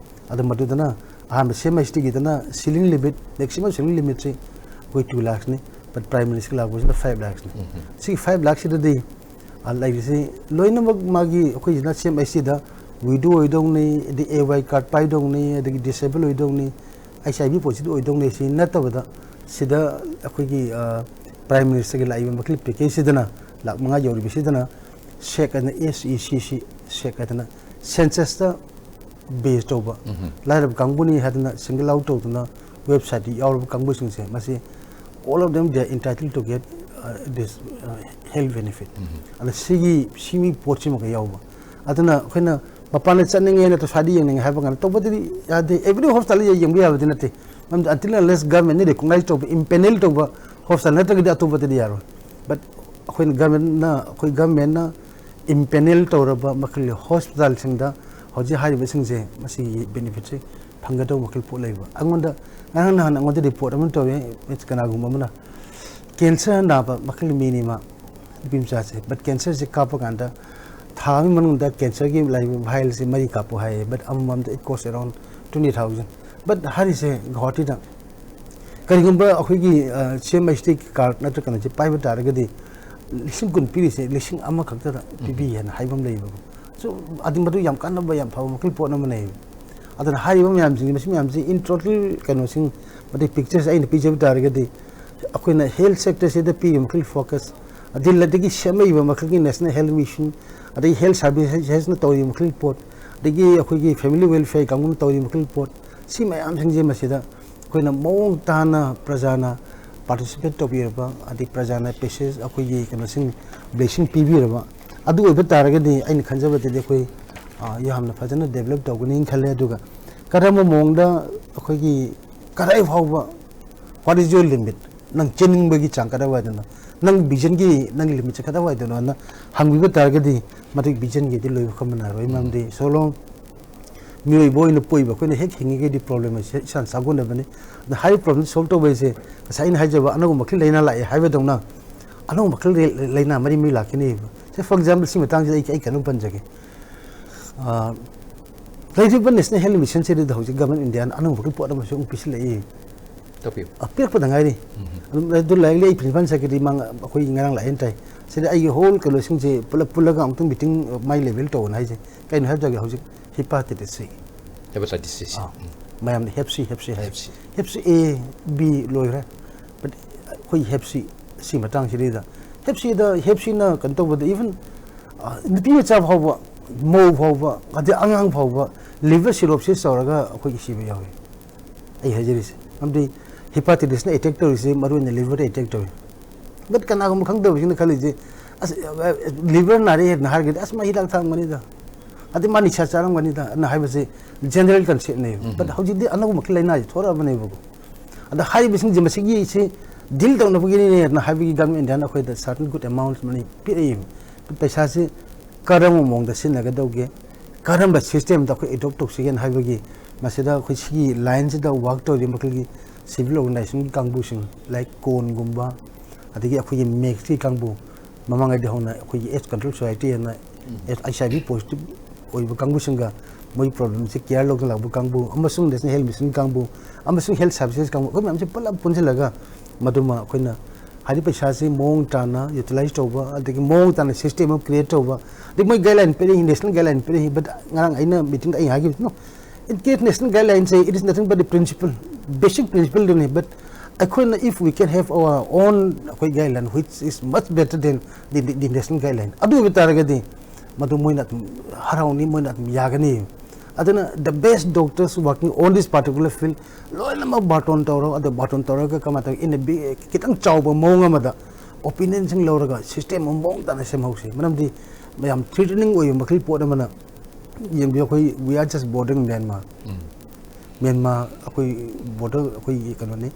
ꯑꯗꯨ ꯃꯗꯨꯗꯅ ꯑꯍꯥꯟꯕ ꯁꯤ ꯑꯦꯝ ꯑꯩꯆ ꯇꯤꯒꯤꯗꯅ ꯁꯤꯂꯤꯡ ꯂꯤꯃꯤꯠ, ꯃꯦꯛꯁꯤꯃꯝ ꯁꯤꯂꯤꯡ ꯂꯤꯃꯤꯠꯁꯤ ꯑꯩꯈꯣꯏ ꯇꯨ ꯂꯥꯛꯁꯅꯤ, ꯕꯠ ꯄ꯭ꯔꯥꯏꯝ ꯃꯤꯅꯤꯁꯇꯔ ꯂꯥꯛꯄꯁꯤꯅ ꯐꯥꯏꯚ ꯂꯥꯛꯁꯅꯤ꯫ ꯁꯤꯒꯤ ꯐꯥꯏꯚ ꯂꯥꯛꯁꯤꯗꯗꯤ ꯑ, ꯂꯩꯔꯤꯁꯤ ꯂꯣꯏꯅꯃꯛ ꯃꯥꯒꯤ, ꯑꯩꯈꯣꯏꯁꯤꯅ ꯁꯤ ꯑꯦꯝ ꯑꯩꯆ ꯇꯤꯗ ꯋꯤꯗꯣ ꯑꯣꯏꯗꯧꯅꯤ, ꯑꯗꯩ ꯑꯦ ꯋꯥꯏ ꯀꯥꯔꯗ ꯄꯥꯏꯗꯧꯅꯤ, ꯑꯗꯒꯤ ꯗꯤꯁꯦꯕꯜ ꯑꯣꯏꯗꯧꯅꯤ, ꯑꯩꯆ ꯑꯥꯏ ꯚꯤ ꯄꯣꯖꯤꯇꯤꯚ ꯑꯣꯏꯗꯧꯅꯤ꯫ ꯁꯤ ꯅꯠꯇꯕꯗ ꯁꯤꯗ ꯑꯩꯈꯣꯏꯒꯤ, ꯑ, ꯄ꯭ꯔꯥꯏꯝ ꯃꯤꯅꯤꯁꯇꯔꯒꯤ ꯂꯥꯛꯏꯕ ꯃꯈꯜ ꯄꯦꯀꯦꯖꯁꯤꯗꯅ ꯂꯥꯛ ꯃꯉꯥ ꯌꯧꯔꯤꯕꯁꯤꯗꯅ ꯁꯦꯛ ꯍꯥꯏꯅ, ꯑꯦꯁ ꯏ ꯁꯤ ꯁꯤ ꯁꯦꯛ ꯍꯥꯏꯗꯅ ꯁꯦꯟꯁꯁꯇ ꯕꯦꯖ ꯇꯧꯕ, ꯂꯥꯏꯔꯕ ꯀꯥꯡꯕꯨꯅꯤ ꯍꯥꯏꯗꯅ ꯁꯤꯡꯒꯜ ꯑꯥꯎꯠ ꯇꯧꯗꯨꯅ ꯋꯦꯕꯁꯥꯏꯠꯇ ꯌꯥꯎꯔꯕ ꯀꯥꯡꯕꯨꯁꯤꯡꯁꯦ, ꯃꯁꯤ all of them they are entitled to get, uh, this, uh, health benefit. ꯑꯗ ꯁꯤꯒꯤ, ꯁꯤꯒꯤ ꯄꯣꯠꯁꯤꯃꯒ ꯌꯥꯎꯕ꯫ ꯑꯗꯨꯅ ꯑꯩꯈꯣꯏꯅ ꯃꯄꯥꯟꯗ ꯆꯠꯅꯤꯡꯉꯦ ꯅꯠꯇ꯭ꯔꯒ ꯁ꯭ꯋꯥꯏꯗ ꯌꯦꯡꯅꯤꯡꯉꯦ ꯍꯥꯏꯕ ꯀꯥꯟꯗ ꯇꯧꯕꯗꯗꯤ ꯌꯥꯗꯦ, every hospital ꯌꯦꯡꯕ ꯌꯥꯕꯗꯤ ꯅꯠꯇꯦ꯫ ꯃꯔꯝꯗꯤ until unless government ꯅ recognize ꯇꯧꯕ, impanel ꯇꯧꯕ hospital ꯅꯠꯇ꯭ꯔꯒꯗꯤ ꯑꯇꯣꯞꯄꯗꯗꯤ ꯌꯥꯔꯣꯏ꯫ But ꯑꯩꯈꯣꯏꯅ government ꯅ, ꯑꯩꯈꯣꯏ government ꯅ impanel ꯇꯧꯔꯕ ꯃꯈꯜꯒꯤ ꯍꯣꯁꯄꯤꯇꯥꯜꯁꯤꯡꯗ ꯍꯧꯖꯤꯛ ꯍꯥꯏꯔꯤꯕꯁꯤꯡꯁꯦ ꯃꯁꯤꯒꯤ ꯕꯦꯅꯤꯐꯤꯠꯁꯦ ꯐꯪꯒꯗꯧꯕ ꯃꯈꯜ ꯄꯣꯠ ꯂꯩꯕ꯫ ꯑꯩꯉꯣꯟꯗ ꯉꯔꯥꯡ ꯅꯍꯥꯟ ꯑꯩꯉꯣꯟꯗ ꯔꯤꯄꯣꯔꯠ ꯑꯃ ꯇꯧꯋꯦ, ꯀꯅꯥꯒꯨꯝꯕ ꯑꯃꯅ ꯀꯦꯟꯁꯔ ꯅꯥꯕ ꯃꯈꯜ ꯃꯤꯅꯤ ꯃꯥ, ꯅꯨꯄꯤ ꯃꯆꯥꯁꯦ, ꯕꯠ ꯀꯦꯟꯁꯔꯁꯦ ꯀꯥꯞꯄ ꯀꯥꯟꯗ ꯊꯥ ꯑꯃꯒꯤ ꯃꯅꯨꯡꯗ ꯀꯦꯟꯁꯔꯒꯤ ꯂꯩꯕ ꯚꯥꯏꯜꯁꯦ ꯃꯔꯤ ꯀꯥꯞꯄꯨ ꯍꯥꯏꯌꯦ, ꯕꯠ ꯑꯃꯃꯝꯗ it cost around twenty thousand꯫ But ꯍꯥꯏꯔꯤꯁꯦ ꯒꯨꯋꯥꯍꯥꯇꯤꯗ ꯀꯔꯤꯒꯨꯝꯕ ꯑꯩꯈꯣꯏꯒꯤ ꯁꯤ ꯑꯦꯝ ꯑꯩꯆ ꯗꯤ ꯀꯥꯔꯗ ꯅꯠꯇ꯭ꯔꯒ ꯀꯩꯅꯣꯁꯦ ꯄꯥꯏꯕ ꯇꯥꯔꯒꯗꯤ ꯂꯤꯁꯤꯡ ꯀꯨꯟ ꯄꯤꯔꯤꯁꯦ ꯂꯤꯁꯤꯡ ꯑꯃꯈꯛꯇꯗ ꯄꯤꯕꯤ ꯍꯥꯏꯅ ꯍꯥꯏꯕ ꯑꯃ ꯂꯩꯌꯦꯕꯀꯣ꯫ ꯁꯣ ꯑꯗꯨ ꯃꯗꯨ ꯌꯥꯝ ꯀꯥꯟꯅꯕ ꯌꯥꯝ ꯐꯕ ꯃꯈꯜ ꯄꯣꯠ ꯑꯃꯅꯦꯕ꯫ ꯑꯗꯨꯅ ꯍꯥꯏꯔꯤꯕ ꯃꯌꯥꯝꯁꯤꯡꯁꯦ, ꯃꯁꯤ ꯃꯌꯥꯝꯁꯤ in total ꯀꯩꯅꯣꯁꯤꯡ, ꯃꯗꯩ ꯄꯤꯛꯆꯔꯁꯦ ꯑꯩꯅ ꯄꯤꯖꯕ ꯇꯥꯔꯒꯗꯤ ꯑꯩꯈꯣꯏꯅ ꯍꯦꯜꯊ ꯁꯦꯛꯇꯔꯁꯤꯗ ꯄꯤꯔꯤꯕ ꯃꯈꯜ ꯐꯣꯀꯁ, ꯑꯗꯒꯤ ꯑꯗꯒꯤ ꯁꯦꯝꯃꯛꯏꯕ ꯃꯈꯜꯒꯤ ꯅꯦꯁꯅꯦꯜ ꯍꯦꯜꯊ ꯃꯤꯁꯟ, ꯑꯗꯒꯤ ꯍꯦꯜꯊ ꯁꯥꯔꯚꯤꯁꯦꯁꯅ ꯇꯧꯔꯤꯕ ꯃꯈꯜ ꯄꯣꯠ, ꯑꯗꯒꯤ ꯑꯩꯈꯣꯏꯒꯤ ꯐꯦꯃꯤꯂꯤ ꯋꯦꯜꯐꯤꯌꯔ ꯀꯥꯡꯕꯨꯅ ꯇꯧꯔꯤꯕ ꯃꯈꯜ ꯄꯣꯠ, ꯁꯤ ꯃꯌꯥꯝꯁꯤꯡꯁꯦ ꯃꯁꯤꯗ ꯑꯩꯈꯣꯏꯅ ꯃꯑꯣꯡ ꯇꯥꯅ ꯄ꯭ꯔꯖꯥꯅ ꯄꯥꯔꯇꯤꯁꯤꯄꯦꯠ ꯇꯧꯕꯤꯔꯕ, ꯑꯗꯩ ꯄ꯭ꯔꯖꯥꯅ ꯄꯦꯁꯦꯖ ꯑꯩꯈꯣꯏꯒꯤ ꯀꯩꯅꯣꯁꯤꯡ ꯕ꯭ꯂꯦꯁꯤꯡ ꯄꯤꯕꯤꯔꯕ, ꯑꯗꯨ ꯑꯣꯏꯕ ꯇꯥꯔꯒꯗꯤ ꯑꯩꯅ ꯈꯟꯖꯕꯗꯗꯤ ꯑꯩꯈꯣꯏ ꯌꯥꯝꯅ ꯐꯖꯅ ꯗꯦꯕꯂꯞ ꯇꯧꯒꯅꯤꯅ ꯈꯜꯂꯦ꯫ ꯑꯗꯨꯒ ꯀꯔꯝꯕ ꯃꯑꯣꯡꯗ ꯑꯩꯈꯣꯏꯒꯤ ꯀꯗꯥꯏ ꯐꯥꯎꯕ, what is your limit? ꯅꯪ ꯆꯦꯟꯅꯤꯡꯕꯒꯤ ꯆꯥꯡ ꯀꯗꯥꯏꯋꯥꯏꯗꯅꯣ? ꯅꯪ ꯚꯤꯖꯟꯒꯤ ꯅꯪ ꯂꯤꯃꯤꯠꯁꯦ ꯀꯗꯥꯏꯋꯥꯏꯗꯅꯣꯅ ꯍꯪꯕꯤꯕ ꯇꯥꯔꯒꯗꯤ ꯃꯗꯨꯒꯤ ꯚꯤꯖꯟꯒꯤꯗꯤ ꯂꯣꯏꯕ ꯈꯝꯕ ꯅꯥꯏꯔꯣꯏ꯫ ꯃꯔꯝꯗꯤ ꯁꯣꯂꯣ ꯃꯤꯑꯣꯏꯕ ꯑꯣꯏꯅ ꯄꯣꯛꯏꯕ ꯑꯩꯈꯣꯏꯅ ꯍꯦꯛ ꯍꯤꯡꯉꯤꯉꯩꯗꯤ ꯄ꯭ꯔꯣꯕ꯭ꯂꯦꯝ ꯑꯁꯦ ꯏꯁꯥꯅ ꯁꯥꯒꯣꯟꯅꯕꯅꯤ꯫ ꯑꯗ ꯍꯥꯏꯔꯤꯕ ꯄ꯭ꯔꯣꯕ꯭ꯂꯦꯝ ꯁꯣꯜꯕ ꯇꯧꯕ ꯍꯥꯏꯁꯦ ꯉꯁꯥꯏ ꯑꯩꯅ ꯍꯥꯏꯖꯕ ꯑꯅꯧꯕ ꯃꯈꯜ ꯂꯥꯏꯅꯥ ꯂꯥꯛꯑꯦ ꯍꯥꯏꯕꯗꯧꯅ ꯑꯅꯧꯕ ꯃꯈꯜ ꯂꯥꯏꯅꯥ ꯃꯔꯤ ꯃꯔꯤ ꯂꯥꯛꯈꯤꯅꯦꯕ꯫ ꯁꯦ, for example, ꯁꯤ ꯃꯇꯥꯡꯁꯤꯗ ꯑꯩ ꯑꯩ ꯀꯩꯅꯣꯝ ꯄꯟꯖꯒꯦ꯫ ꯑ, ꯂꯩꯔꯤꯕ ꯅꯦꯁꯅꯦꯜ ꯍꯦꯜꯊ ꯃꯤꯁꯟꯁꯤꯗ ꯍꯧꯖꯤꯛ ꯒꯚꯔꯟꯃꯦꯟ ꯏꯟꯗꯤꯌꯥꯅ ꯑꯅꯧꯕꯒꯤ ꯄꯣꯠ ꯑꯃꯁꯨ ꯑꯃꯨꯛ ꯄꯤꯁꯤꯜꯂꯛꯏ꯫ ꯇꯥꯛꯄꯤꯌꯨ꯫ ꯑ, ꯄꯤꯔꯛꯄꯗ ꯉꯥꯏꯔꯤ꯫ ꯑꯗꯨ ꯂꯥꯏꯔꯤꯛ ꯂꯩ, ꯄ꯭ꯔꯤꯟꯁꯤꯄꯥꯜ ꯁꯦꯀ꯭ꯔꯦꯇꯔꯤ ꯃꯥꯡ ꯑꯩꯈꯣꯏ ꯉꯔꯥꯡ ꯂꯥꯛꯑꯦꯅ ꯇꯥꯏ꯫ ꯁꯤꯗ ꯑꯩꯒꯤ ꯍꯣꯜ ꯀꯩꯅꯣꯁꯤꯡꯁꯦ ꯄꯨꯂꯞ ꯄꯨꯜꯂꯒ ꯑꯃꯨꯛꯇꯪ ꯃꯤꯇꯤꯡ ꯃꯥꯏ ꯂꯦꯚꯦꯜ ꯇꯧꯑꯣꯅ ꯍꯥꯏꯁꯦ꯫ ꯀꯩꯅꯣ ꯍꯥꯏꯕꯗ ꯍꯧꯖꯤꯛ ꯍꯤꯄꯥꯇꯥꯏꯇꯤꯁ ꯁꯤ꯫ ꯍꯦꯄꯥꯇꯥꯏꯇꯤꯁ ꯁꯤ꯫ ꯑꯥ꯫ ꯃꯌꯥꯝꯅ ꯍꯦꯞ ꯁꯤ, ꯍꯦꯞ ꯁꯤ ꯍꯥꯏ꯫ ꯍꯦꯞ ꯁꯤ꯫ ꯍꯦꯞ ꯁꯤ ꯑꯦ, ꯕꯤ ꯂꯣꯏꯈ꯭ꯔꯦ꯫ But ꯑꯩꯈꯣꯏ ꯍꯦꯞ ꯁꯤ, ꯁꯤ ꯃꯇꯥꯡꯁꯤꯗꯩꯗ ꯍꯦꯞ ꯁꯤꯗ, ꯍꯦꯞ ꯁꯤꯅ ꯀꯩꯅꯣ ꯇꯧꯕꯗ even, ꯑ, ꯅꯨꯄꯤ ꯃꯆꯥ ꯐꯥꯎꯕ, ꯃꯧ ꯐꯥꯎꯕ, ꯑꯗꯩ ꯑꯉꯥꯡ ꯐꯥꯎꯕ liver cirrhosis ꯇꯧꯔꯒ ꯑꯩꯈꯣꯏꯒꯤ ꯁꯤꯕ ꯌꯥꯎꯏ꯫ ꯑꯩ ꯍꯥꯏꯖꯔꯤꯁꯦ꯫ ꯃꯔꯝꯗꯤ ꯍꯤꯄꯥꯇꯥꯏꯇꯤꯁꯅ ꯑꯦꯇꯦꯛ ꯇꯧꯔꯤꯁꯦ ꯃꯔꯨ ꯑꯣꯏꯅ liver ꯗ ꯑꯦꯇꯦꯛ ꯇꯧꯏ꯫ But ꯀꯅꯥꯒꯨꯝꯕ ꯈꯪꯗꯕꯁꯤꯡꯅ ꯈꯜꯂꯤꯁꯦ, "ꯑꯁ, liver ꯅꯥꯔꯦꯅ ꯍꯥꯏꯔꯒꯗꯤ, ꯑꯁ, ꯃꯥ ꯍꯤꯗꯥꯛ ꯊꯛꯑꯝꯒꯅꯤꯗ, ꯑꯗꯩ ꯃꯥ ꯅꯤꯁꯥ ꯆꯥꯔꯝꯒꯅꯤꯗ" ꯑꯅ ꯍꯥꯏꯕꯁꯦ general concept ꯅꯦꯕ꯫ But ꯍꯧꯖꯤꯛꯇꯤ ꯑꯅꯧꯕ ꯃꯈꯜ ꯂꯥꯏꯅꯥꯁꯦ ꯊꯣꯔꯛꯑꯕꯅꯦꯕꯀꯣ꯫ ꯑꯗ ꯍꯥꯏꯔꯤꯕꯁꯤꯡꯁꯦ ꯃꯁꯤꯒꯤꯁꯤ ꯗꯤꯜ ꯇꯧꯅꯕꯒꯤꯅꯦꯅ ꯍꯥꯏꯕꯒꯤ ꯒꯚꯔꯟꯃꯦꯟ ꯏꯟꯗꯤꯌꯥꯅ ꯑꯩꯈꯣꯏꯗ certain good amount money ꯄꯤꯔꯛꯏꯕ꯫ But ꯄꯩꯁꯥꯁꯤ ꯀꯔꯝꯕ ꯃꯑꯣꯡꯗ ꯁꯤꯖꯤꯟꯅꯒꯗꯧꯒꯦ, ꯀꯔꯝꯕ systemꯗ ꯑꯩꯈꯣꯏ adopt ꯇꯧꯁꯤꯒꯦꯅ ꯍꯥꯏꯕꯒꯤ, ꯃꯁꯤꯗ ꯑꯩꯈꯣꯏ ꯁꯤꯒꯤ lineꯁꯤꯗ work ꯇꯧꯔꯤꯕ ꯃꯈꯜꯒꯤ civil organizationꯒꯤ ꯀꯥꯡꯕꯨꯁꯤꯡ, like ꯀꯣꯟꯒꯨꯝꯕ, ꯑꯗꯒꯤ ꯑꯩꯈꯣꯏꯒꯤ ꯃꯦꯛꯁꯀꯤ ꯀꯥꯡꯕꯨ, ꯃꯃꯥꯡꯉꯩꯗꯤ ꯍꯧꯅ ꯑꯩꯈꯣꯏꯒꯤ AIDS control society ꯍꯥꯏꯅ, ꯎꯝ꯫ HIV positive ꯑꯣꯏꯕ ꯀꯥꯡꯕꯨꯁꯤꯡꯒ ꯃꯣꯏ problemꯁꯤ care ꯂꯧꯗꯨꯅ ꯂꯥꯛꯄ ꯀꯥꯡꯕꯨ, ꯑꯃꯁꯨꯡ National Health Mission ꯀꯥꯡꯕꯨ, ꯑꯃꯁꯨꯡ health services ꯀꯥꯡꯕꯨ, ꯑꯩꯈꯣꯏ ꯃꯌꯥꯝꯁꯦ ꯄꯨꯂꯞ ꯄꯨꯟꯁꯤꯜꯂꯒ ꯃꯗꯨꯃ ꯑꯩꯈꯣꯏꯅ ꯍꯥꯏꯗꯤ ꯄꯩꯁꯥꯁꯤ ꯃꯑꯣꯡ ꯇꯥꯅ utilize ꯇꯧꯕ, ꯑꯗꯒꯤ ꯃꯑꯣꯡ ꯇꯥꯅ system ꯑꯃ create ꯇꯧꯕ, ꯑꯗꯒꯤ ꯃꯣꯏ guideline ꯄꯤꯔꯛꯏ, national guideline ꯄꯤꯔꯛꯏ, but ꯉꯔꯥꯡ ꯑꯩꯅ meetingꯗ ꯑꯩ ꯍꯥꯏꯈꯤꯕꯗꯣ, in case national guideline say, it is nothing but the principle, basic principle ꯗꯨꯅꯤ, but ꯑꯩꯈꯣꯏꯅ, if we can have our own ꯑꯩꯈꯣꯏ guideline which is much better than the, the, the national guideline, ꯑꯗꯨ ꯑꯣꯏꯕ ꯇꯥꯔꯒꯗꯤ ꯃꯗꯨ ꯃꯣꯏꯅ ꯑꯗꯨꯝ ꯍꯔꯥꯎꯅꯤ, ꯃꯣꯏꯅ ꯑꯗꯨꯝ ꯌꯥꯒꯅꯤ꯫ ꯑꯗꯨꯅ the best doctors working on this particular field ꯂꯣꯏꯅꯃꯛ ꯕꯥꯔꯇꯣꯟ ꯇꯧꯔꯣ꯫ ꯑꯗꯨ ꯕꯥꯔꯇꯣꯟ ꯇꯧꯔꯒ ꯀꯃꯥꯏꯅ ꯇꯧꯏ, in a big, ꯈꯤꯇꯪ ꯆꯥꯎꯕ ꯃꯑꯣꯡ ꯑꯃꯗ opinionꯁꯤꯡ ꯂꯧꯔꯒ system ꯑꯃ ꯃꯑꯣꯡ ꯇꯥꯅ ꯁꯦꯝꯍꯧꯁꯤ꯫ ꯃꯔꯝꯗꯤ ꯌꯥꯝ threatening ꯑꯣꯏꯕ ꯃꯈꯜꯒꯤ ꯄꯣꯠ ꯑꯃꯅ ꯌꯦꯡꯕꯤꯌꯨ, ꯑꯩꯈꯣꯏ we are just bordering Myanmar꯫ Um. Myanmar ꯑꯩꯈꯣꯏ border ꯑꯩꯈꯣꯏꯒꯤ ꯀꯩꯅꯣꯅꯤ,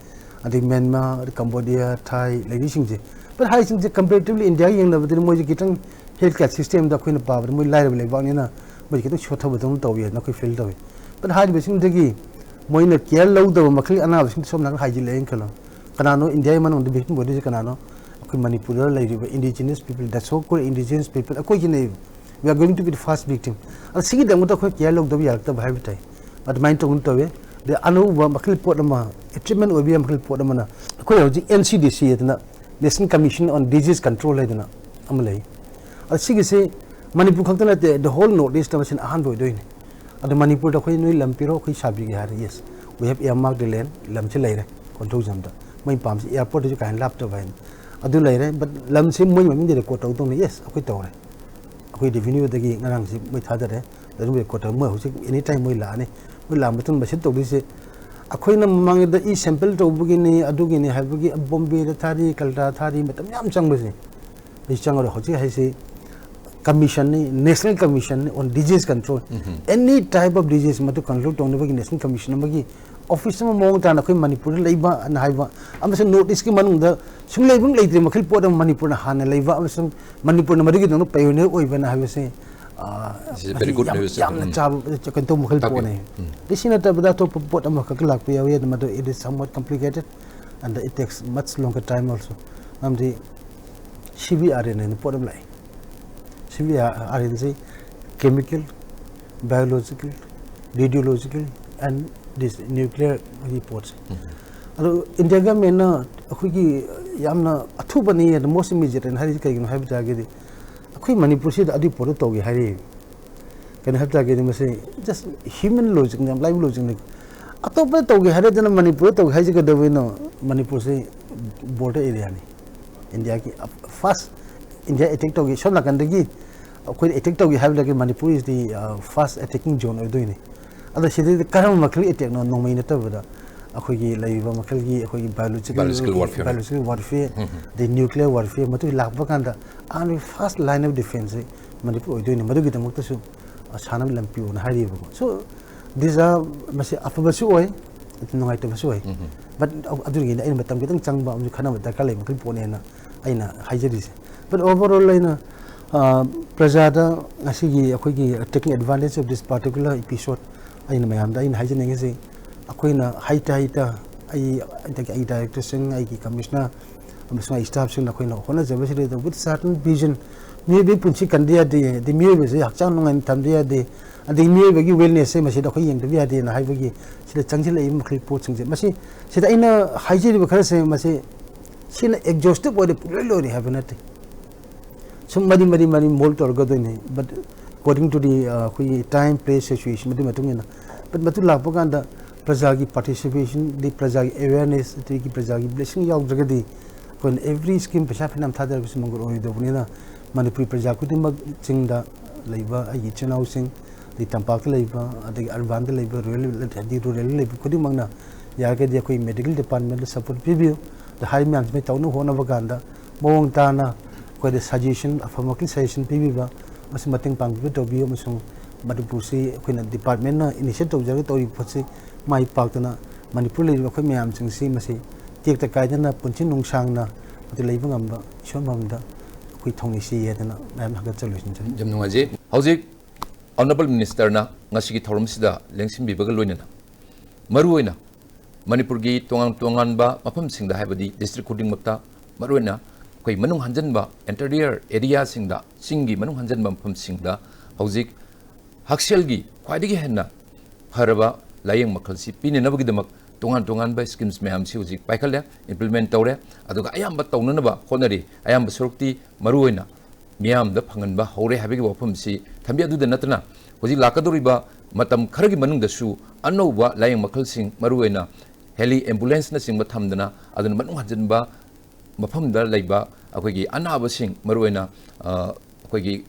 ꯑꯗꯩ ꯃ꯭ꯌꯥꯟꯃꯥꯔ, ꯀꯝꯕꯣꯗꯤꯌꯥ, ꯊꯥꯏ ꯂꯩꯔꯤꯁꯤꯡꯁꯦ꯫ But ꯍꯥꯏꯁꯤꯡꯁꯦ comparatively ꯏꯟꯗꯤꯌꯥꯒ ꯌꯦꯡꯅꯕꯗꯗꯤ ꯃꯣꯏꯁꯦ ꯈꯤꯇꯪ health care systemꯗ ꯑꯩꯈꯣꯏꯅ ꯄꯥꯕꯗ ꯃꯣꯏ ꯂꯥꯏꯔꯕ ꯂꯩꯕꯥꯛꯅꯤꯅ ꯃꯣꯏꯁꯦ ꯈꯤꯇꯪ ꯁꯣꯠꯊꯕꯗꯧꯅ ꯇꯧꯋꯤ ꯍꯥꯏꯅ ꯑꯩꯈꯣꯏ feel ꯇꯧꯋꯤ꯫ But ꯍꯥꯏꯔꯤꯕꯁꯤꯡꯗꯒꯤ ꯃꯣꯏꯅ care ꯂꯧꯗꯕ ꯃꯈꯜꯒꯤ ꯑꯅꯥꯕꯁꯤꯡꯗꯣ ꯁꯣꯝ ꯅꯥꯀꯟ ꯍꯥꯏꯖꯤꯜꯂꯛꯑꯦꯅ ꯈꯜꯂꯣ꯫ ꯀꯅꯥꯅꯣ ꯏꯟꯗꯤꯌꯥꯒꯤ ꯃꯅꯨꯡꯗ victim ꯑꯣꯏꯗꯣꯏꯁꯦ ꯀꯅꯥꯅꯣ? ꯑꯩꯈꯣꯏ ꯃꯅꯤꯄꯨꯔꯗ ꯂꯩꯔꯤꯕ indigenous people, the so called indigenous people, ꯑꯩꯈꯣꯏꯁꯤꯅꯦ꯫ We are going to be the first victim꯫ ꯑꯗ ꯁꯤꯒꯤꯗꯃꯛꯇ ꯑꯩꯈꯣꯏ care ꯂꯧꯗꯕ ꯌꯥꯔꯛꯇꯕ ꯍꯥꯏꯕ ꯇꯥꯏ꯫ ꯑꯗꯨꯃꯥꯏꯅ ꯇꯧꯗꯅ ꯇꯧꯋꯦ꯫ ꯑꯗꯩ ꯑꯅꯧꯕ ꯃꯈꯜ ꯄꯣꯠ ꯑꯃ, treatment ꯑꯣꯏꯕ ꯌꯥꯕ ꯃꯈꯜ ꯄꯣꯠ ꯑꯃꯅ ꯑꯩꯈꯣꯏ ꯍꯧꯖꯤꯛ N C D C ꯍꯥꯏꯗꯅ National Commission on Disease Control ꯍꯥꯏꯗꯅ ꯑꯃ ꯂꯩ꯫ ꯑꯗ ꯁꯤꯒꯤꯁꯤ ꯃꯅꯤꯄꯨꯔ ꯈꯛꯇ ꯅꯠꯇꯦ, the whole North East ꯃꯁꯤꯅ ꯑꯍꯥꯟꯕ ꯑꯣꯏꯗꯣꯏꯅꯤ꯫ ꯑꯗꯣ ꯃꯅꯤꯄꯨꯔꯗ ꯑꯩꯈꯣꯏ ꯅꯣꯏ ꯂꯝ ꯄꯤꯔꯣ, ꯑꯩꯈꯣꯏ ꯁꯥꯕꯤꯒꯦ ꯍꯥꯏꯔꯦ, yes, we have earmarked the land, ꯂꯝꯁꯤ ꯂꯩꯔꯦ ꯀꯣꯟꯊꯧꯖꯝꯗ, ꯃꯣꯏ ꯄꯥꯝꯁꯤ airportꯇꯁꯨ ꯀꯥ ꯍꯦꯟꯅ ꯂꯥꯞꯇꯕ ꯍꯥꯏꯅ꯫ ꯑꯗꯨ ꯂꯩꯔꯦ, but ꯂꯝꯁꯤ ꯃꯣꯏ ꯃꯃꯤꯡꯗ record ꯇꯧꯗꯧꯅꯤ, yes, ꯑꯩꯈꯣꯏ ꯇꯧꯔꯦ꯫ ꯑꯩꯈꯣꯏ revenueꯗꯒꯤ ꯉꯔꯥꯡꯁꯤ ꯃꯣꯏ ꯊꯥꯗꯔꯦ, ꯑꯗꯨꯝ record ꯇꯧꯔꯦ꯫ ꯃꯣꯏ ꯍꯧꯖꯤꯛ any time ꯃꯣꯏ ꯂꯥꯛꯑꯅꯤ꯫ ꯃꯣꯏ ꯂꯥꯛꯑ ꯃꯇꯨꯡ ꯃꯁꯤ ꯇꯧꯗꯣꯏꯁꯦ, ꯑꯩꯈꯣꯏꯅ ꯃꯃꯥꯡꯗ e sample ꯇꯧꯕꯒꯤꯅꯤ, ꯑꯗꯨꯒꯤꯅꯤ ꯍꯥꯏꯕꯒꯤ ꯕꯣꯝꯕꯦꯗ ꯊꯥꯔꯤ, ꯀꯜꯀꯇꯥ ꯊꯥꯔꯤ, ꯃꯇꯝ ꯌꯥꯝ ꯆꯪꯕꯁꯦ꯫ ꯑꯩ ꯆꯪꯉꯔꯣꯏ꯫ ꯍꯧꯖꯤꯛ ꯍꯥꯏꯁꯤ commissionꯅꯤ, National Commissionꯅꯤ on Disease Control꯫ Mm-hmm. Any type of disease ꯃꯗꯨ control ꯇꯧꯅꯕꯒꯤ National Commission ꯑꯃꯒꯤ office ꯑꯃ ꯃꯑꯣꯡ ꯇꯥꯅ ꯑꯩꯈꯣꯏ ꯃꯅꯤꯄꯨꯔꯗ ꯂꯩꯕ ꯑꯅ ꯍꯥꯏꯕ, ꯑꯃꯁꯨꯡ North Eastꯀꯤ ꯃꯅꯨꯡꯗ ꯁꯨꯡꯂꯩꯕꯨꯡ ꯂꯩꯇ꯭ꯔꯤ ꯃꯈꯩ ꯄꯣꯠ ꯑꯃ ꯃꯅꯤꯄꯨꯔꯅ ꯍꯥꯟꯅ ꯂꯩꯕ, ꯑꯃꯁꯨꯡ ꯃꯅꯤꯄꯨꯔꯅ ꯃꯗꯨꯒꯤꯗꯃꯛ pioneer ꯑꯣꯏꯕꯅ ꯍꯥꯏꯕꯁꯤ, This is very good news. ꯌꯥꯝꯅ ꯆꯥꯕ ꯀꯩꯅꯣ ꯇꯧꯕ ꯃꯈꯜ ꯄꯣꯠꯅꯦ꯫ ꯑꯗꯩ ꯁꯤ ꯅꯠꯇꯕꯗ ꯑꯇꯣꯞꯄ ꯄꯣꯠ ꯑꯃꯈꯛ ꯂꯥꯛꯄ ꯌꯥꯎꯏ, ꯑꯗꯨ ꯃꯗꯨ it is somewhat complicated and it takes much longer time also. ꯃꯔꯝꯗꯤ C B R N ꯍꯥꯏꯅ ꯄꯣꯠ ꯑꯃ ꯂꯥꯛꯑꯦ꯫ C B R N ꯁꯤ chemical, biological, radiological and this nuclear ꯒꯤ ꯄꯣꯠꯁꯦ꯫ ꯑꯗꯣ ꯏꯟꯗꯤꯌꯥ ꯒꯚꯔꯟꯃꯦꯟꯅ ꯑꯩꯈꯣꯏꯒꯤ ꯌꯥꯝꯅ ꯑꯊꯨꯕꯅꯤ, the most immediate ꯍꯥꯏꯅ ꯍꯥꯏꯔꯤꯁꯤ ꯀꯩꯒꯤꯅꯣ ꯍꯥꯏꯕ ꯇꯥꯔꯒꯗꯤ, ꯑꯩꯈꯣꯏ ꯃꯅꯤꯄꯨꯔꯁꯤꯗ ꯑꯗꯨꯒꯤ ꯄꯣꯠꯇꯣ ꯇꯧꯒꯦ ꯍꯥꯏꯔꯤ꯫ ꯀꯩꯅꯣ ꯍꯥꯏꯕ ꯇꯥꯔꯒꯗꯤ ꯃꯁꯤ just human logic ꯅꯤ, ꯌꯥꯝ ꯂꯥꯏꯕ logic ꯅꯤ꯫ ꯑꯇꯣꯞꯄꯗ ꯇꯧꯒꯦ ꯍꯥꯏꯔꯗꯅ ꯃꯅꯤꯄꯨꯔꯗ ꯇꯧꯒꯦ ꯍꯥꯏꯁꯤ ꯀꯩꯗꯧꯕꯩꯅꯣ? ꯃꯅꯤꯄꯨꯔꯁꯤ border area ꯅꯤ꯫ ꯏꯟꯗꯤꯌꯥꯒꯤ first, ꯏꯟꯗꯤꯌꯥ attack ꯇꯧꯒꯦ, ꯁꯣꯝ ꯅꯥꯀꯟꯗꯒꯤ ꯑꯩꯈꯣꯏꯅ attack ꯇꯧꯒꯦ ꯍꯥꯏꯕꯗꯒꯤ Manipur is the, uh, first attacking zone ꯑꯣꯏꯗꯣꯏꯅꯤ꯫ ꯑꯗꯣ ꯁꯤꯗꯩꯗ ꯀꯔꯝꯕ ꯃꯈꯜꯒꯤ attack ꯅꯣ? ꯅꯣꯡꯃꯩ ꯅꯠꯇꯕꯗ ꯑꯩꯈꯣꯏꯒꯤ ꯂꯩꯔꯤꯕ ꯃꯈꯜꯒꯤ ꯑꯩꯈꯣꯏꯒꯤ biological, biological warfare, biological warfare, ꯑꯗꯩ nuclear warfare, ꯃꯗꯨ ꯂꯥꯛꯄ ꯀꯥꯟꯗ ꯑꯍꯥꯟꯕ first line of defense ꯁꯦ ꯃꯅꯤꯄꯨꯔ ꯑꯣꯏꯗꯣꯏꯅꯤ꯫ ꯃꯗꯨꯒꯤꯗꯃꯛꯇꯁꯨ, ꯑ, ꯁꯥꯟꯅꯕ ꯂꯝꯄꯤꯌꯣꯅ ꯍꯥꯏꯔꯤꯕꯀꯣ꯫ So, these are, ꯃꯁꯤ ꯑꯐꯕꯁꯨ ꯑꯣꯏ, ꯅꯨꯡꯉꯥꯏꯇꯕꯁꯨ ꯑꯣꯏ꯫ But ꯑ-, ꯑꯗꯨꯒꯤꯗꯤ ꯑꯩꯅ ꯃꯇꯝ ꯈꯤꯇꯪ ꯆꯪꯕ ꯑꯃꯁꯨ ꯈꯟꯅꯕ ꯗꯔꯀꯥꯔ ꯂꯩꯕ ꯃꯈꯜ ꯄꯣꯠꯅꯦꯅ ꯑꯩꯅ ꯍꯥꯏꯖꯔꯤꯁꯦ꯫ But overall ꯑꯩꯅ, ꯑ, ꯄ꯭ꯔꯖꯥꯗ ꯉꯁꯤꯒꯤ ꯑꯩꯈꯣꯏꯒꯤ taking advantage of this particular episode ꯑꯩꯅ ꯃꯌꯥꯝꯗ ꯑꯩꯅ ꯍꯥꯏꯖꯅꯤꯡꯉꯤꯁꯤ, ꯑꯩꯈꯣꯏꯅ ꯍꯩꯇ ꯍꯩꯇ ꯑꯩ, ꯑꯗꯒꯤ ꯑꯩ director ꯁꯤꯡ, ꯑꯩꯒꯤ commissioner ꯑꯃꯁꯨꯡ ꯑꯩ staff ꯁꯤꯡꯅ ꯑꯩꯈꯣꯏꯅ ꯍꯣꯠꯅꯖꯕꯁꯤꯗ with certain vision, ꯃꯤꯑꯣꯏꯕꯒꯤ ꯄꯨꯟꯁꯤ ꯀꯟꯗ ꯌꯥꯗꯦ, ꯑꯗꯩ ꯃꯤꯑꯣꯏꯕꯁꯤ ꯍꯛꯆꯥꯡ ꯅꯨꯡꯉꯥꯏꯅ ꯊꯝꯗ ꯌꯥꯗꯦ, ꯑꯗꯩ ꯃꯤꯑꯣꯏꯕꯒꯤ wellness ꯁꯦ ꯃꯁꯤꯗ ꯑꯩꯈꯣꯏ ꯌꯦꯡꯗꯕ ꯌꯥꯗꯦꯅ ꯍꯥꯏꯕꯒꯤ ꯁꯤꯗ ꯆꯪꯁꯤꯜꯂꯛꯏꯕ ꯃꯈꯩ ꯄꯣꯠꯁꯤꯡꯁꯦ, ꯃꯁꯤ ꯁꯤꯗ ꯑꯩꯅ ꯍꯥꯏꯖꯔꯤꯕ ꯈꯔꯁꯦ ꯃꯁꯤ ꯁꯤꯅ exhaustive ꯑꯣꯏꯔꯦ, ꯄꯨꯡꯂꯣꯏ ꯂꯣꯏꯔꯦ ꯍꯥꯏꯕ ꯅꯠꯇꯦ꯫ ꯁꯨꯝ ꯃꯔꯤ ꯃꯔꯤ ꯃꯔꯤ mould ꯇꯧꯔꯛꯀꯗꯣꯏꯅꯤ꯫ But according to the, uh, ꯑꯩꯈꯣꯏꯒꯤ time, place, situation ꯑꯗꯨꯒꯤ ꯃꯇꯨꯡ ꯏꯟꯅ, but ꯃꯗꯨ ꯂꯥꯛꯄ ꯀꯥꯟꯗ ꯄ꯭ꯔꯖꯥꯒꯤ participation, ꯑꯗꯩ ꯄ꯭ꯔꯖꯥꯒꯤ awareness, ꯑꯗꯒꯤ ꯄ꯭ꯔꯖꯥꯒꯤ blessing ꯌꯥꯎꯗ꯭ꯔꯒꯗꯤ ꯑꯩꯈꯣꯏꯅ every scheme ꯄꯩꯁꯥ ꯐꯅꯌꯥꯝ ꯊꯥꯗꯔꯒꯁꯨ ꯃꯪꯒꯣꯜ ꯑꯣꯏꯔꯣꯏꯗꯧꯕꯅꯤꯅ, ꯃꯅꯤꯄꯨꯔꯤ ꯄ꯭ꯔꯖꯥ ꯈꯨꯗꯤꯡꯃꯛ, ꯆꯤꯡꯗ ꯂꯩꯕ ꯑꯩꯒꯤ ꯏꯆꯤꯟ ꯏꯅꯥꯎꯁꯤꯡ, ꯑꯗꯩ ꯇꯝꯄꯥꯛꯇ ꯂꯩꯕ, ꯑꯗꯒꯤ urban ꯗ ꯂꯩꯕ, rural, ꯍꯥꯏꯗꯤ rural ꯗ ꯂꯩꯕ ꯈꯨꯗꯤꯡꯃꯛꯅ ꯌꯥꯔꯒꯗꯤ ꯑꯩꯈꯣꯏ medical department ꯗ support ꯄꯤꯕꯤꯌꯨ꯫ ꯑꯗ ꯍꯥꯏꯔꯤꯕ ꯃꯌꯥꯝꯁꯤ ꯇꯧꯅꯕ ꯍꯣꯠꯅꯕ ꯀꯥꯟꯗ ꯃꯑꯣꯡ ꯇꯥꯅ ꯑꯩꯈꯣꯏꯗ suggestion, ꯑꯐꯕ ꯃꯈꯜ suggestion ꯄꯤꯕꯤꯕ, ꯑꯃꯁꯨꯡ ꯃꯇꯦꯡ ꯄꯥꯡꯕꯤꯕ ꯇꯧꯕꯤꯌꯨ, ꯑꯃꯁꯨꯡ ꯃꯅꯤꯄꯨꯔꯁꯤ ꯑꯩꯈꯣꯏꯅ department ꯅ initiate ꯇꯧꯖꯔꯒ ꯇꯧꯔꯤꯕ ꯄꯣꯠꯁꯤ ꯃꯥꯏ ꯄꯥꯛꯇꯅ ꯃꯅꯤꯄꯨꯔ ꯂꯩꯔꯤꯕ ꯑꯩꯈꯣꯏ ꯃꯌꯥꯝꯁꯤꯡꯁꯤ ꯃꯁꯤ ꯇꯦꯛꯇ ꯀꯥꯏꯗꯅ ꯄꯨꯟꯁꯤ ꯅꯨꯡꯁꯥꯡꯅ ꯑꯗꯨ ꯂꯩꯕ ꯉꯝꯕ ꯏꯁꯣꯔ ꯃꯔꯝꯗ ꯑꯩꯈꯣꯏ ꯊꯧꯅꯤꯁꯤ ꯍꯥꯏꯗꯅ ꯃꯌꯥꯝ ꯍꯥꯏꯒꯠꯆꯔꯨ ꯁꯤꯟꯖꯔꯤ꯫ ꯌꯥꯝ ꯅꯨꯡꯉꯥꯏꯖꯩ꯫ ꯍꯧꯖꯤꯛ Honourable Minister ꯅ ꯉꯁꯤꯒꯤ ꯊꯧꯔꯝꯁꯤꯗ ꯂꯦꯡꯁꯤꯟꯕꯤꯕꯒ ꯂꯣꯏꯅꯅ ꯃꯔꯨꯑꯣꯏꯅ ꯃꯅꯤꯄꯨꯔꯒꯤ ꯇꯣꯉꯥꯟ ꯇꯣꯉꯥꯟꯕ ꯃꯐꯝꯁꯤꯡꯗ, ꯍꯥꯏꯕꯗꯤ district ꯈꯨꯗꯤꯡꯃꯛꯇ, ꯃꯔꯨꯑꯣꯏꯅ ꯑꯩꯈꯣꯏ ꯃꯅꯨꯡ ꯍꯟꯖꯟꯕ interior area ꯁꯤꯡꯗ, ꯆꯤꯡꯒꯤ ꯃꯅꯨꯡ ꯍꯟꯖꯟꯕ ꯃꯐꯝꯁꯤꯡꯗ ꯍꯧꯖꯤꯛ ꯍꯛꯁꯦꯜꯒꯤ ꯈ꯭ꯋꯥꯏꯗꯒꯤ ꯍꯦꯟꯅ ꯐꯔꯕ ꯂꯥꯌꯦꯡ ꯃꯈꯜꯁꯤ ꯄꯤꯅꯅꯕꯒꯤꯗꯃꯛ ꯇꯣꯉꯥꯟ ꯇꯣꯉꯥꯟꯕ schemes ꯃꯌꯥꯝꯁꯤ ꯍꯧꯖꯤꯛ ꯄꯥꯏꯈꯠꯂꯦ, implement ꯇꯧꯔꯦ, ꯑꯗꯨꯒ ꯑꯌꯥꯝꯕ ꯇꯧꯅꯅꯕ ꯍꯣꯠꯅꯔꯤ꯫ ꯑꯌꯥꯝꯕ ꯁꯔꯨꯛꯇꯤ ꯃꯔꯨꯑꯣꯏꯅ ꯃꯤꯌꯥꯝꯗ ꯐꯪꯍꯟꯕ ꯍꯧꯔꯦ ꯍꯥꯏꯕꯒꯤ ꯋꯥꯐꯝꯁꯤ ꯊꯝꯕꯤ꯫ ꯑꯗꯨꯗ ꯅꯠꯇꯅ ꯍꯧꯖꯤꯛ ꯂꯥꯛꯀꯗꯧꯔꯤꯕ ꯃꯇꯝ ꯈꯔꯒꯤ ꯃꯅꯨꯡꯗꯁꯨ ꯑꯅꯧꯕ ꯂꯥꯌꯦꯡ ꯃꯈꯜꯁꯤꯡ, ꯃꯔꯨꯑꯣꯏꯅ heli ambulance ꯅꯆꯤꯡꯕ ꯊꯝꯗꯅ, ꯑꯗꯨꯅ ꯃꯅꯨꯡ ꯍꯟꯖꯤꯟꯕ ꯃꯐꯝꯗ ꯂꯩꯕ ꯑꯩꯈꯣꯏꯒꯤ ꯑꯅꯥꯕꯁꯤꯡ, ꯃꯔꯨꯑꯣꯏꯅ, ꯑ, ꯑꯩꯈꯣꯏꯒꯤ,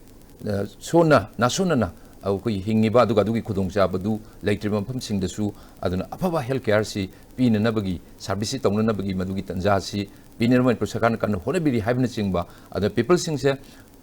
ꯑ, ꯁꯣꯟꯅ, ꯅꯥꯁꯣꯟꯅꯅ ꯑꯩꯈꯣꯏꯒꯤ ꯍꯤꯡꯉꯤꯕ, ꯑꯗꯨꯒ ꯑꯗꯨꯒꯤ ꯈꯨꯗꯣꯡꯆꯥꯕꯗꯨ ꯂꯩꯇ꯭ꯔꯤꯕ ꯃꯐꯝꯁꯤꯡꯗꯁꯨ, ꯑꯗꯨꯅ ꯑꯐꯕ health care ꯁꯤ ꯄꯤꯅꯅꯕꯒꯤ, service ꯁꯤ ꯇꯧꯅꯅꯕꯒꯤ ꯃꯗꯨꯒꯤ ꯇꯟꯖꯥꯁꯤ ꯄꯤꯅꯅꯕ ꯃꯅꯤꯄꯨꯔ ꯁꯔꯀꯥꯔꯅ ꯀꯟꯅ ꯍꯣꯠꯅꯕꯤꯔꯤ ꯍꯥꯏꯕꯅꯆꯤꯡꯕ, ꯑꯗꯨꯅ people ꯁꯤꯡꯁꯦ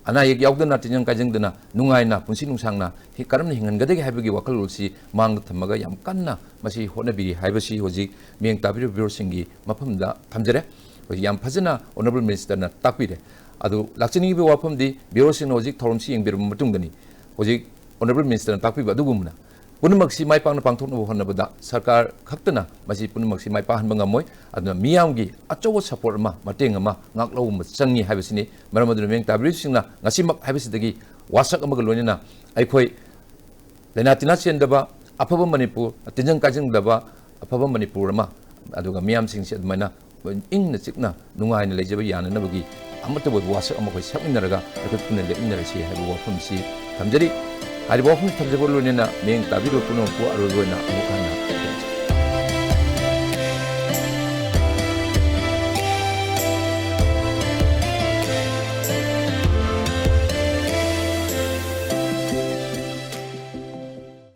ꯑꯅꯥ ꯑꯌꯦꯛ ꯌꯥꯎꯗꯅ, ꯇꯤꯟꯖꯪ ꯀꯥꯏꯖꯪꯗꯅ, ꯅꯨꯡꯉꯥꯏꯅ, ꯄꯨꯟꯁꯤ ꯅꯨꯡꯁꯥꯡꯅ ꯍꯤ-, ꯀꯔꯝꯅ ꯍꯤꯡꯍꯟꯒꯗꯒꯦ ꯍꯥꯏꯕꯒꯤ ꯋꯥꯈꯜꯂꯣꯟꯁꯤ ꯃꯥꯡꯗ ꯊꯝꯃꯒ ꯌꯥꯝ ꯀꯟꯅ ꯃꯁꯤ ꯍꯣꯠꯅꯕꯤꯔꯤ ꯍꯥꯏꯕꯁꯤ ꯍꯧꯖꯤꯛ ꯃꯤꯠꯌꯦꯡ ꯇꯥꯕꯤꯔꯤꯕ viewer ꯁꯤꯡꯒꯤ ꯃꯐꯝꯗ ꯊꯝꯖꯔꯦ꯫ ꯍꯧꯖꯤꯛ ꯌꯥꯝ ꯐꯖꯅ Honourable Minister ꯅ ꯇꯥꯛꯄꯤꯔꯦ꯫ ꯑꯗꯨ ꯂꯥꯛꯆꯅꯤꯡꯉꯤꯕ ꯋꯥꯐꯝꯗꯤ, viewer ꯁꯤꯡꯅ ꯍꯧꯖꯤꯛ ꯊꯧꯔꯝꯁꯤ ꯌꯦꯡꯕꯤꯔꯕ ꯃꯇꯨꯡꯗꯅꯤ, ꯍꯧꯖꯤꯛ Honourable Minister ꯅ ꯇꯥꯛꯄꯤꯕ ꯑꯗꯨꯒꯨꯝꯅ ꯄꯨꯝꯅꯃꯛꯁꯤ ꯃꯥꯏ ꯄꯥꯛꯅ ꯄꯥꯡꯊꯣꯛꯅꯕ ꯍꯣꯠꯅꯕꯗ ꯁꯔꯀꯥꯔ ꯈꯛꯇꯅ ꯃꯁꯤ ꯄꯨꯝꯅꯃꯛꯁꯤ ꯃꯥꯏ ꯄꯥꯛꯍꯟꯕ ꯉꯝꯃꯣꯏ꯫ ꯑꯗꯨꯅ ꯃꯤꯌꯥꯝꯒꯤ ꯑꯆꯧꯕ support ꯑꯃ, ꯃꯇꯦꯡ ꯑꯃ, ꯉꯥꯛꯂꯧꯕ ꯑꯃ ꯆꯪꯉꯤ ꯍꯥꯏꯕꯁꯤꯅꯤ꯫ ꯃꯔꯝ ꯑꯗꯨꯅ ꯃꯤꯠꯌꯦꯡ ꯇꯥꯕꯤꯔꯤꯕꯁꯤꯡꯅ ꯉꯁꯤꯃꯛ ꯍꯥꯏꯕꯁꯤꯗꯒꯤ ꯋꯥꯁꯛ ꯑꯃꯒ ꯂꯣꯏꯅꯅ ꯑꯩꯈꯣꯏ ꯂꯥꯏꯅꯥ ꯇꯤꯟꯅꯥ ꯆꯦꯟꯗꯕ, ꯑꯐꯕ ꯃꯅꯤꯄꯨꯔ, ꯇꯤꯟꯖꯪ ꯀꯥꯏꯖꯪꯗꯕ ꯑꯐꯕ ꯃꯅꯤꯄꯨꯔ ꯑꯃ, ꯑꯗꯨꯒ ꯃꯤꯌꯥꯝꯁꯤꯡꯁꯤ ꯑꯗꯨꯃꯥꯏꯅ ꯏꯪꯅ ꯆꯤꯛꯅ ꯅꯨꯡꯉꯥꯏꯅ ꯂꯩꯖꯕ ꯌꯥꯅꯅꯕꯒꯤ ꯑꯃꯠꯇ ꯑꯣꯏꯕ ꯋꯥꯁꯛ ꯑꯃ ꯑꯩꯈꯣꯏ ꯁꯛꯃꯤꯟꯅꯔꯒ ꯑꯩꯈꯣꯏ ꯄꯨꯟꯅ ꯂꯦꯞꯃꯤꯟꯅꯔꯁꯤ ꯍꯥꯏꯕ ꯋꯥꯐꯝꯁꯤ ꯊꯝꯖꯔꯤ꯫ ꯍꯥꯏꯔꯤꯕ ꯋꯥꯐꯝ ꯊꯝꯖꯕ ꯂꯣꯏꯅꯅ ꯃꯤꯠꯌꯦꯡ ꯇꯥꯕꯤꯔꯤꯕ ꯄꯨꯝꯅꯃꯛꯄꯨ ꯑꯔꯣꯏꯕ ꯑꯣꯏꯅ ꯑꯃꯨꯛ ꯍꯟꯅ